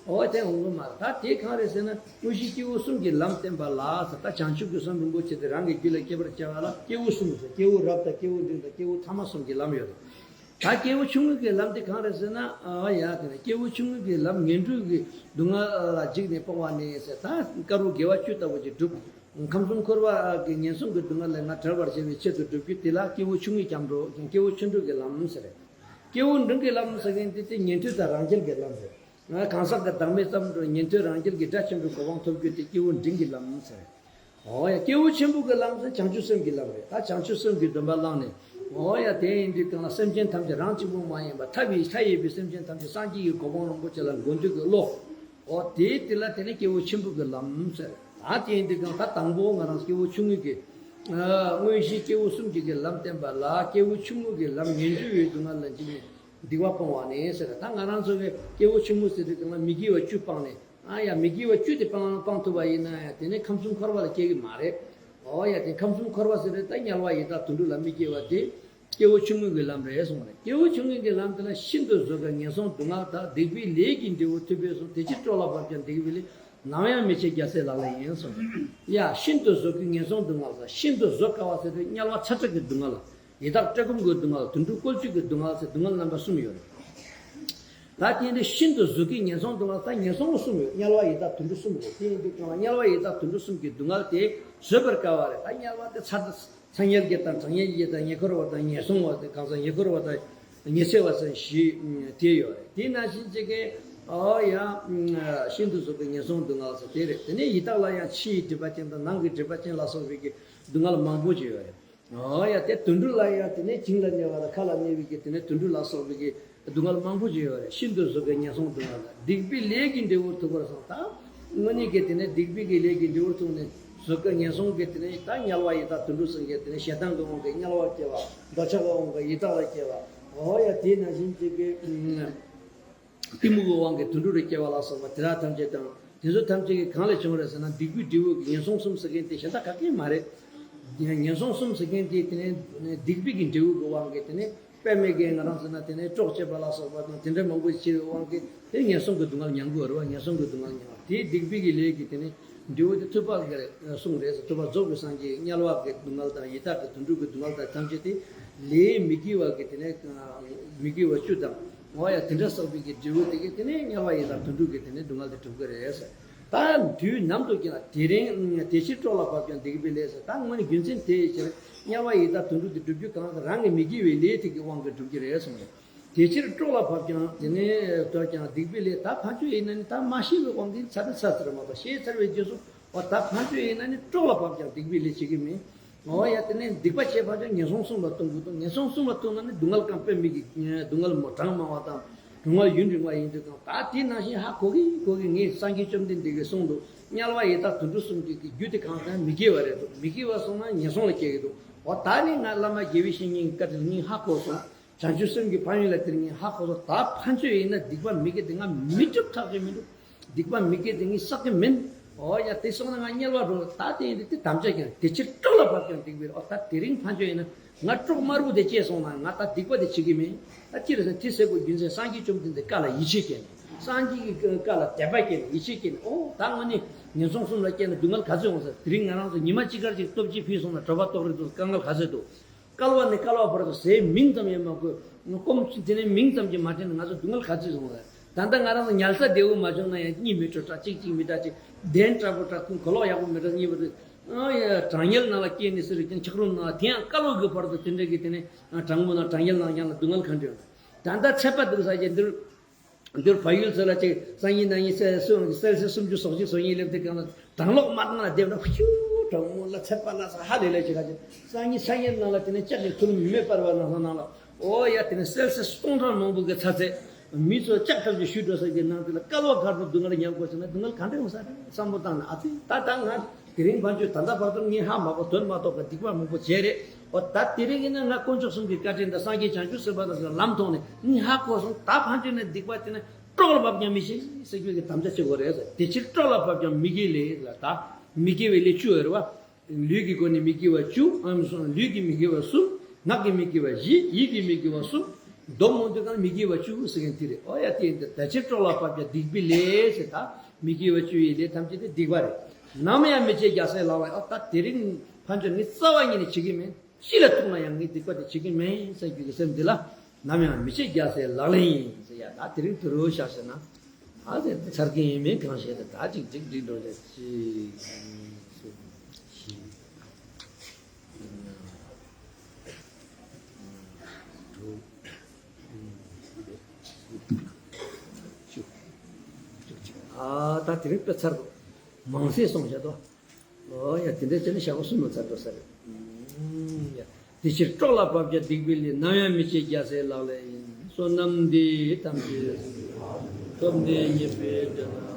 ཨོ་དེ་འོང་གི་མ་རེད། ད་དེ་གང་རེད་ཟེར་ན་དངོས་གཞི་སྐྱེས་བུ་གསུམ་གྱི་ལམ་བསྟན་པ་ལ་ཟེར། ད་བྱང་ཆུབ་ཀྱི་སེམས་རིན་པོ་ཆེ་དེ་རང་གི་རྒྱུད་ལ་སྐྱེ་བར་བྱ་བ་ལ་སྐྱེས་བུ་གསུམ་ཟེར། སྐྱེས་བུ་རབ་དང་སྐྱེས་བུ་འབྲིང་དང་སྐྱེས་བུ་ཐ་མ་གསུམ་གྱི་ལམ་ཡོད་རེད། ད་སྐྱེས་བུ་ཆུང་ངུ་གི་ལམ་དེ་གང་རེད་ཟེར་ན་ཨ་ཡ་དེ་ནས་སྐྱེས་བུ་ཆུང་ངུ་གི་ལམ་ངན་འགྲོའི་གི་སྡུག་བསྔལ་ལ་འཇིགས་ནས་སྤོང་བ་ནི་ཟེར། ད་དཀར་པོ་དགེ་བ་བཅུ་ལྟ་བུ་ཅིག་སྒྲུབ། ཁམས་གསུམ་འཁོར་བ་གི་ངན་སོང་གི་སྡུག་བསྔལ་ལས་ང་བྲལ་བར་བྱ་བའི་ཆེད་དུ་སྒྲུབ་རྒྱུ་དེ་ལ་སྐྱེས་བུ་ཆུང་ངུའི་སྐྱབས་འགྲོ། སྐྱེས་བུ་ཆེ་འགྲོའི་གི་ལམ་ཟེར། སྐྱེས་བུ་འབྲིང་གི་ལམ་ཟེར་མཁན་དེ་དེ་ཉན་ཐོས་དང་རང་རྒྱལ་གྱི་ལམ་རེད། ང་གང་ཟག་གི་བདག་མེད་ཙམ་དུ་ཉན་ཐོས་རང་རྒྱལ་གྱི་སྒྲ་ཆེན་པོའི་གོ་འཕང་ཐོབ་རྒྱུ་དེ་སྐྱེས་བུ་འབྲིང་གི་ལམ་ཟེར། ཨོ་ཡ་སྐྱེས་བུ་ཆེན་པོ་གི་ལམ་ཟེར་བྱང་ཆུབ་སེམས་ཀྱི་ལམ་རེད། ད་བྱང་ཆུབ་སེམས་ཀྱི་སྡོམ་པ་བླངས་ནས་ཨོ་ཡ་དེ་ཡིན་དུས་གང་ལ་སེམས་ཅན་ཐམས་ཅད་རང་གཅིག་པུ་མ་ཡིན་པར་མཐའ་ཡས་མཐའ་ཡས་པའི་སེམས་ཅན་ཐམས་ཅད་སངས་རྒྱས་ཀྱི་གོ་འཕང་རིན་པོ་ཆེ་ལ་འགོད་འདོད་ཀྱི་བློ། ཨོ་དེ་དེ་ལ་དེ་ནི་སྐྱེས་བུ་ཆེན་པོ་གི་ལམ་ཟེར། ད་དེ་ཡིན་དུས་གང་ད་དང་པོ་ང་རང་སྐྱེས་བུ་ཆུང་ངུ་གི་དངོས་གཞི་སྐྱེས་བུ་གསུམ་གྱི་གི་ལམ་བསྟན་པ་ལ་སྐྱེས་བུ་ཆུང་ངུ་གི་ལམ་ངན་འགྲོའི་སྡུག་བསྔལ་ལ་འཇིགས་ནས་ སྡིག་པ་སྤོང་བ་ནི་ཟེར། ད་ང་རང་ཚོ་གི་སྐྱེ་བོ་ཆུང་ངུ་ཟེར་དུས་གང་ལ་མི་དགེ་བ་བཅུ་སྤངས་ནས། ཨ་ཡ། མི་དགེ་བ་བཅུ་དེ་སྤང་སྤང་ཐུབ་པ་ཡིན་ན་ཡང་དེ་ནས་ཁམས་གསུམ་འཁོར་བ་ལ་སྐྱེ་གི་མ་རེད། ཨོ་ཡ། དེ་ཁམས་གསུམ་འཁོར་བ་ཟེར་རེད། ད་དམྱལ་བ་ཡི་དྭགས་དུད་འགྲོ་ལ་མི་སྐྱེ་བ་དེ་སྐྱེ་བོ་ཆུང་ངུ་གི་ལམ་རེད་གསུངས་རེད། སྐྱེ་བོ་ཆུང་ངུ་གི་ལམ་དེ་ལ་ཤིན་ཏུ་བཟོད་དཀའི་ངན་སོང་སྡུག་བསྔལ་དག། སྡིག་པའི་ལས་ཀྱི་འབྲས་བུ་ཐོབ་པས་སོ། དེ་ཕྱིར་སྲོག་ལ་བབ་ཀྱང་སྡིག་པའི་ལས། ནམ་ཡང་མི་བྱེད་རྒྱལ་སྲས་ལག་ལེན་ཡིན་གསུངས་རེད། ཡ། ཤིན་ཏུ་བཟོད་དཀའི་ངན་སོང་སྡུག་བསྔལ་དག། ཤིན་ཏུ་བཟོད་དཀའ་བ་ཟེར་དུས་དམྱལ་བ་ཚ་དྲོད་ཀྱི་སྡུག་བསྔལ། ཡི་དྭགས་བཀྲེས་སྐོམ་གྱི་སྡུག་བསྔལ། དུད་འགྲོ་བཀོལ་སྤྱོད་ཀྱི་སྡུག་བསྔལ་ཟེར་སྡུག་བསྔལ་རྣམ་པ་གསུམ་ཡོད་རེད། ད་དེ་འདི་ཤིན་ཏུ་བཟོད་དཀའི་ངན་སོང་སྡུག་བསྔལ། ད་ངན་སོང་གསུམ་ཡོད། དམྱལ་བ་ཡི་དྭགས་དུད་འགྲོ་གསུམ་རེད། དེ་ཡིན་དུས་ཀྱང་དམྱལ་བ་ཡི་དྭགས་དུད་འགྲོ་གསུམ་གྱི་སྡུག་བསྔལ་དེ་བཟོད་པར་དཀའ་བ་རེད། ད་དམྱལ་བ་དེ་ཚ་ཚ་དམྱལ་བརྒྱད་དང་གྲང་དམྱལ་བརྒྱད་དང་ཉེ་འཁོར་བ་དང་ཉེ་སྲུང་བ་དང་གང་ཟག་ཉེ་འཁོར་བ་དང་ཉི་ཚེ་བ་ཟེར་བཞི་དེ་ཡོད་རེད། དེ་ནང་བཞིན་གཅིག་གི་ཨོ་ཡ། ཤིན་ཏུ་བཟོད་དཀའི་ངན་སོང་སྡུག་བསྔལ་ཟེར་དེ་རེད། དེ་ནས་ཡི་དྭགས་ལ་ཡང་ཕྱི་ཡི་སྒྲིབ་པ་ཅན་དང་ནང་གི་སྒྲིབ་པ་ཅན་ལ་སོགས་པའི་གི་སྡུག་བསྔལ་མང་པོ་ཅིག་ཡོད་རེད། ཨོ་ཡ། དེ་དུད་འགྲོ་ལ་ཡང་དེ་ནས་བྱིང་ལ་ཉལ་བ་དང་ཁ་ལ་གནས་པའི་གི་དེ་ནས་དུད་འགྲོ་ལ་སོགས་པའི་གི་སྡུག་བསྔལ་མང་པོ་ཅིག་ཡོད་རེད། ཤིན་ཏུ་བཟོད་དཀའི་ངན་སོང་སྡུག་བསྔལ་དག། སྡིག་པའི་ལས་ཀྱི་འབྲས་བུ་ཐོབ་པས་སོ། ད་དངོས་གནས་ཀྱི་དེ་ནས་སྡིག་པའི་གི་ལས་ཀྱི་འབྲས་བུ་ཐོབ་ནས་བཟོད་དཀའི་ངན་སོང་གི་དེ་ནས་ད་དམྱལ་བ་ཡི་དྭགས་དུད་འགྲོ་གསུམ་གྱི་དེ་ནས་ཞེ་སྡང་གི་དབང་གིས་དམྱལ་བར་སྐྱེ་བ། འདོད་ཆགས་ཀྱི་དབང་གིས་ཡི་དྭགས་ལ་སྐྱེ་བ། ཨོ་ཡ། དེ་ནང་བཞིན་གཅིག་གི་གཏི་མུག་གི་དབང་གིས་དུད་འགྲོ་རུ་སྐྱེ་བ་ལ་སོགས་པ་དེ་དག་ཐམས་ཅད་དང་། དེ་ཚོ་ཐམས་ཅད་ཀྱི་གང་ལས་བྱུང་རེད་ཟེར་ན། སྡིག་པའི་འབྲས་བུ་གི་ངན་སོང་གསུམ་ཟེར་མཁན་དེ་གཞན་དག་ག་གེ་མ་རེད། ངན་སོང་གསུམ་ཟེར་མཁན་དེ་དེ་ནས་སྡིག་པའི་གི་འབྲས་བུ་གི་དབང་གིས་དེ་ནས་དཔེ་མེད་ཀྱི་ང་རང་ཟེར་ན་དེ་ནས་སྲོག་བཅད་པ་ལ་སོགས་པ་དང་དེ་འདྲ་མང་པོ་བྱས་པའི་དབང་གིས་དེ་ངན་སོང་གི་སྡུག་བསྔལ་མྱང་དགོས་རེད་བ། ངན་སོང་གི་སྡུག་བསྔལ་མྱང་བ་དེ་སྡིག་པའི་གི་ལས་ཀྱི་དེ་ནས་འབྲས་བུ་དེ་ཐོབ་པ་གི་རེད་གསུངས་རེད་ཟེར། ཐོབ་པ་རྫོགས་པའི་སངས་རྒྱས་དམྱལ་བ་གི་སྡུག་བསྔལ་དང་ཡི་དྭགས་ཀྱི་དུད་འགྲོ་གི་སྡུག་བསྔལ་དང་ཐམས་ཅད་དེ་ལས་མི་དགེ་བ་གི་དེ་ནས་མི་དགེ་བ་བཅུ་དང་། འོ་ཡ། དེ་འདྲ་བསགས་པའི་གི་འབྲས་བུ་དེ་གིས་དེ་ནས་དམྱལ་བ་ཡི་དྭགས་དུད་འགྲོ་གི་དེ་ནས་སྡུག་བསྔལ་དེ་འགྲུབ་ཀྱི་རེད་ཟེར། ད་དུས་ནམ་དུ་སྐྱེ་ན། དེ་རིང་། དེ་ཕྱིར་སྲོག་ལ་བབ་ཀྱང་སྡིག་པའི་ལས་ཟེར། ད་དངོས་གནས་རྒྱུ་མཚན་དེའི་ཕྱིར་དམྱལ་བ་ཡི་དྭགས་དུད་འགྲོ་དེ་འགྲུབ་རྒྱུ་གང་ཟེར། རང་གི་མི་དགེ་བའི་ལས་དེ་གི་དབང་གིས་འགྲུབ་ཀྱི་རེད་གསུངས་རེད། དེ་ཕྱིར་སྲོག་ལ་བབ་ཀྱང་དེ་ནས་འགྲུབ་ཀྱང་སྡིག་པའི་ལས། ད་ཕན་ཆོད་ཡིན་ན་ནི། ད་མ་ཤེས་པའི་དབང་གིས་ཚར་དང་ཚར་ཟེར་མ་གཏོགས། ཤེས་ཚར་བའི་རྗེས་སུ་འོ་ད་ཕན་ཆོད་ཡིན་ན་ནི་སྲོག་ལ་བབ་ཀྱང་སྡིག་པའི་ལས་བྱེད་ཀྱི་མིན། འོ་ཡ། དེ་ནས་སྡིག་པ་བྱས་པ་ཅང་ངན་སོང་གསུམ་ལ་ལྟུང་དགོས་འདུག། ངན་སོང་གསུམ་ལ་ལྟུང་ན་ནི་སྡུག་བསྔལ་གང་དཔེ་མི་སྲིད་ཀྱི་སྡུག་བསྔལ་མོ་གྲངས་མང་བ་དང་སྡུག་བསྔལ་ཡུན་རིང་བ་ཡིན་དུས་གང་། ད་དེ་ནང་བཞིན་ཧ་གོ་གི་གོ་གི། ངས་སངས་རྒྱས་བཅོམ་ལྡན་འདས་ཀྱིས་གསུངས་འདུག། དམྱལ་བ་ཡི་དྭགས་དུད་འགྲོ་གསུམ་གྱི་རྒྱུ་དེ་གང་ཟེར་ན་མི་དགེ་བ་རེད་འདུག། མི་དགེ་བ་སོང་ན་ངན་སོང་ལ་སྐྱེ་གི་འདུག། འོ་ད་ནི་ང་བླ་མ་དགེ་བའི་བཤེས་གཉེན་གྱི་བཀའ་དྲིན་ངས་ཧ་གོ་སོང་། བྱང་ཆུབ་སེམས་ཀྱི་ཕན་ཡོན་ལ་དེ་རིང་ངས་ཧ་གོ་སོང་། ད་ཕན་ཆོད་ཡིན་ན་སྡིག་པ་མི་དགེ་དེ་ང་མི་སྒྲུབ་ཐབས་ཤེས་མི་འདུག། སྡིག་པ་མི་དགེ་དེ་ངས་བསགས་ཀྱི་མིན། འོ་ཡ། དེ་སོང་ན་ང་དམྱལ་བར་འགྲོ། ད་དེ་ཡིན་དུས་དེ་དམ་བཅའ་བཞག། དེ་ཕྱིར་སྲོག་ལ་བབ་ཀྱང་སྡིག་པའི་ལས། འོ་ད་དེ་རིང་ཕན་ཆོད་ཡིན་ན་ང་སྲོག་དམར་པོ་དེ་བཅད་སོང་ན་ང་ད་སྡིག་པ་དེ་བྱེད་ཀྱི་མིན། ད་ཅི་རེད་ཟེར་ན། དེ་ཟེར་དགོས་རྒྱུ་མཚན་སངས་རྒྱས་བཅོམ་ལྡན་འདས་བཀའ་ལ་ཡིད་ཆེས་སྐྱེས་ནས། སངས་རྒྱས་ཀྱི་བཀའ་ལ་དད་པ་སྐྱེས་ནས་ཡིད་ཆེས་སྐྱེས་ནས། འོ་ད་དངོས་གནས་ངན་སོང་གསུམ་ལ་སྐྱེས་ན་སྡུག་བསྔལ་ག་ཚོད་འོང་ཟེར། དེ་རིང་ང་རང་ཚོ་ཉི་མ་གཅིག་ཁར་ཅིག་སྟོབས་ཆེ་ཕུལ་སོང་ན་གྲོད་པ་ལྟོགས་རེད་འདུག། དཀའ་ངལ་ག་ཚོད་འདུག། བསྐལ་བ་ནས་བསྐལ་བ་བར་དུ་ཟས་མིང་ཙམ་ཡང་མ་གོ། སྐོམ་དེ་ནས་མིང་ཙམ་གྱིས་མ་དྲན་ན་ང་ཚོ་སྡུག་བསྔལ་ག་ཚོད་བྱུང་བ། ད་ལྟ་ང་རང་ཚོ་ཉལ་ས་བདེ་བོ་མ་བྱུང་ན་ཡང་གཉིད་མི་ཁུག་དྲག། གཅིག་གཅིག་མི་དྲག། ཅིག་གདན་དྲག་པོ་དྲག། ཁུང་གོ་ལོག་ཡག་པོ་མི་དྲག། གཉིད་མི་ཁུག། ཨ་ཡ། གྲང་དམྱལ་ནང་ལ་སྐྱེས་ནས་ཟེར་རེད་ཀྱང་འཁྱག་རོམ་ནང་ལ། དེ་ཡང་བསྐལ་བ་གི་བར་དུ་དེ་འདྲ་གི་དེ་ནས་གྲང་མོ་ནང་གྲང་དམྱལ་ནང་ཡང་ལ་སྡུག་བསྔལ་ག་འདྲ་ཡོང་། ད་ལྟ་ཚད་པ་འདུག་ས་ཀྱི་འདིར། འདིར་བལ་ཡུལ་ཚོ་ལ་ཅིག་སང་ཉིན་གནངས་ཉིན་སེལ་སེལ་སེལ་སི་སུམ་ཅུ་སོ་གཅིག་སོ་གཉིས་སླེབས་དུས་གང་ལ་གྲང་གློག་དམར་ནང་ལ་བསྡད་ན་ཕྱུག་གྲང་མོ་ལ་ཚད་པ་ལ་ས་ཧ་ལས་ལས་ཅིག་ག་ཅིག་སང་ཉིན་ས་ཉིན་ནང་ལ་དེ་ནས་ལྕགས་ཀྱི་ཐུ་ལུམ་ཉི་མས་སྤར་བ་ནང་ས་ནང་ལ། ཨོ་ཡ། དེ་ནས་སེལ་སི་སྟོང་ཕྲག་མང་པོ་གི་ཚ་ཚད། མི་ཚོ་ལྕགས་ཐབ་ཀྱིས་གཞུས་འགྲོ་ས་གི་ནང་དེ་ལ་བསྐལ་བ་ག་རུ་སྡུག་བསྔལ་མྱང་དགོས་ཟེར་ན་སྡུག་བསྔལ་ག་འདྲ་ཡོང་ས་རེད་བསམ་བློ་བཏང་ན། ཨ་ཙི། ད་ལྟ་ང་དེ་རིང་ཕན་ཆོད། ད་ལྟ་བར་དུ་ངས་ཧ་མ་གོ། དོན་མ་རྟོགས་པའི་སྡིག་པ་མང་པོ་བྱས་རེད། ཨོ་ད་དེ་རིང་ཡིན་ན་ང་དཀོན་མཆོག་གསུམ་གྱི་བཀའ་དྲིན་དང་སངས་རྒྱས་བྱང་ཆུབ་སེམས་དཔའ་དང་ལམ་མཐོང་ནས་ངས་ཧ་གོ་སོང་། ད་ཕན་ཆོད་ནས་སྡིག་པ་དེ་ནི་སྲོག་ལ་བབ་ཀྱང་མི་བྱེད་ཟེར་རྒྱུ་གི་དམ་བཅའ་བྱེད་དགོས་རེད་ཟེར། དེ་ཕྱིར་སྲོག་ལ་བབ་ཀྱང་མི་དགེ་ལས་ལ། ད་མི་དགེ་བའི་ལས་བཅུ་ཡོད་རེད་བ། ལུས་ཀྱི་སྒོ་ནས་མི་དགེ་བ་བཅུ། ཨམ་སོང་། ལུས་ཀྱི་མི་དགེ་བ་གསུམ། ངག་གི་མི་དགེ་བ་བཞི། ཡིད་ཀྱི་མི་དགེ་བ་གསུམ། སྡོམ་འོང་དུས་གང་མི་དགེ་བ་བཅུ་ཟེར་མཁན་དེ་རེད། ཨོ་ཡ། དེ་ཡིན་ཏེ་ད་ཕྱིར་སྲོག་ལ་བབ་ཀྱང་སྡིག་པའི་ལས་ཟེར། ད་མི་དགེ་བ་བཅུ་ཡི་ལས་ཐམས་ཅད་དེ་སྡིག་པ་རེད། ནམ་ཡང་མི་བྱེད་རྒྱལ་སྲས་ལག་ལེན། ཨོ་ད་དེ་རིང་ཕན་ཆོད་ངས་རྩ་བ་ཉིད་ནས་བྱེད་ཀྱི་མེད། ཤི་ལ་ཐུག་ན་ཡང་ངས་སྡིག་པ་དེ་བྱེད་ཀྱི་མེད་ཟེར་རྒྱུ་གི་སེམས་འདི་ལ་ནམ་ཡང་མི་བྱེད་རྒྱལ་སྲས་ལག་ལེན་ཡིན་ཟེར་ཡ། ད་དེ་རིང་དུ་རུ་བཞག་ཟེར་ན། ཨ་ཟེར་ཚར་གྱི་ཡིན་མིན་གང་ཤེས་ཏེ། ད་ཅིག་ཅིག་འགྲིག་འགྲོ་ཟེར། གཅིག་གཉིས་གསུམ་བཞི་ལྔ་དྲུག་བཅུ་བཅུ་གཅིག། ཨ་ད་དེ་རིང་དཔེ་ཚར་འདུག། མང་སེ་སོང་བཞག་དོ། ཨོ་ཡ། དེ་འདྲ་བྱས་ནས་ཞག་པོ་གསུམ་ལ་ཚར་འགྲོ་ས་རེད། ཨུམ། ཡ། དེ་ཕྱིར་སྲོག་ལ་བབ་ཀྱང་སྡིག་པའི་ལས། ནམ་ཡང་མི་བྱེད་རྒྱལ་སྲས་ལག་ལེན་ཡིན། བསོད་ནམས་འདི་ཡིས་ཐམས་ཅད་གཟིགས། ཐོབ་ནས་ཉེས་པའི་དགྲ་རྣམས་